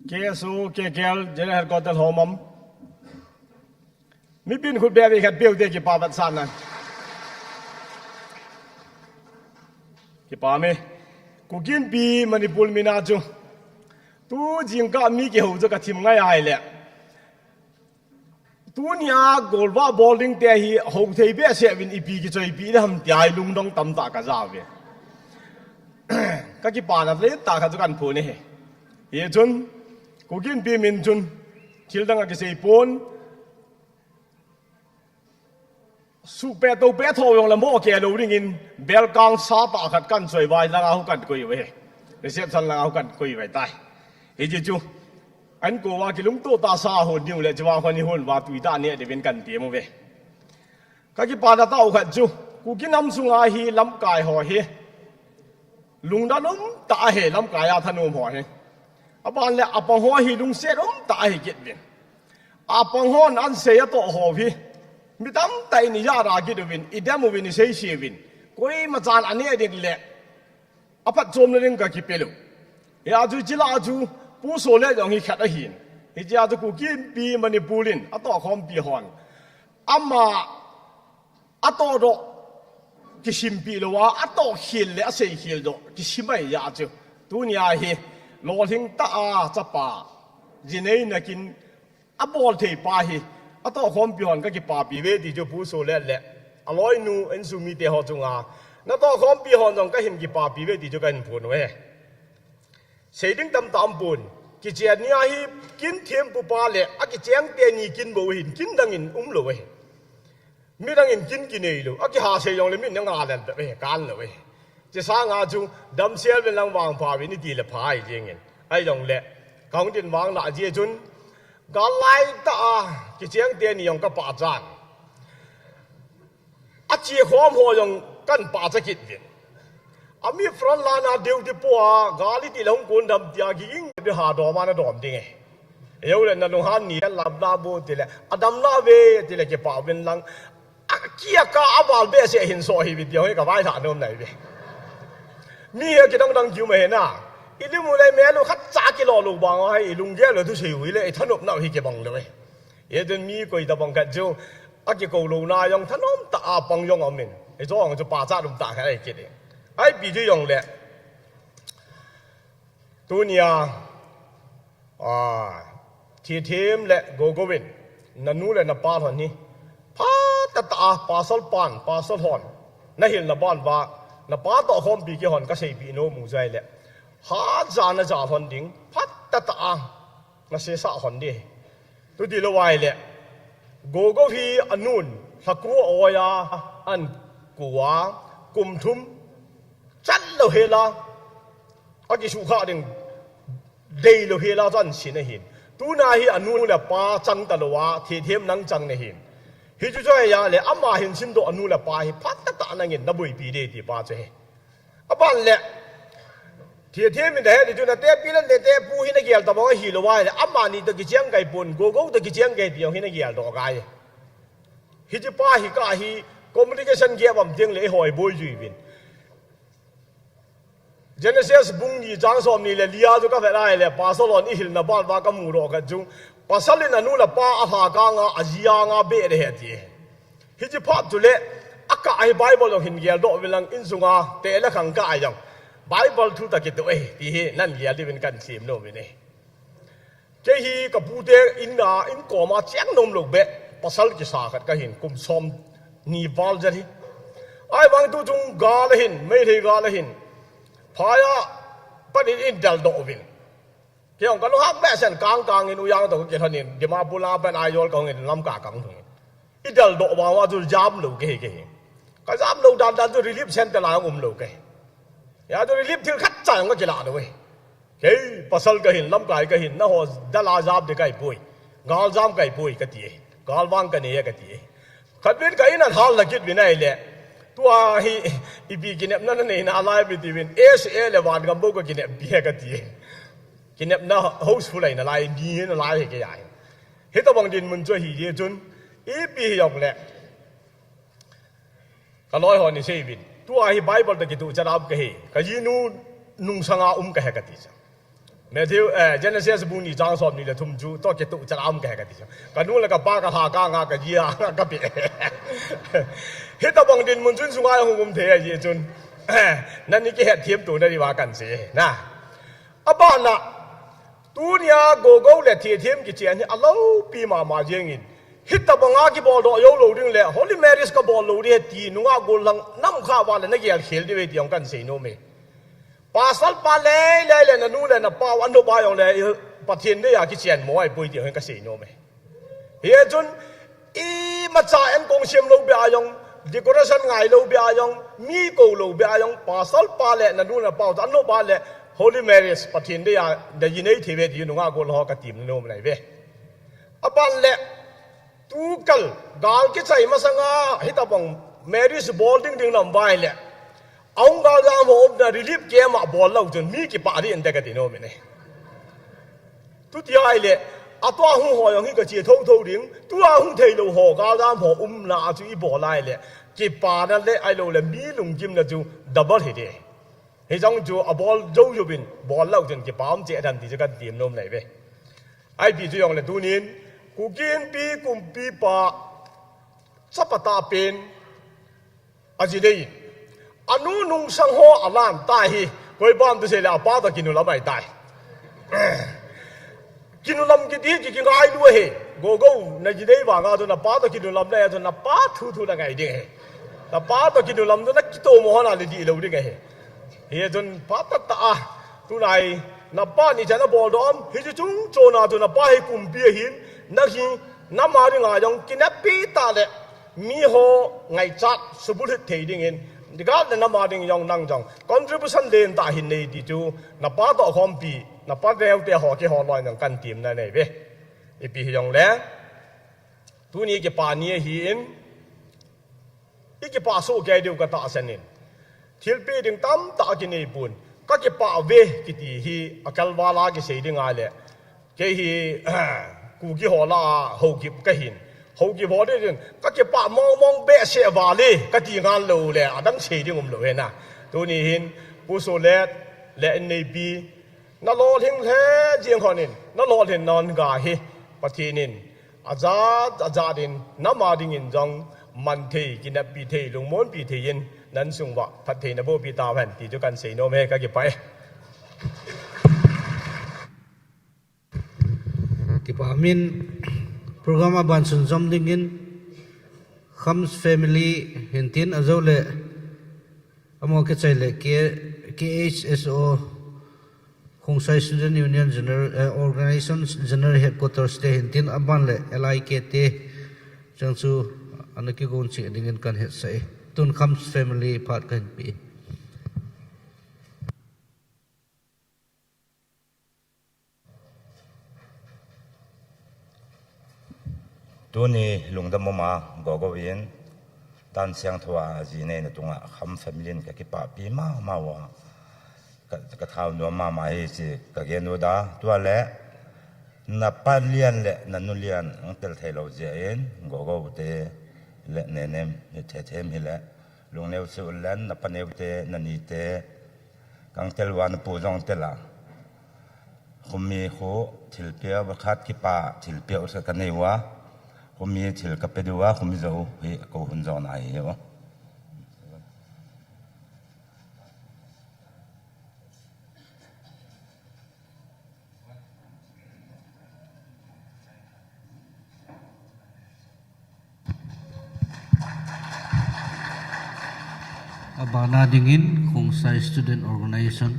K S O, K K L, General Headquarter hom am, Mipin khut bebe khat peuhte kipa vetsahnan. Kipa me. Kuki Inpi Manipur mina chu. Tu jingkah mi kihou chu kathim ngai ahile. Tunia golvah bol dingte hi houthei behseh uvin ipi kichoipi ding ham tia hi lungdong tamtah kaja uve. Kakipana lentah khat chu kahin phon e. Hichun, Kuki Inpi min chun, thil dang akisei pon, suhpeh tohpeh tho jongle mo kei lou dingin, belkang satah khat kahin choi uva, langa hu kahin koi uve. Reception langa hu kahin koi uve tai. Hiche chu, ankouva kilungtoh tah sa hon diu le, chua hon hi hon uva tuitah neh diuvin kahin tem uve. Kakipana tah u khat chu, Kuki nam sunga hi lamkai ho hi lungdon umtah ahi, lamkai a thanom ho hi. Aban le apang ho hi lungset umtah ahi kit uvin. Apang hon ahin sei atoh ho hi mi tamtah in ijat a kit uvin, idem uvin, iseise uvin. Koimachan aneh ding le aphatchomna ding kakipelou. Hia chu hiche lah a chu Pu Solet jong hi khat ahin. Hichea chu Kuki Inpi Manipur in atohkhompi hon ama atohdoh kisimpeh louva, atohkhel le aseikhel doh kisim ahijeh chu, tunia hi lolhing tah a chapa jinei nakin abol thei pa hi atohkhompi hon kakipapi uve ti chu Pu Solet le aloinu insung mite ho chunga natohkhompi hon jong kahin kipapi uve ti chu kahin phon uve. Sei ding tamtah aumpon. Kichen nia hi kin thempupa le akicheng teni kin bou ahin, kin dangin umlou ahi. Midangin kin kineilou, akihasei jongle min nga lel bep ahi, kanlou ahi. Hiche sanga chu damsel uvin lang vangpha uvin iti le pha ahi jengin. Ahijongle kahung din vanglah jeh chun, gal laitah a kicheng teni jong kapachan, achekhom ho jong kahin pachat kit uvin. Ami front line a duty po a gal iti le hung kon dam tia kiging ding, hadom a nadom ding e. Eule nalunghan ni lamla bo tile, adamna ve tile kipah uvin lang, akiaka aval behseh hin soh hiuvin ti jong hi kavailhah nom nai uve. Mi hi kidang dang kium ahi na. Ilim u le imel u khatcha kilolou vang a hi ilunggel u thusei u hile ithanopna u hi kibang lou e. Hichun mi koitobang khat chu akikou louna jong thanom tah a pang jong aumin, hiche jong chu pachat umtah khat ahi kit e. Ipi ti jongle, tunia, Thethem le Gogou in nanu le napa lhon hi phatah tah a pasal pan, pasal hon nahilna ban uva, napa toh khompi kihon kaseipeh nom u chu ahile, haja naja lhon ding, phatah tah a nasesah lhon ding. Chuti lou ahile, Gogou hi anun lhaku a-oi a ahin kou a, kum thum chan lou hela akisuhkhah ding deilou hela chu ahin sin ahin. Tuna hi anu le apa chang talou a, Thethem nang chang nahin. Hichu chu ahile, ama hin simdoh anu le apa hi phatah tah nangin naboipi ding ti pa chu ahi. Aban le, Thethem in nahet ding chu natepi le natepu hi nagel tabang ahilou ahile, amani toh kicheng kahi pon, Gogou toh kicheng kahi ti jong hi nageldoh ngai. Hiche pa hi kah hi communication gap um tengle eihoiboi jiuvin. Genesis bung ni chang somni le li a chu kavet ahile, pasal hon ihilna ban uva kamudoh khat chu, pasal in anu le apa alhakang a, aji anga beh ding ahi ati. Hiche phat chule, akah hi Bible jong hin geldoh uvin lang, insunga teh le khang kah a jong Bible thu toh kitoh e ti hi nahin gel diuvin kahin sem nom in e. Kei hi kapute in a, inkoma cheng nomlou beh pasal kisa khat kahin, kum somni val jet hi. Ahivang tuchung gal ahin, Meitei gal ahin, phai a pat in eidaldoh uvin. Kei jong kalunghang behseh in kangkang in, Uyang toh kakilhon in, Dimapur lang a pat Aizawl kahung in, Lamka kahung lhung in, eidaldoh vang uva chu jamlou kahi, kahi. Kajamlou dandan chu relief centre la jong umlou kahi. Hia chu relief thil khatcha jong kakilah lou e. Kei pasal kahin, lamkai kahin, nangho dal a jam ding kahipoi, galjam kahipoi kati e, galvang kanei e kati e. Khatvei in ka in ahal lha kit uvin ahile, tua hi ipi kinepna nanei nalai uvem tiuvin, S A le vangam bou kakineppi e kati e. Kinepna housefull ahi nalai, ni hi nalai ahi kei a hi. Hitobang dinmun chu ahi jeh chun, ipi hijongle, kaloi hon isei uvin, tua hi Bible toh kituh chan a um kahi, kajinu nungsang a um kahi kati chu. Matthew, eh, Genesis bung ni chang som ni le thum chu, to ke tu chalam ke ka ti. Ka nu le ka pa ka ha ka nga ka ji a nga ka pi. Hitabang dinmun chun sunga hung um thei a ji chun. Nani kihet thiam tu na di va kan se. Na. Abana. Tunia gogo le thethiem kichen hi alopi mama jengin. Hitabanga kibol doh jou lou ding le, Holy Marriage kabol lou ding he ti nunga golhang nam kha va le na gel khel ding ve ti jong kan sei nom e. Pasal pa lei lei le na nu le na pa wan do ba jong le, Pathen dei a kichen mo ai poi ti jong ka sei nom e. Hichun, imacha enkong sem lou bia jong, decoration ngai lou bia jong, mi kou lou bia jong, pasal pa le na nu na pa u, an lou pa le, Holy Marriage, Pathen dei a, da ji nei thei ve ti nunga gol ho ka tim nom nai ve. Aban le, tukal, gal kichai masanga, hitabang, marriage bol ding ding lam vai le, Ahung gal jam ho umna relief camp a bol lou chun mi kipah ding inte ka ti nom e. Tuti ahile, atua hung ho jong hi ka che thotho ding, tua hung thei lou ho gal jam ho umna a chu i bol ahile, kipana le ahilou le mi lunggimna chu double hi de. Hijong chu abol jou jouvin, bol lou chun kipa um che dan ti chu kan ti nom nai ve. Ipi chu jong le tunin, Kuki Inpi kumpipa chapa tah pen, Aji dei. Anu nungsang ho alan tai hi. Koi bam tu sei le apa to kinu lam ai tai. Kinu lam kiti ki, ki ngai lu he. Go go, na ji dei vanga tu na pa to kinu lam na ya tu na pa thu thu na ngai ding he. Na pa to kinu lam tu na kito mo ho na le di lou ding he. Hi chun pa ta ta a. Tunai, na pa ni chana bol dom. Hi chu chung chona tu na pa hi kumpi ahin. Na hi, na ma ding a jong kinapi ta le. Mi ho ngaichat subulhit thei dingin, digal le nama ding jong nang jong contribution len tah hin nei ti chu, na pa toh khompi, na pa neo te ho kihol loi nang kan tim na nei ve. Ipi hi jong le, tuni kipa ni ahin, i kipa soh kei diu ka tahsan in. Thilpeh ding tamtah kinei pon. Ka kipah ve kiti hi a kalvala kisei ding a le. Kei hi, Kuki ho lah a Haokip ka hin. Haokip ho ding hin. Ka kipah mong mong behseh vale. Ka ti ngal lou le. Adang sei ding um lou hena. Tuni hin. Pu Solet le inneipi. Na lolhing le jing hon in. Na lolhing non ga hi. Pathen in. Ajat, ajat in, nama dingin jong, man thei, kineppi thei, lungmonpi thei in, nan sung uva, phattheina bohpi tauhen, ti chu kan sei nom e, ka kipah e. Kipah min, program aban sunjom dingin, Khams family, hintin ajou le, Amaho kichai le K-, K H S O, Khongsai Student Union General, eh, Organization General Headquarters te hintin aban le L I K te chang chu ana kigon cheh dingin kan hetsah e. Tun Khams family phat kan pe. Tuni lungdam mama gogo in, tan siangthou a ji neina chunga Kham family in ka kipahpi mama uva. Ka, ka thao nom mama hi chi ka gen u da. Tua le, na pa lian le na nu lian ang tel thei lou jeh in, gogo te le nenem, ni the them hi le, lungneo chu len, na pa neo te, na ni te, Kang tel uva na pu jong tel a. Khumi khu thilpeh uva khat kipa thilpeh u sa ka nei uva. Khumi thil ka pe diu a, khumi jo hi ko hun jo na hi uva. Abana dingin Khongsai Student Organization.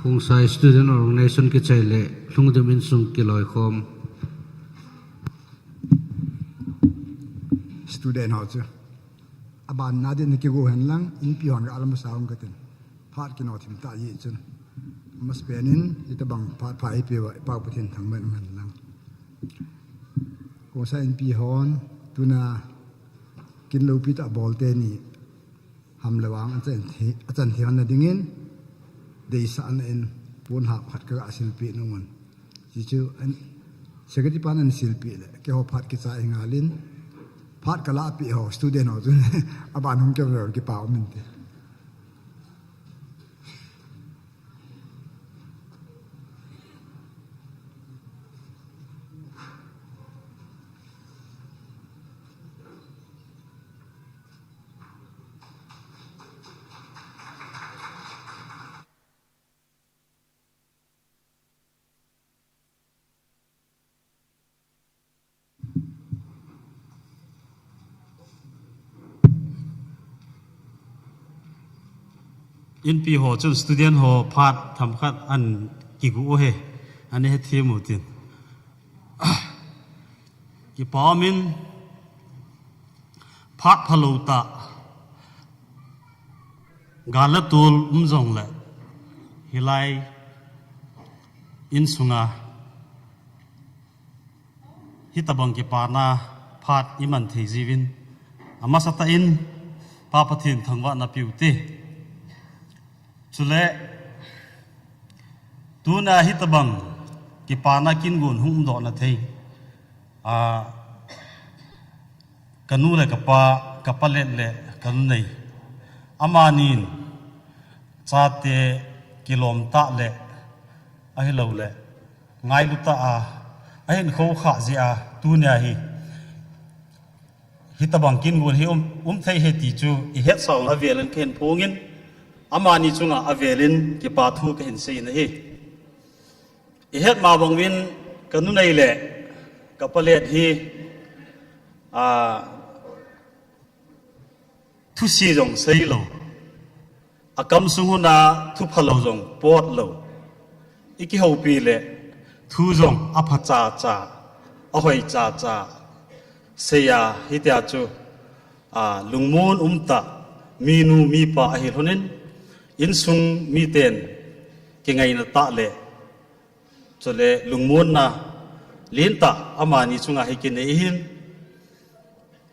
Khongsai Student Organization kichai le lungdam in sung kiloikhom. Student ho chu. Abana din kigo hen lang, inpi hon ga alam sa hung katin. Phat kino thim ta ji chun. Masapen in, itabang phat pha ipi uva, i Pau Pathen thangvah in um hen lang. Mosa Inpi hon tuna kin lopi ta bol teni hamlou vang achan thi, achan thi hon na dingin deisahna in pon hap khat kaga silpeh nung un. Hichu an, secretary pan ahin silpeh le keiho phat kichai ngal in, phat kalah peh ho student ho chun aban hung kemlou kipa um inte. Inpi ho chun student ho phat themkhat ahin kigu u ahi, ana hethem u tin. Kipa um in, phat phalou tah, gal le tol um jongle, hilai insunga hitabang kipana phat iman thei jiuvin, amasatah in Pa Pathen thangvahna peu hite. Chule, tuna hitabang kipana kin gon hung umdoh na thei, a, kanu le kapa, kapa let le kanu nei, amanin chate kilom tah le, ahilouleh ngailu tah a, ahin khoukhah jeh a, tunia hi hitabang kin gon hi um, um thei ahi ti chu ihet sau avelin kahin phongin, amani chunga avelin kipa thu kahin seiyin ahi. Ihet ma bang uvin kanu nei le kapa let hi, a, thusi jong seilou, akam sung huna thu phalou jong potlou, ikihoupi le thu jong apha chacha, ahoi chacha seiya, hitia chu, a, lungmon umtah minu mipa ahi lhonin, insung miten kingaina tah le, chule lungmonna lentah amani chunga hi kinei ahin.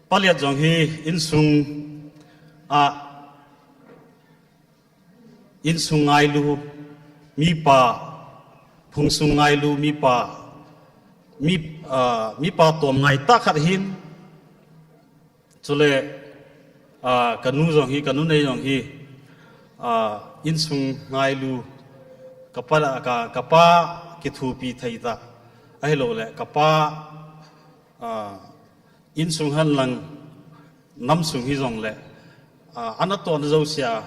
Palet jong hi insung a, insung ngailu mipa, phungsung ngailu mipa, mi, a, mipa tom ngai tah khat ahin. Chule, a, kanu jong hi, kanu nei jong hi, a, insung ngailu, kapa, ka, kapa kithopi thei tah, ahilouleh kapa, a, insung henlang namsung hijongle, a, anatohna jousea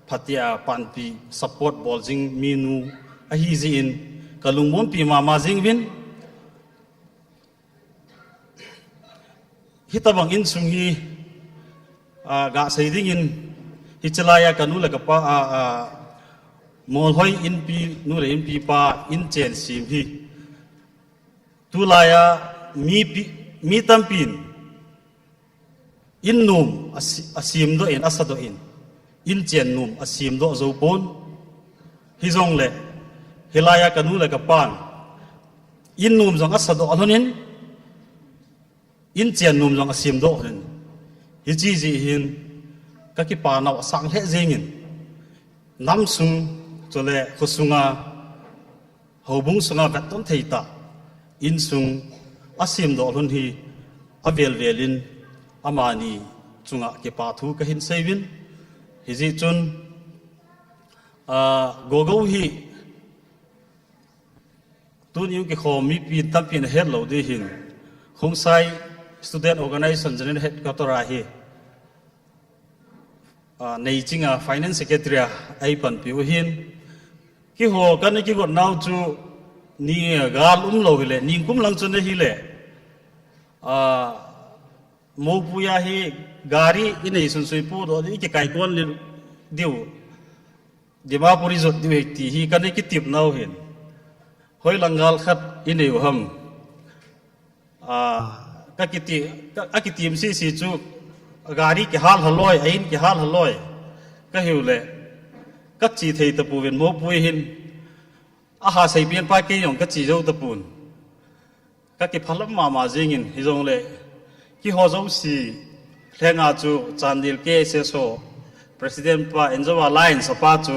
phatea panpi support bol jing minu ahi jeh in kalungmonpi mama jeng uvin. Hitabang insung hi, a, gasei dingin, hiche laiya kanu le kapa, a, a, Molhoi Inpi nu le Inpi pa inchen sem hi, tulaiya mipi, mi tampin innom a si-, asemdoh in, asadoh in, inchen nom asemdoh joupon. Hijongle, hilaiya kanu le kapan innom jong asadoh lhonin, inchen nom jong asemdoh lhonin. Hiche jeh hin kakipanau asang lheh jengin, namsung chule khosunga, houbung sunga vetton thei tah insung asemdoh lhon hi avel velin amani chunga kipa thu kahin seiuvin. Hijeh chun, a, Gogou hi tuni kikhom mipi tampin ahetlou ding hin, Khongsai Student Organisation General Headquarter a hi, a, Neichinga Finance Secretary a eipanpiu ahin. Keiho kana kigot nau chu ni gal umlou hile, ningkum lang chun ahile, a, Mopuia hi gari inei sunsui podoh ding, ikikaikon diu, Dimapur ijot diu ahi ti hi kana kitep nau hin, hoilang gal khat ineiu ham, a, kakiti, ka, akitem sese chu, gari kihal haloi, a in kihal haloi kahiule, kache thei tapouvin, Mopui hin aha seipen pa kei jong kache jou tapon. Ka kiphalam mama jingin hijongle, keiho jouse lhenga chu Chandel K H S ho President pa Enjoa Line sapa chu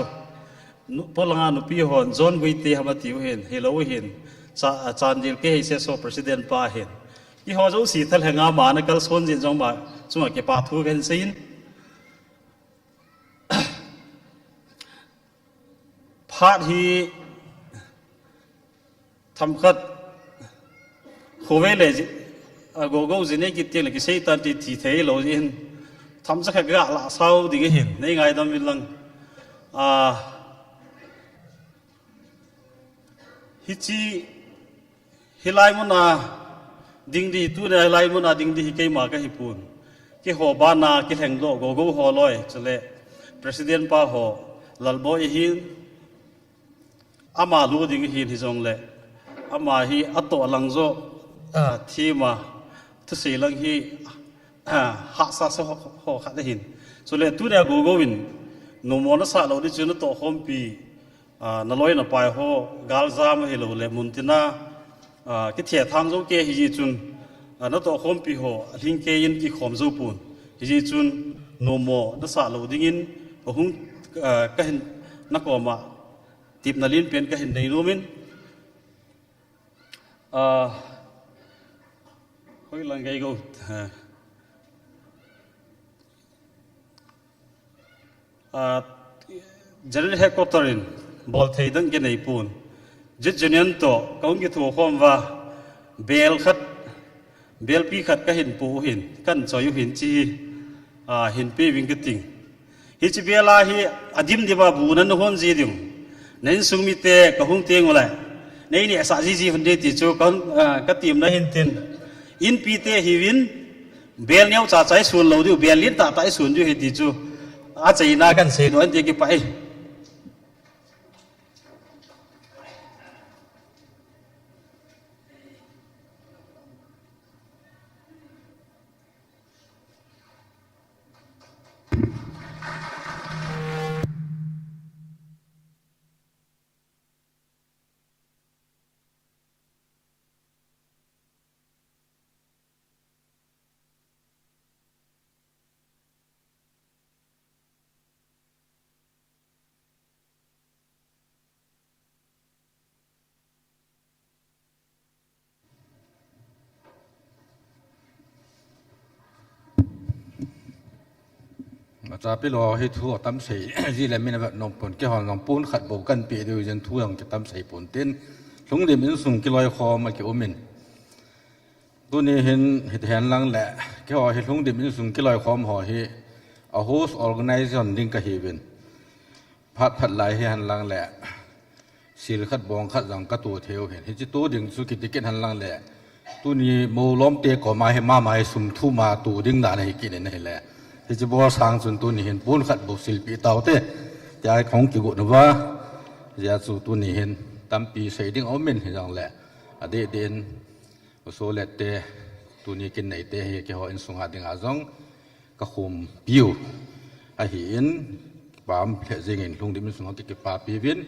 nu-, polanga nupi hon John Guite ham atiu hin, hilou hin, Cha-, Chandel K H S ho President pa hin. Keiho jouse thalhenga mana kalson jin jong ma chunga kipa thu kahin seiyin. Phat hi themkhat khovei le ji-, a, gogo ji nei kit teng le kisei tan ti thi thei lou jin. Themcha khat ga la sao ding hin, nei ngaidam uvin lang. A, hiche, hilai muna ding di, tuna hilai muna ding di hi keima kahi pon. Keiho bana kilhengdoh gogo ho loi, chule President pa ho Lalboi hin, ama lu ding hin hijongle, ama hi atoh lang jo, a, thima, thusei lang hi, a, hahsa sa ho, ho khat ahin. Chule tuna gogo in, nommo nasah lou di chu natoh khompi, a, naloi napai ho, galjam hilou le, muntina, a, kithethang jou kei hiji chun, a, natoh khompi ho, alhing kei in kikhom jou pon. Hiji chun, nommo nasah lou dingin, kahung, a, kahin, nakoma, tipna lenpen kahin nei nomin. A, hoilang gei go. A, General Headquarter in bolthei dang kinei pon. Jet Union toh kahung kithokhom uva, bel khat, belpi khat kahin pu u hin, kahin choi u hin chi hi, a, hinpe uving kating. Hiche bel a hi adim dim a bu nanahon ji diu. Na insung mite kahung teng uleh, nei nehsah jiji hon ding ti chu ka, a, katemna hin tin. Inpite hiuvin, bel neocha cha isun lou diu, bel lentah tah isun diu ahi ti chu achaina kahin seidoh in ti kipah e. Achapi lou hi thu atam sei ji le min avet nom pon, keihon jong pon khat bou kahin pe diu jeh in thu jong kitam sei pon tin, Lhungdim insung kiloikhom a kium in. Tuni hin hiti hen lang le, keiho hi Lhungdim insung kiloikhom ho hi a host organization ding kahiuvin. Phat phat lai hi hen lang le, sil khat bong khat jong katu thei u hin. Hiche tu ding chu kiti kit hen lang le, tuni molom te koma hi mama hi sum thum a tu ding dan ahi kit in ahile, hiche bol sang chun tuni hin pon khat bou silpeh taute, tia kahung kigot uva. Hijeh chun tuni hin tampi sei ding aum in hijongle, adeh deh in U Solet te, tuni kin neite hi keiho insunga dinga jong kakhompiu ahin, kipah lheh jengin Lhungdim insunga kakipapi uvin,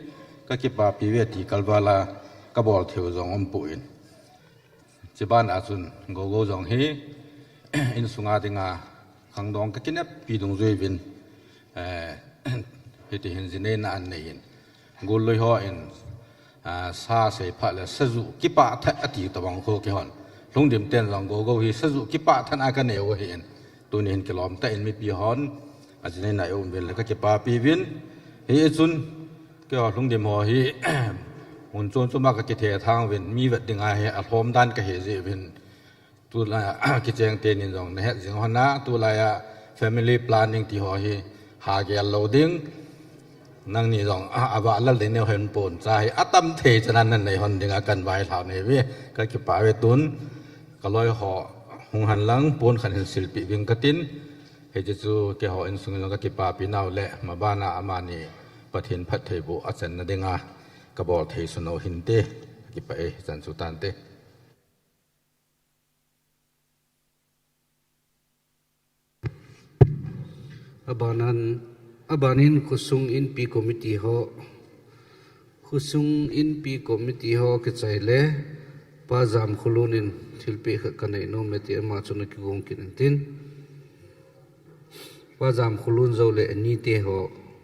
kakipapi uve ti kalvala kabol theiu jong umpon. Chubana chun Gogo jong hi insunga dinga khangdong kakineppi dungjuiyin, eh, hiti hin jineina anei in. Gollui hon, ah, sa seiphat le sajuh kipah tah ati tobang kho keihon. Lhungdim ten jong Gogo hi sajuh kipah tah a kanei u ahin. Tuni hin kilom tah in mipi hon ajineina eium uvin le kakipapi uvin. Hichun keiho Lhungdim ho hi mun chom chom a kakithethang uvin, mi vet dinga hi alhom dan kahi jeh uvin. Tulai a, kicheng tenin jong nahet jing hon a, tulai a family planning ti ho hi hagel lou ding. Nangni jong, a, avah lal ding neo hen pon cha hi atam thei chan a nanei hon dinga kan vailhah nei uve, kakipah uve tun. Kaloi ho hung hen lang pon khat hin silpeh uving katin. Hiche chu keiho insung in jong kakipapi nau le, mabana amani Pathen phattheiboh achanna dinga kabol thei sun u hinte, kakipah e, chan chu tante. Abanan, abanin khosung inpi committee ho, khosung inpi committee ho kichai le, Pa Jamkholun in thilpeh khat kanei nom e ti ama chun akigong kit intin. Pa Jamkholun jou le anite ho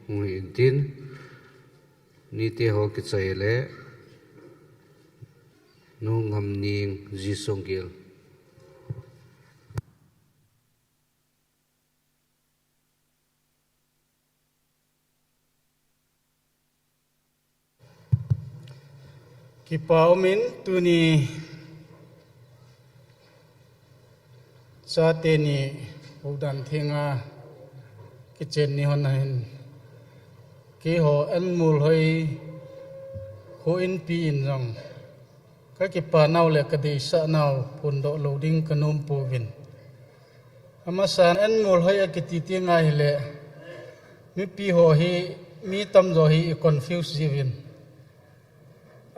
hung hi intin. Nite ho kichai le Nu Ngamning, Ji Songgel. Kipa umin tuni chate ni houdan thenga kichen ni hon ahin, keiho Enmolhoi kho inpi in jong kakipa nau le kadeisah nau phondoh lou ding kanom pouvin. Amasan Enmolhoi akiti teng ahile, mipi ho hi, mi tamjo hi i confuse jiuvin.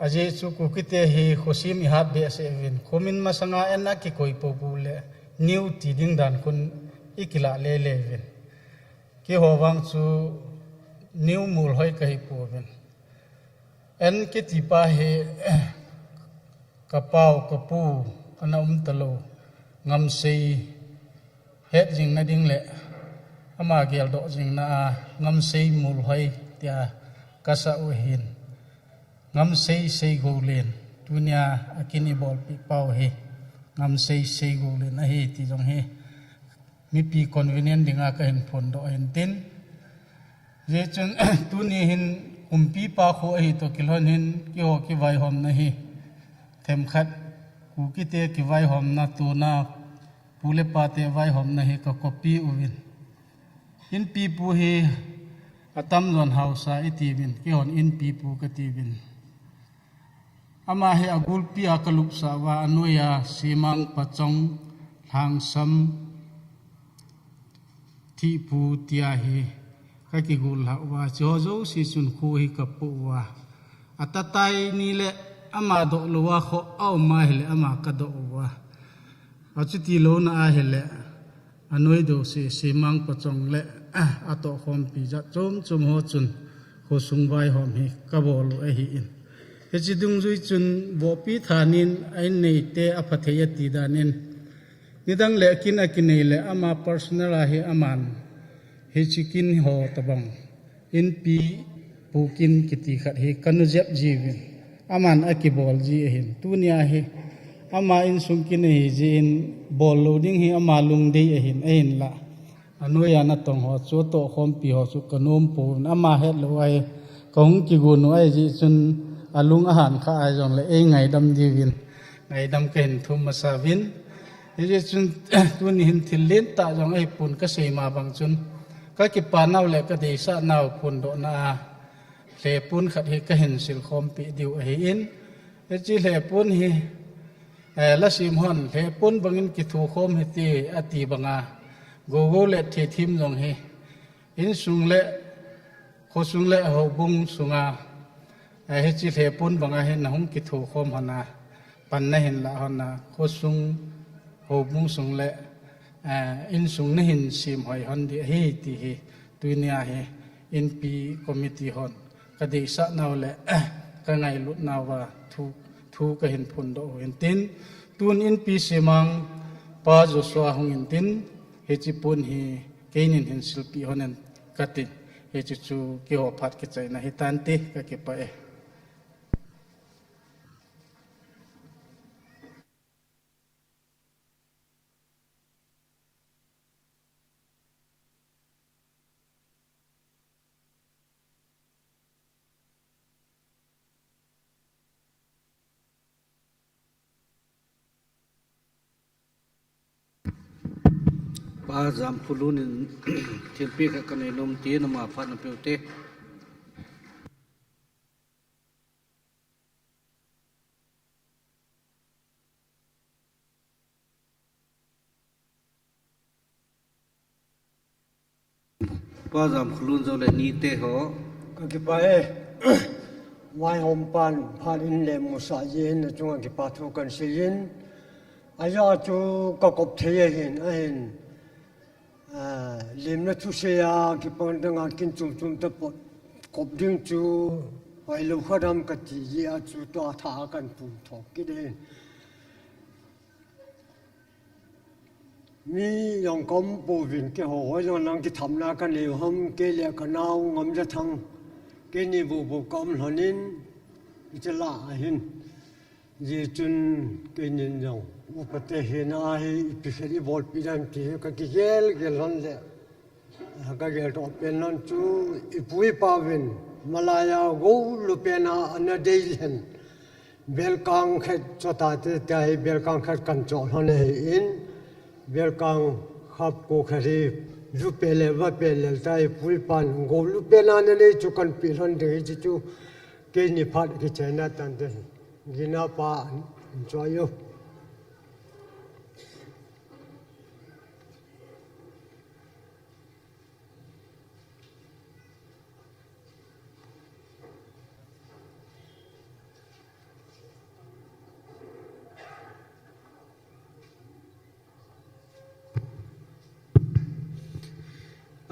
Ajeh chu Kukite hi khosim i hat behseh uvin. Khomin masanga En akikoi poupou le, New ti ding dan khun i kilah lele uvin. Keiho vang chu New Molhoi kahi pouvin. En kiti pa hi, kapau, kapu, ana um talou. Ngamsei het jing na ding le, ama geldoh jing na a, Ngamsei Molhoi tia kasah u ahin. Ngamsei Seigoulen, tunia akin ibolpeh pau hi, Ngamsei Seigoulen ahi ti jong hi, mipi convenient dinga kahin phondoh ahin tin. Hijeh chun, tuni hin, kumpipa kho ahi toh kilhon hin, keiho kivaihomna hi, themkhat, Kukite kivaihomna tuna, pu le pate vaihomna hi ka copy uvin. Inpipu hi atamjon haosa itiuvin, keihon Inpipu katiuvin. Ama hi agulpi a kalupsah uva, anoiya Semang, Pachong, Lhangsam, Thihpu tia hi kakigul lhah uva, hicheho jouse chun kho hi kapoh uva. Atatai ni le ama doh louva kho aum ahile ama kadoh uva. Achuti louna ahile, anoi douse, Semang, Pachong le atohkhompi jat chom chom ho chun khosung vaihom hi kabol u ahin. Hiche dungjui chun Vohpi thanin a-in neite aphathei ati danin, nidang le kin akinei le ama personal a hi aman hiche kin ho tobang, Inpipu kin kiti khat hi kanu jep jiuvin, aman akibol ji ahin. Tunia hi ama insung kin ahijeh in bol lou ding hi ama lungdei ahin, ahinla anoiya natong ho chu, atohkhompi ho chu kanom pouvin, ama hetlou ahi, kahung kigon u ahijeh chun alung ahan kha ahijongle eingaidam diuvin, ngaidam kahin thum masa uvin. Hijeh chun, tuni hin thil lentah jong ahipon kasei ma bang chun, kakipa nau le kadeisah nau phondohna a, lhepon khat hi kahin silkhompeh diu ahin. Hiche lhepon hi, eh, lasem hon, lhepon bangin kithokhom hite ati banga, gougou le thethem jong hi, insung le, khosung le houbung sunga, eh, hiche lhepon banga hi nahung kithokhom hon a, pan nahin lah hon a, khosung, houbung sung le, eh, insung nahin semhoi hon ding ahi ti hi, tunia hi, Inpi committee hon kadeisah nau le kangailut nauva thu, thu kahin phondoh u hintin, tun Inpi Semang pa Joshua hung intin, hiche pon hi keinin hin silpeh hon in katin, hiche chu keiho phat kichaina hitante, kakipah e. Pa Jamkholun in thilpeh khat kanei nom tin, ama phat napeh u te. Pa Jamkholun jou le nite ho. Kakipah e. Vaihom pan phat in le musah jeh in nachunga kipa thu kahin seiyin. Ajeh chu kakop thei ahin, ahin. Ah, lemna thusei a kipan danga kin chom chom tapot kop ding chu hoilou khat ham kati jeh a chu tua tha a kahin pung thok kit ahin. Mi jong ka um pouvin, keiho hoi jong lang kithapna ka nei u ham, kei le ka nao Ngamjathang, keini bou bou ka um lhonin, hiche lah a hin. Hijeh chun keinin jong upa te hina hi ipi khat ibolpi ding ti hi ka kigel gel lhon le, ka geldoh pen lhon chu ipu ipa uvin malai a gou lu pen a ana dei lhen. Belkang khat chota te tia hi belkang khat kan choh lhon ahin, belkang khap ko khat hi lu pe le va pe le ta hi ipu ipan gou lu pen a ana nei chu kan pe lhon ding hiche chu keini phat kichaina tan te gina pa an choi u.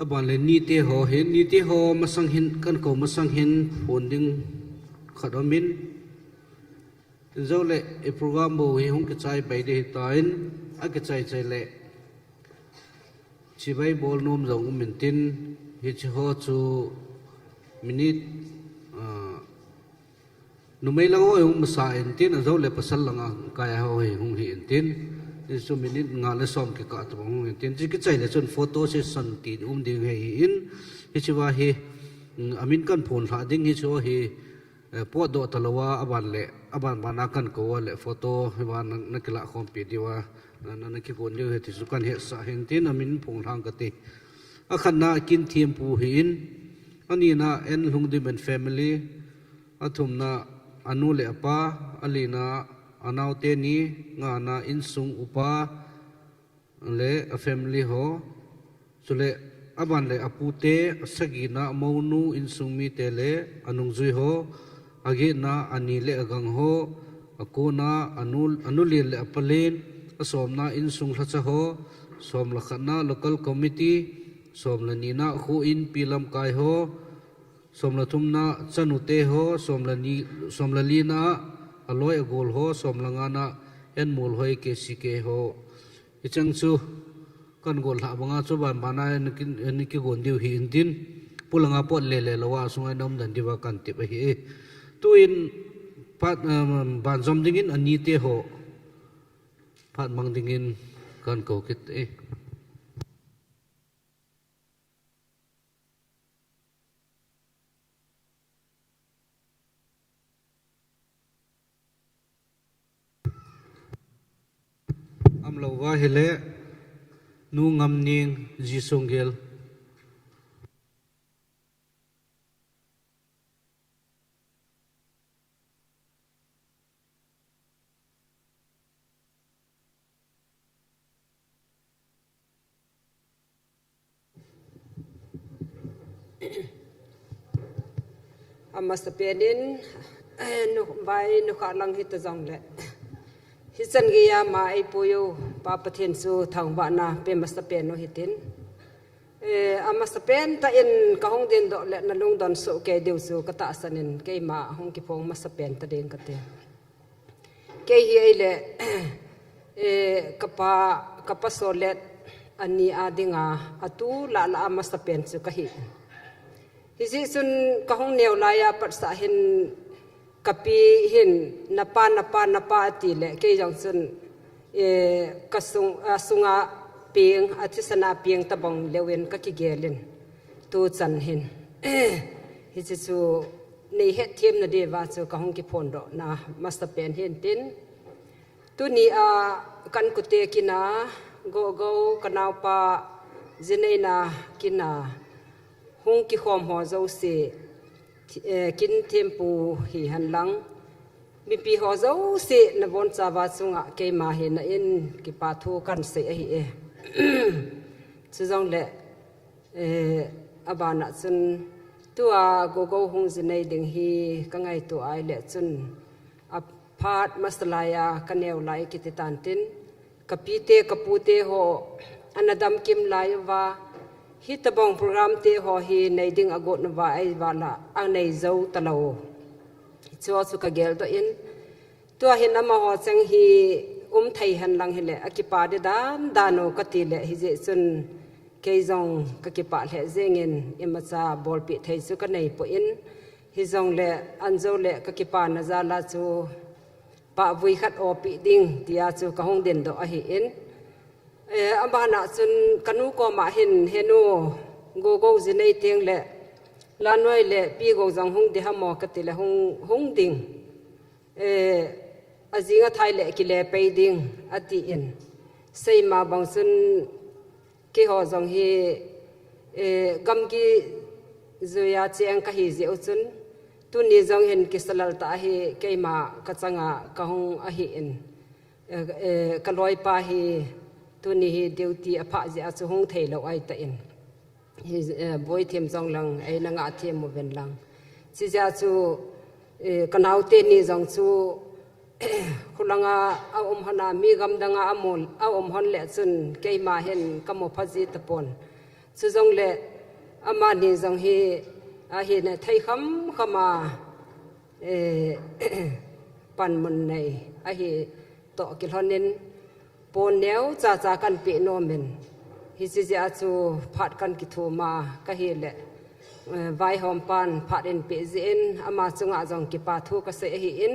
Aban le nite ho hin, nite ho masang hin, kan kou masang hin phon ding khat aumin. Jou le, i program bou hi hung kichai pai ding hitan, akichai chai le chibai bol nom jong um intin, hiche ho chu minute, ah, numei lang ho hi hung masa intin, ajou le pasal langa kai ho hi hung hi intin, hichu minute nga le som kikah tabang hung intin, hiche kichai le chun photo session ti um ding hi in, hiche va hi, mm, amin kan phon lha ding hichu hi, eh, potdoh talou a, aban le, aban ban a kan kou a le photo hi va na, na kilah khompi diu a, na, na, na kigon diu hi ti chu kan hetsah hin tin amin phon lhang kati. Akhatna Kinthempu hi in, anina N. Lhungdim and family, athumna anu le apa, alina anaote ni, ngana insung upa, le a family ho, chule aban le apute, asagina monu insung mite le anungjui ho, agetna ani le agang ho, akona anu, anulen le apalen, asomna insung lhacha ho, som le khatna local committee, som le nina kho inpi lamkai ho, som le thumna chanute ho, som le ni, som le lina aloi agol ho, som le ngana enmol hoi K C K ho. Hicheng chu kan gol lha banga chu ban bana na kin, na kigon diu hi intin, pulanga pot le le lou a sunga na um dan diuva kan tip ahi. Tuin phat, um, ban jom dingin anite ho phat mang dingin kan kou kit e. Amlou va hile, Nu Ngamning, Ji Songgel. Amasapen in, eh, nu, bai nu kha lang hita jongle. Hichan geiya ama eipui u, Pa Pathen chu thangvahna pe masapen u hitin. Eh, amasapen tah in kahung dingdoh le nalungdon soh kei diu chu katahsan in keima hung kiphong masapen ta ding kati. Kei hi eile, eh, kapa, kapa Solet ani a dinga, atu lah lah a masapen chu kahi. Hijeh chun kahung neo laiya patsah hin kapi hin, "Napa, napa, napa," ati le, kei jong chun, eh, kasung, asunga peng, athisana peng tabang leuvin kakigel in. Tuchan hin. Hiche chu nei hetthem na diuva chu kahung kiphondoh na masapen hin tin. Tuni a kan kute kina, Gogo kanaopa jinei na kina, hung kikhom ho jouse, thi-, eh, Kinthempu hihen lang. Mipi ho jouse nabonchauva chunga keima hina in kipa thu kan sei ahi e. Chujongle, eh, abana chun tua Gogo hung jinei ding hi kangaito a ile chun aphat masa laiya kaneo lai kiti tan tin, kapite, kapute ho ana damkim lai uva, hitabang program te ho hi nei ding agot uva eivala anei jou talou. Chuchu kageldoh in, tua hin amaho cheng hi um thei hen lang hile, akipa di dan dan u kati le, hijeh chun kei jong kakipah lheh jengin, imacha bolpeh thei chu kanei poi, hijongle anjo le kakipana jal a chu pahvui khat opi ding tia chu kahung dingdoh ahin. Eh, abana chun kanu koma hin, "Henu, Gogo ji nei teng le, Lanoi le Pi Go jong hung di ham o?" kati le, "Hung, hung ding. Eh, ajing athai le kile pei ding," atin. Seima bang chun, keiho jong hi, eh, gamgi juia cheng kahi jeh u chun, tuni jong hin kisalal tah a hi keima kachanga kahung ahin. Eh, eh, kaloipa hi tuni hi duty aphah jeh a chu hung thei lou ahitan. Hi, eh, boithem jong lang, eina ngahthem uvin lang. Chijeh a chu, eh, kanaote ni jong chu, khulanga aum hon a, mi gamdanga amu, aum hon le chun keima hin kamu pha ji tapon. Chujongle amani jong hi, ahina thei kham kham a, eh, panmun nei ahi toh kilhonin, pon neocha cha kanpeh nomin, hiche jeh a chu phat kan kithum a kahile, eh, vaihompan phat eipeh jeh in ama chunga jong kipa thu kasei ahin,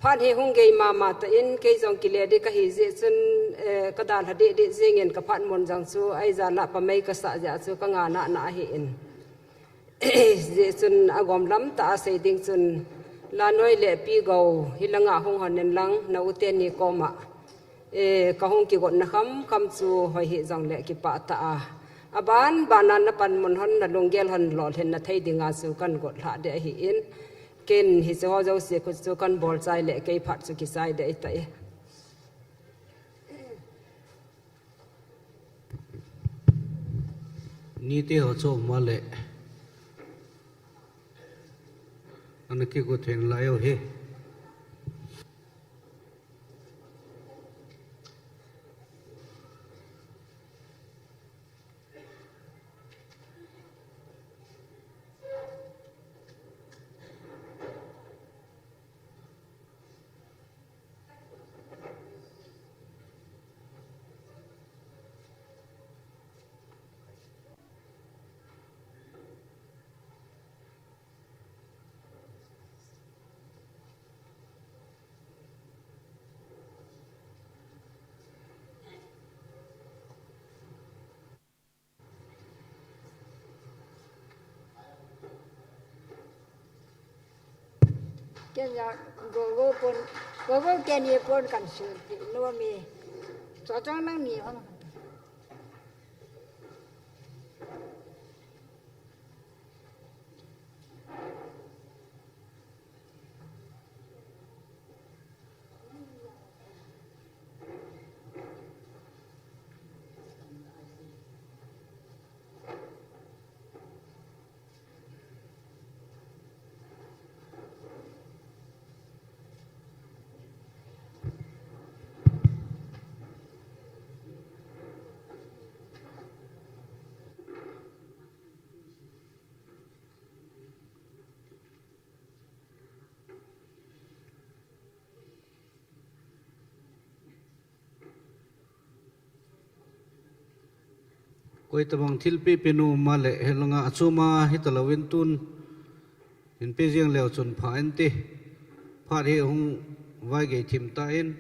phat hi hung gei mama tan, kei jong kile di kahi jeh chun, eh, kadalha deh deh jengin kaphat mun jong chu aija la pamei kasah jeh a chu kangah nana ahin. Jeh chun agom lam tah a sei ding chun, Lanoi le Pi Go, hilanga hung hon in lang, na u teni koma, eh, kahung kigotna kham kham chu hoi hih jongle kipah tah a, aban ban a na panmun hon, na lunggel hon lolhinna thei dinga chu kan got lhah ding ahin, ken hiche ho jouse khu chu kan bol chai le kei phat chu kichai ding ahitai. Nite ho chu um a le, ana kigot thei nalai u hi. Ken jong Gogo pon, Gogo keni pon kan sil ti nom e. Chachang nangni hon. Koitabang thilpeh peh nu um a le, hilanga achom a hitalouvin tun hin pe jeng leu chun pha inte. Phat hi hung vaigei thim tan.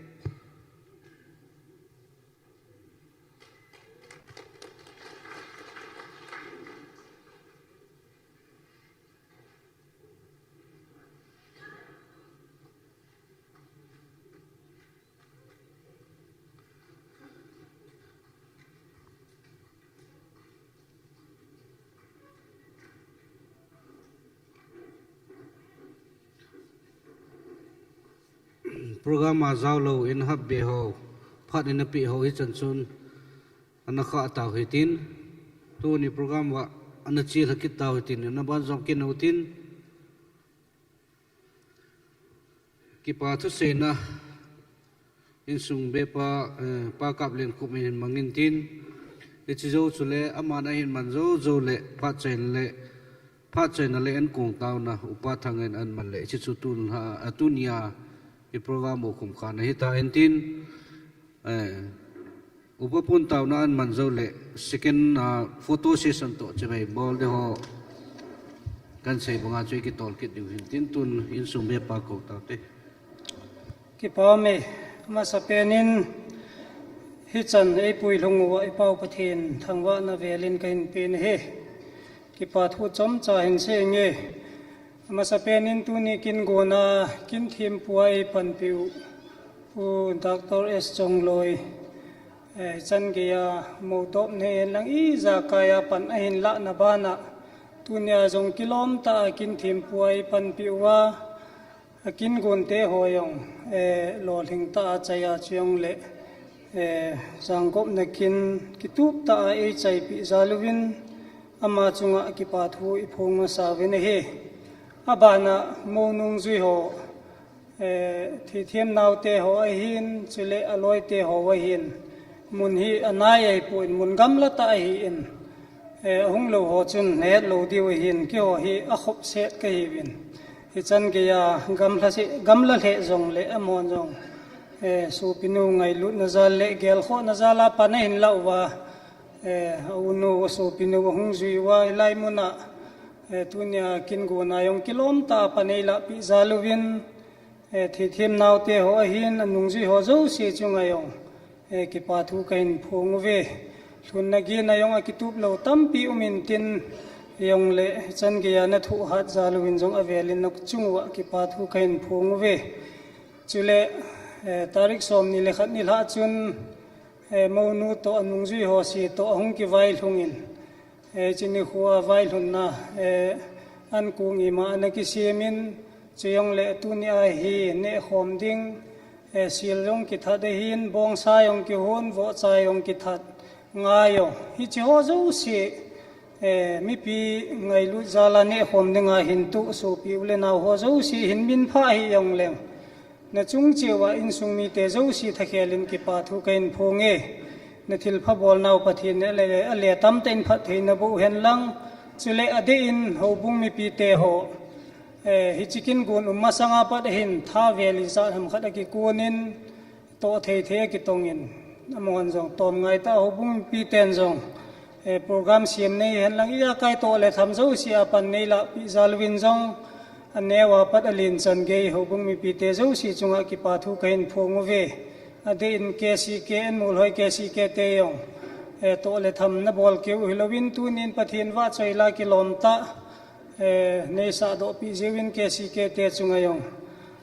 Program a jaolou in hapbe ho, phat in apeh ho hichan chun ana khah tau hitin, tuni program uva ana chelha kit tau hitin, ana ban jom kit utin. Kipa thuseina insung bepa, eh, Pa Kaplenkhup in hin mangin tin, hiche jou chule aman ahin man jou jou le phat chaina le, phat chaina le ankong taona Upa Thangin aman le, hiche chu tun ha, a tunia i program u khumkhana hitan tin, Eh, upa pun tauna an man jou le second, ah, photo session toh chibai bol ding ho. Kan sei banga chu i kitol kit diu hin tin tun insung mi pa ko tau te. Kipa me, masapen in hichan eipui lhung uva i Pau Pathen thangvahna velin kahin pe ahi. Kipa thu chomcha hin sei inge. Masapen in tuni kin gona kin thempua eipanpiu Pu Doctor S Chongloi, eh, chan geiya moudop nei henlang ijakai a pan ahin lahna bana tunia jong kilom tah a kin thempua eipanpiu a, a kin gonte ho jong, eh, lolhing tah a chaiya chu jongle, eh, jangopna kin kitup tah a eichaipi jal uvin ama chunga kipa thu iphong masa uvin ahi. Abana mou nungjui ho, eh, thithem naute ho ahin, chule aloite ho ahin. Mun hi anai ahipon, mun gamla tah ahin. Eh, ahung lou ho chun nahet lou diu ahin, keiho hi akhop set kahiuvin. Hichan geiya gamla se, gamla lheh jongle amahon jong, eh, sopinu ngailutna jal le gelkhohna jal a pan ahin lah uva, eh, a unu, a sopinu ahung jui uva, hilai muna, eh, tunia kin gona jong kilom tah a pan eilahpi jal uvin, eh, thithem naute ho ahin, anungjui ho jouse chunga jong, eh, kipa thu kahin phong uve. Lhunna gena jong akitup lou tampi um intin, jongle chan geiya nathoh hat jal uvin jong avelin nachung uva kipa thu kahin phong uve. Chule, eh, tarik somni le khat nilhah chun, eh, mounu toh anungjui ho se toh ahung kivailhung in, eh, chuni khoa vailhunna, eh, ankong ima ana kisemin, chujongle tunia hi nehkhom ding, eh, sil jong kithat ahin, bongsa jong kihon, vohcha jong kithat, nga jong. Hiche ho jouse, eh, mipi ngailut jal a nehkhom dinga hin tuh sopi u le nao ho jouse hin minphah hih jongleng, nachung cheh uva insung mite jouse thakhelin kipa thu kahin phong e. Nathilpha bolnau Pathen in ale, ale tamtah in phatthei naboh henlang. Chule adeh in houbung mipite ho, eh, hiche kin gon um masanga pat ahin tha vel ijat ham khat akikonin, toh thei thei akitongin, amahon jong tomngai tah a houbung mipiten jong, eh, program sem nei henlang ijakai toh le tham jouse a pan neilahpi jal uvin jong, aneo a pat alen chan gei houbung mipite jouse chunga kipa thu kahin phong uve. Adeh in K C K, Enmolhoi K C K te jong, eh, toh le tham nabol keu hilouvin tunin Pathen vahchoila kilom tah, eh, neisahdohpi jiuvin K C K te chunga jong,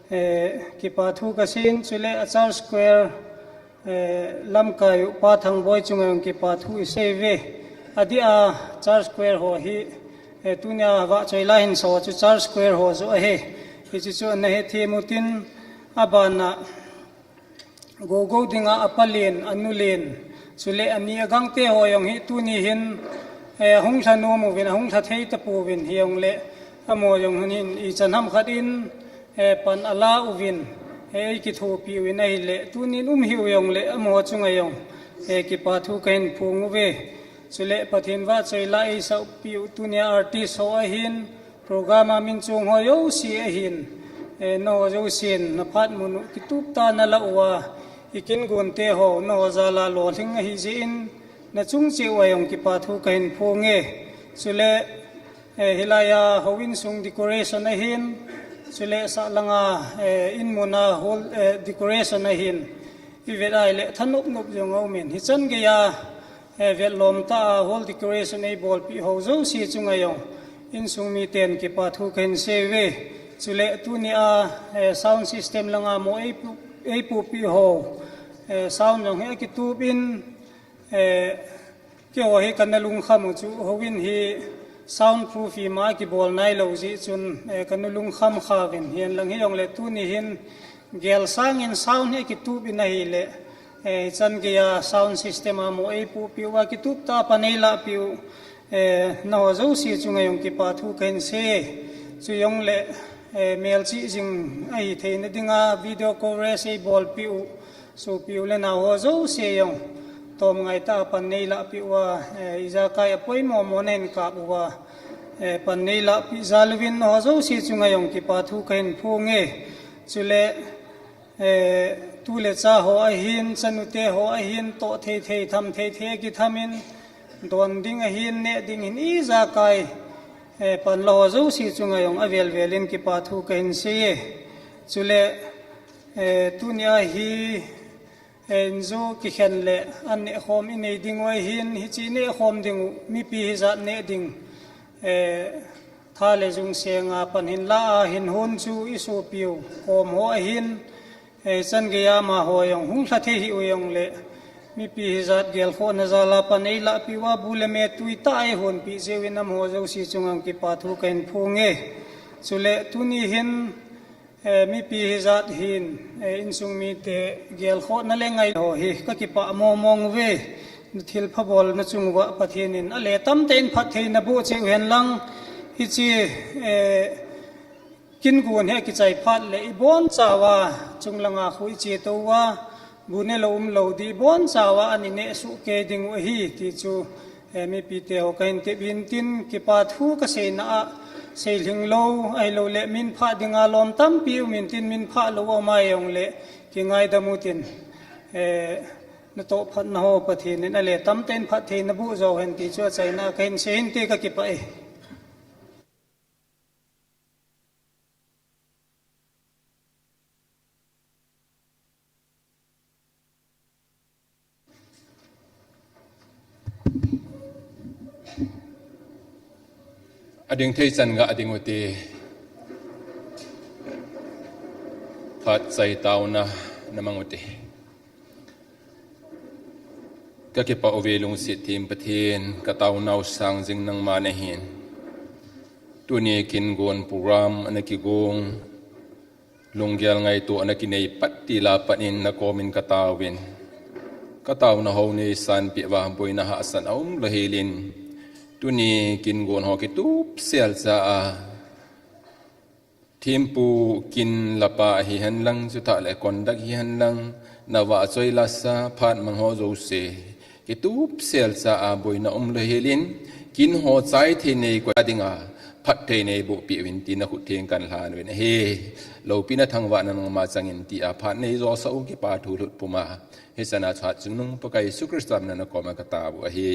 eh, kipa thu kaseiyin, chule a Church Choir, eh, lamkai u Pa Thangboi chunga jong kipa thu isei uve. Adeh a Church Choir ho hi, eh, tunia vahchoila hin so chu Church Choir ho joh ahi. Hiche chu ana hethem utin, abana Gogo dinga apa len, anu len, chule ani agangte ho jong hi tuni hin, eh, ahung lha nom uvin, ahung lha thei tapouvin, hijongle amaho jong hin ichan ham khat in, eh, pan ala uvin, eh, eikithopi uvin ahile, tunin um hih u jongle amaho chunga jong, eh, kipa thu kahin phong uve. Chule Pathen vahchoila eisahpi u tunia artist ho ahin, program a min chong ho jouse ahin, eh, naho jousen naphat mun u kitup tah a nalah uva, i kin gonte ho naho jal a lolhing ahi jeh in, nachung cheh uva jong kipa thu kahin phong e. Chule, eh, hilai a houin sung decoration ahin, chule sahlanga, eh, in muna hall, eh, decoration ahin, ivet ahile thanop nop jong aumin. Hichan geiya, eh, vetlom tah a hall decoration eibolpi ho jouse chunga jong insung miten kipa thu kahin sei uve. Chule tunia, eh, sound system langa mo eipu, eipupi ho, eh, sound jong hi akitupin, eh, keiho hi kana lungkham u chu houin hi sound proof ima kibol nailou jeh chun, eh, kana lungkham khauvin, hihen lang hijongle tuni hin gel sangin sound hi akitupin ahile, eh, chan geiya sound system a mo eipupi uva kitup tah a pan eilahpi u, eh, naho jouse chunga jong kipa thu kahin sei. Chujongle, eh, melchih jing ahi theina dinga video coverage eibolpi u sopi u le nao ho jouse jong tomngai tah a pan neilahpi uva, eh, ijakai a poimo mo nahin kap uva, eh, pan neilahpi jal uvin naho jouse chunga jong kipa thu kahin phong e. Chule, eh, Tu le cha ho ahin, chanute ho ahin, toh thei thei, tham thei thei, kithamin, don ding ahin, neh ding hin ijakai, eh, panla ho jouse chunga jong avel velin kipa thu kahin seiye. Chule, eh, tuni ahi, eh, injo kikhen le, an neh khom inei ding u ahin, hiche neh khom ding u, mipi hijat neh ding, eh, tha le jung senga pan hinla a hin hon chu isopiu, khom ho ahin, eh, chan geiya amaho jong hung lha thei hih u jongle, mipi hijat gelkhohna jal a pan eilahpeh uva bu le me tui tah a eihonpeh jeh uvin amaho jouse chunga kipa thu kahin phonge. Chule tuni hin, eh, mipi hijat hin, eh, insung mite gelkhohna le ngai ho hi kakipah mong mong uve. Thilpha bolna chung uva Pathen in ale tamtah in phattheina boh cheh uhen lang, hiche, eh, kin gon hi akichai phat le ibonchauva chunglanga khu iche tou uva, bu nelou umlou ding ibonchauva ana neh soh kei ding u ahi ti chu, eh, mipite ho kahin tep in tin, kipa thu kaseina a seilhing lou, ahilouleh minphah dinga lom tampi um in tin, minphah lou um a jongle kingaidam utin, eh, natoh phatna ho Pathen in ale tamtah in phattheina boh jo hen ti chu achaina a kahin sei inte, kakipah e. Ading thei chan ga ading ute. Phat chai taona namang ute. Kakipah uve lungset them Pathen, kataonau sang jing nangma nahin. Tuni kin gon program ana kigong, lunggel ngaito ana kinei pat tila pat in nakomin kataovin. Kataona ho neisanpeh uva boina hahsatna aum lou helin. Tuni kin gon ho kitup sel cha a thempu kin lapa hihen lang, chutah le conduct hihen lang, nava choi lasa, phat mang ho jouse, kitup sel cha a boina um lou helin, kin ho chai thei nei koi a dinga, phatthei nei bohpeh uvin ti nakhut theng kahin lhan uvin ahi. Loupina thangvahna nangma chang in tia phat nei josah u kipa thu lhut puma. Hichan a chat chungnung Pakai Jesu Christa mina nakoma katao u ahi.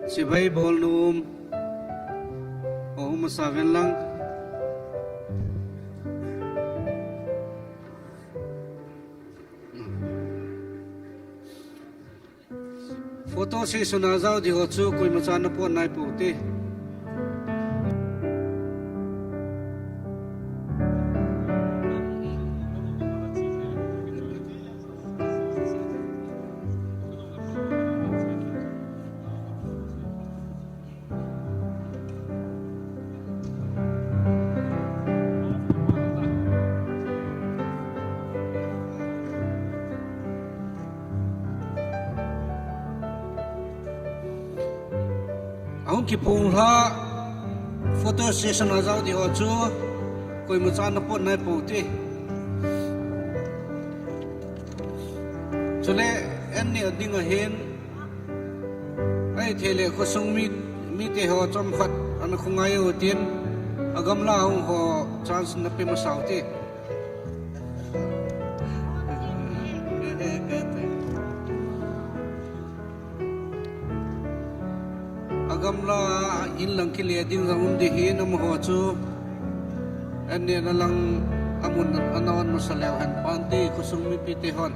Chibai bol nom. Hung masa ven lang. Photo session a jao ding ho chu koima cha napot nai pou te. Ahung kiphong lha photo session a jao ding ho chu koima cha napot nai pou te. Chule, anni ading ahin, ahithei le khosung mi, mite ho chomkhat ana khongai utin, agamla hung ho chance nape masa u te. Agamla in lang kile ding jong um ding ahin, amaho chu anni na lang amun ana on masa leu hen pante, khosung mipite hon.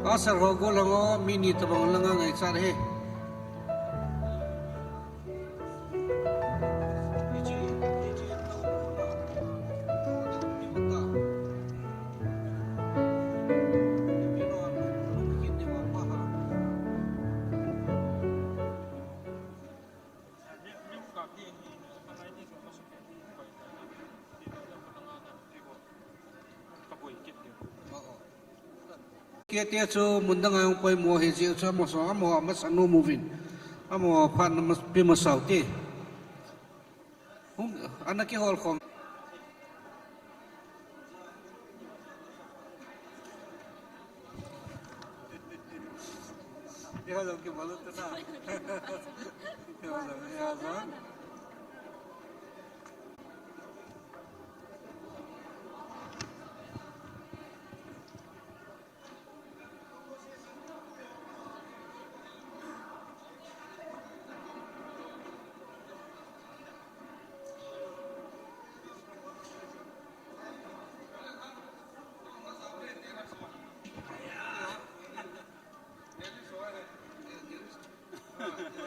Pastor ho go lang o, mi ni tabang lang angaichat e. Kei te chu mun dang a hung poimo ahi jeh chun amaho, amaho amasa nom uvin. Amaho phat nape masa u te. Hung, ana kihol khom.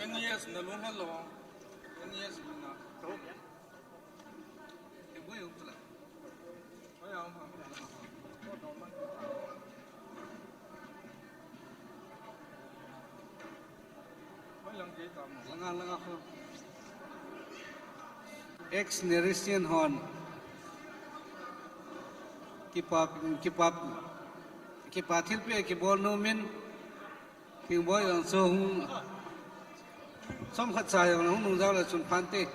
N E S na lung hello. N E S na. Ex Nerisian hon kipa, kipa, kipa thilpeh kibol nomin, Kingboi jong chu hung, chomkhat cha jong hung nung jao le chun phante.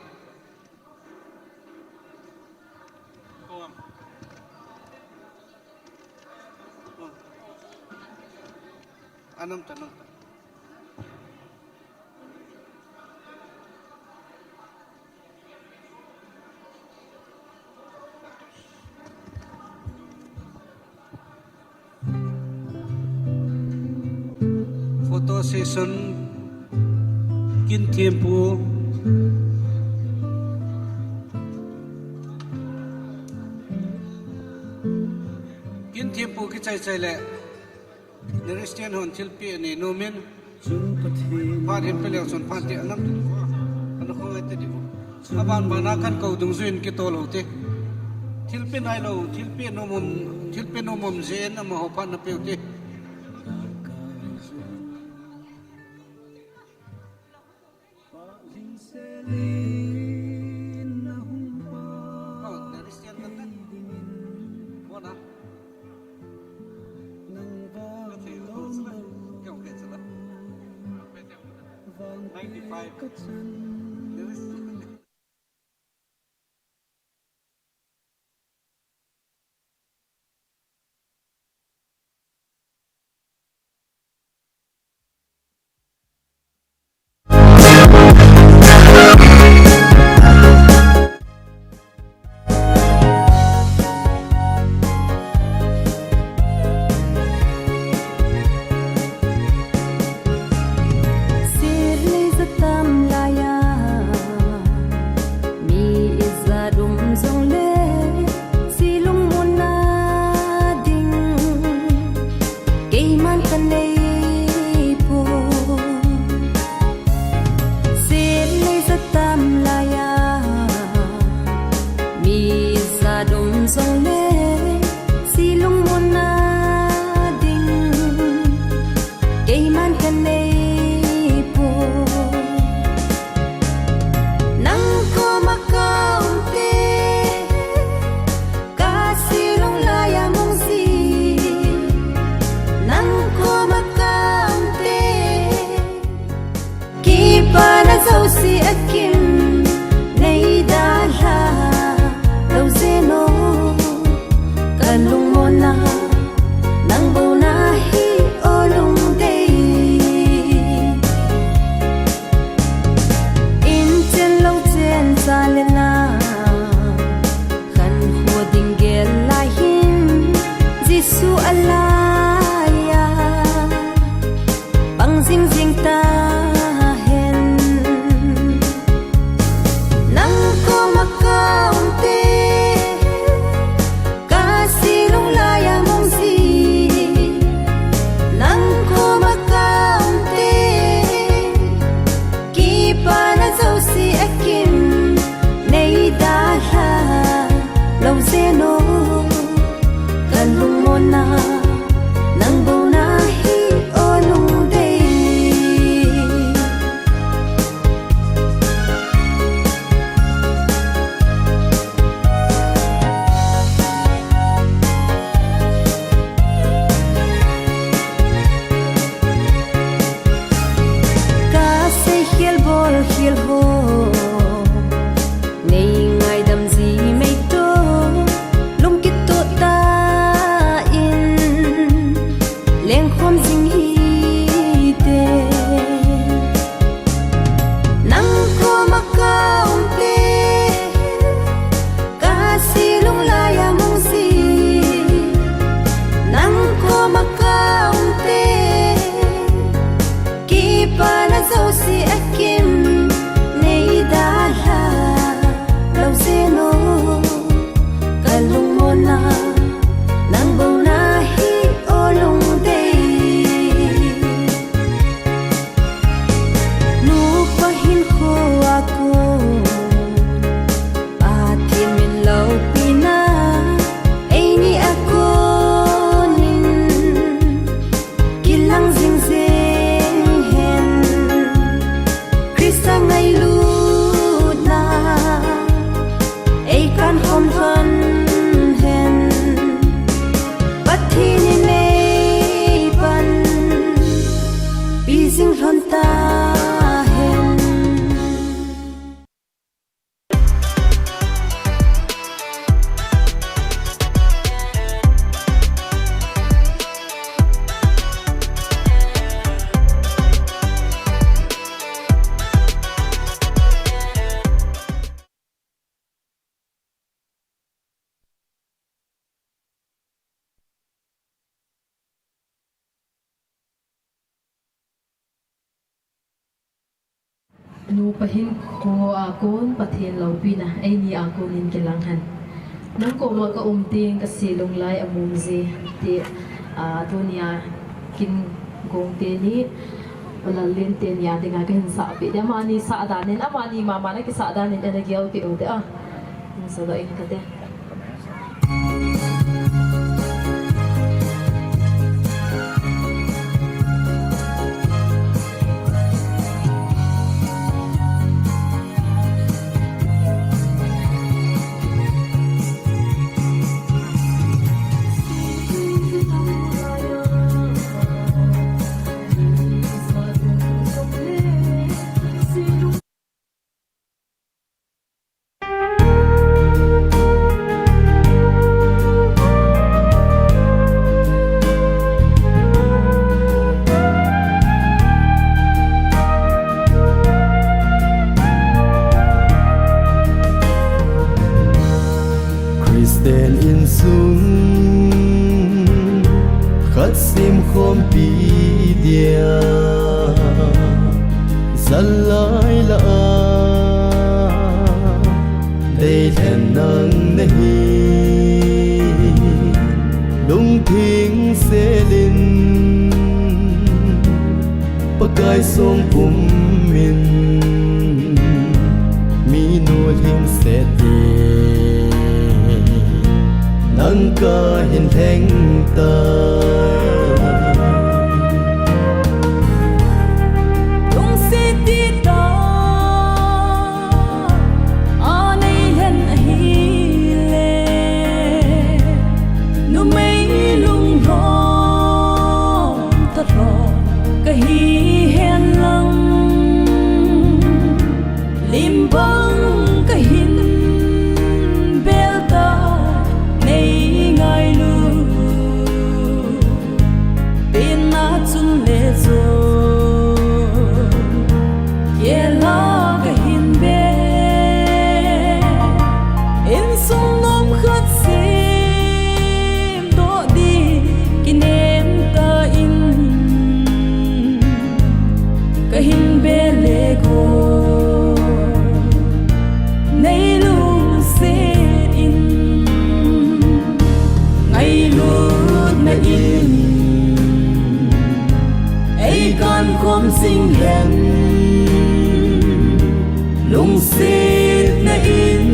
Anam ta, nam ta. Photo session, Kinthempu. Kinthempu kichai chai le. Nerisian hon thilpeh anei nomin. Phat hin pe leu chun phante, anam tu. Ana khong ai te di vo. Aban bana kan kou dungjuiyin kitol u te. Thilpeh nailou, thilpeh nom um, thilpeh nom um jeh in amaho phat na peu te. Ninety-five. Sir lei jatam laiya, mi ijat um jongle, si lungmonna ding keiman kanei poi. Sir lei jatam laiya, mi ijat um jongle, si lungmonna ding keiman kanei poi. Nang koma kaum te, kasi lung laiya mong ji. Nang koma kaum te, kipana jouse akim nei dalha lou jeng o. Ka lungmonna nang bou nahi o lungdei. In chen lou chen cha le na, khankho ding gel lai hin, Jesu alaiya pang jing jing tahen. Nang koma kaum te, kasi lung laiya mong ji. Nang koma kaum te, kipana jouse akim nei dalha lou jeng o. Ka lungmonna nang bou nahi o lungdei. Ka seikhel bolkhel ho nei ngaidam ji mai to, lungkitoh tah in Nupa hinkho a kon Pathen loupina eini a kon in kilang hen. Nang koma ka um teng ka se lunglai a mong je ti, a, tunia kin gong teni, Lallin teni a dinga ka hin sahpeh de, amani sah dan in, amani mama na kisah dan in, ana gel peh u te a. Hin sa doh in ka te. Christian insung khat semkhompi dia, zalai la a, dei lhen nang nahi, lungthim selin, Pakai song pum in, minu lhingset in, nang ka hin lheng ta. Lungset tah a nei lhen ahile, numei lunglhom talou kahi hen lang, lim bang kahin bel ta, nei ngailut pen a chun le jo, kei la kahin be, insung nom khat sem doh ding kinem ta in, kahin be le ko, nei lungset in, ngailutna in, ei kankhom jing hen, lungsetna in,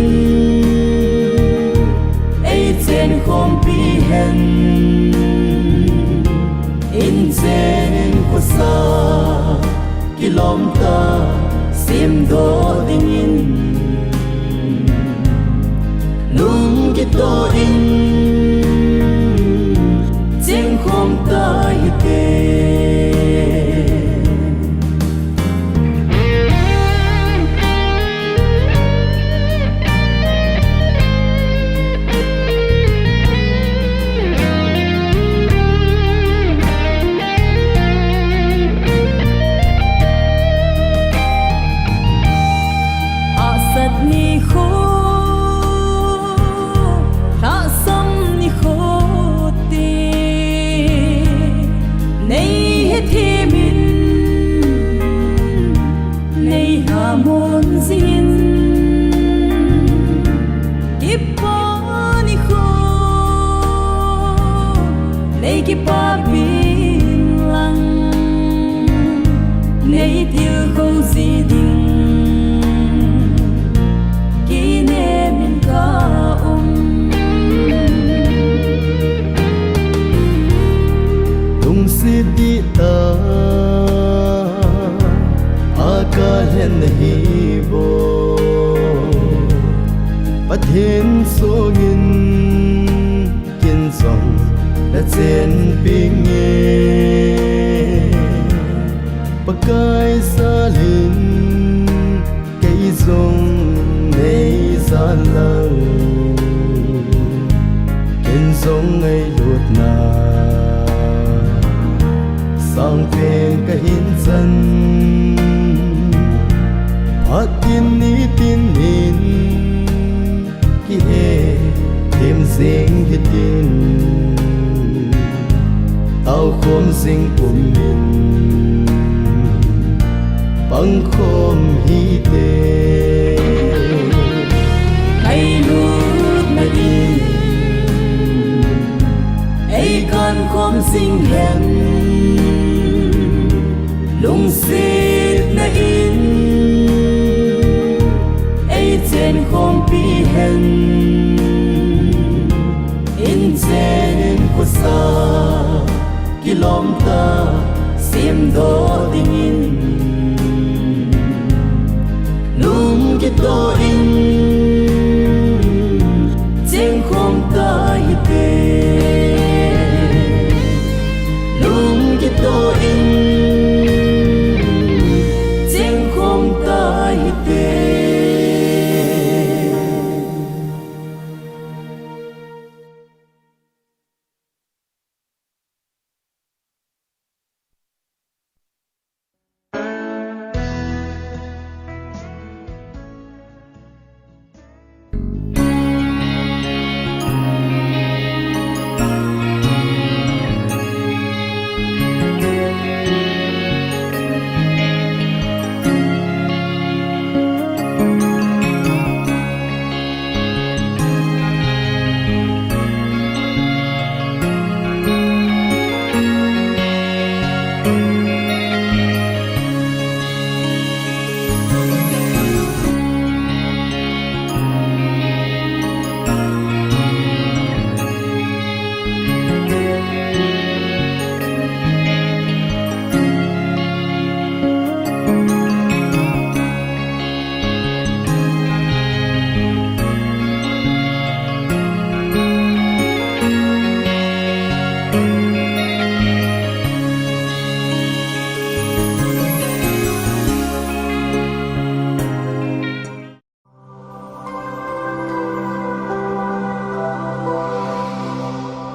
ei chenkhompi hen, inchen khosa kilom ta semdoh dingin, lung kitoh in, chengkhom ta hite. Hahsat nikho, lhasam nikho te, nei hethem in, nei lhamon jing in, kipa nikho, nei kipapi inlang, nei tilkhou ji ding kinem in ka um. Lungset tah a ka lhen nahi bou, Pathen songin kin jong na chenpi nge, Pakai jalin kei jong nei jal lang, kin jong ngailutna sangpen kahin chan, phat tin ni tin in, kihethem jing hitin, taokhom jing pum in, pang khom hite. Ngailutna in ei kankhom jing hen, lungsetna in ei chenkhompi hen. Inchen in khosa kilom tah, semdoh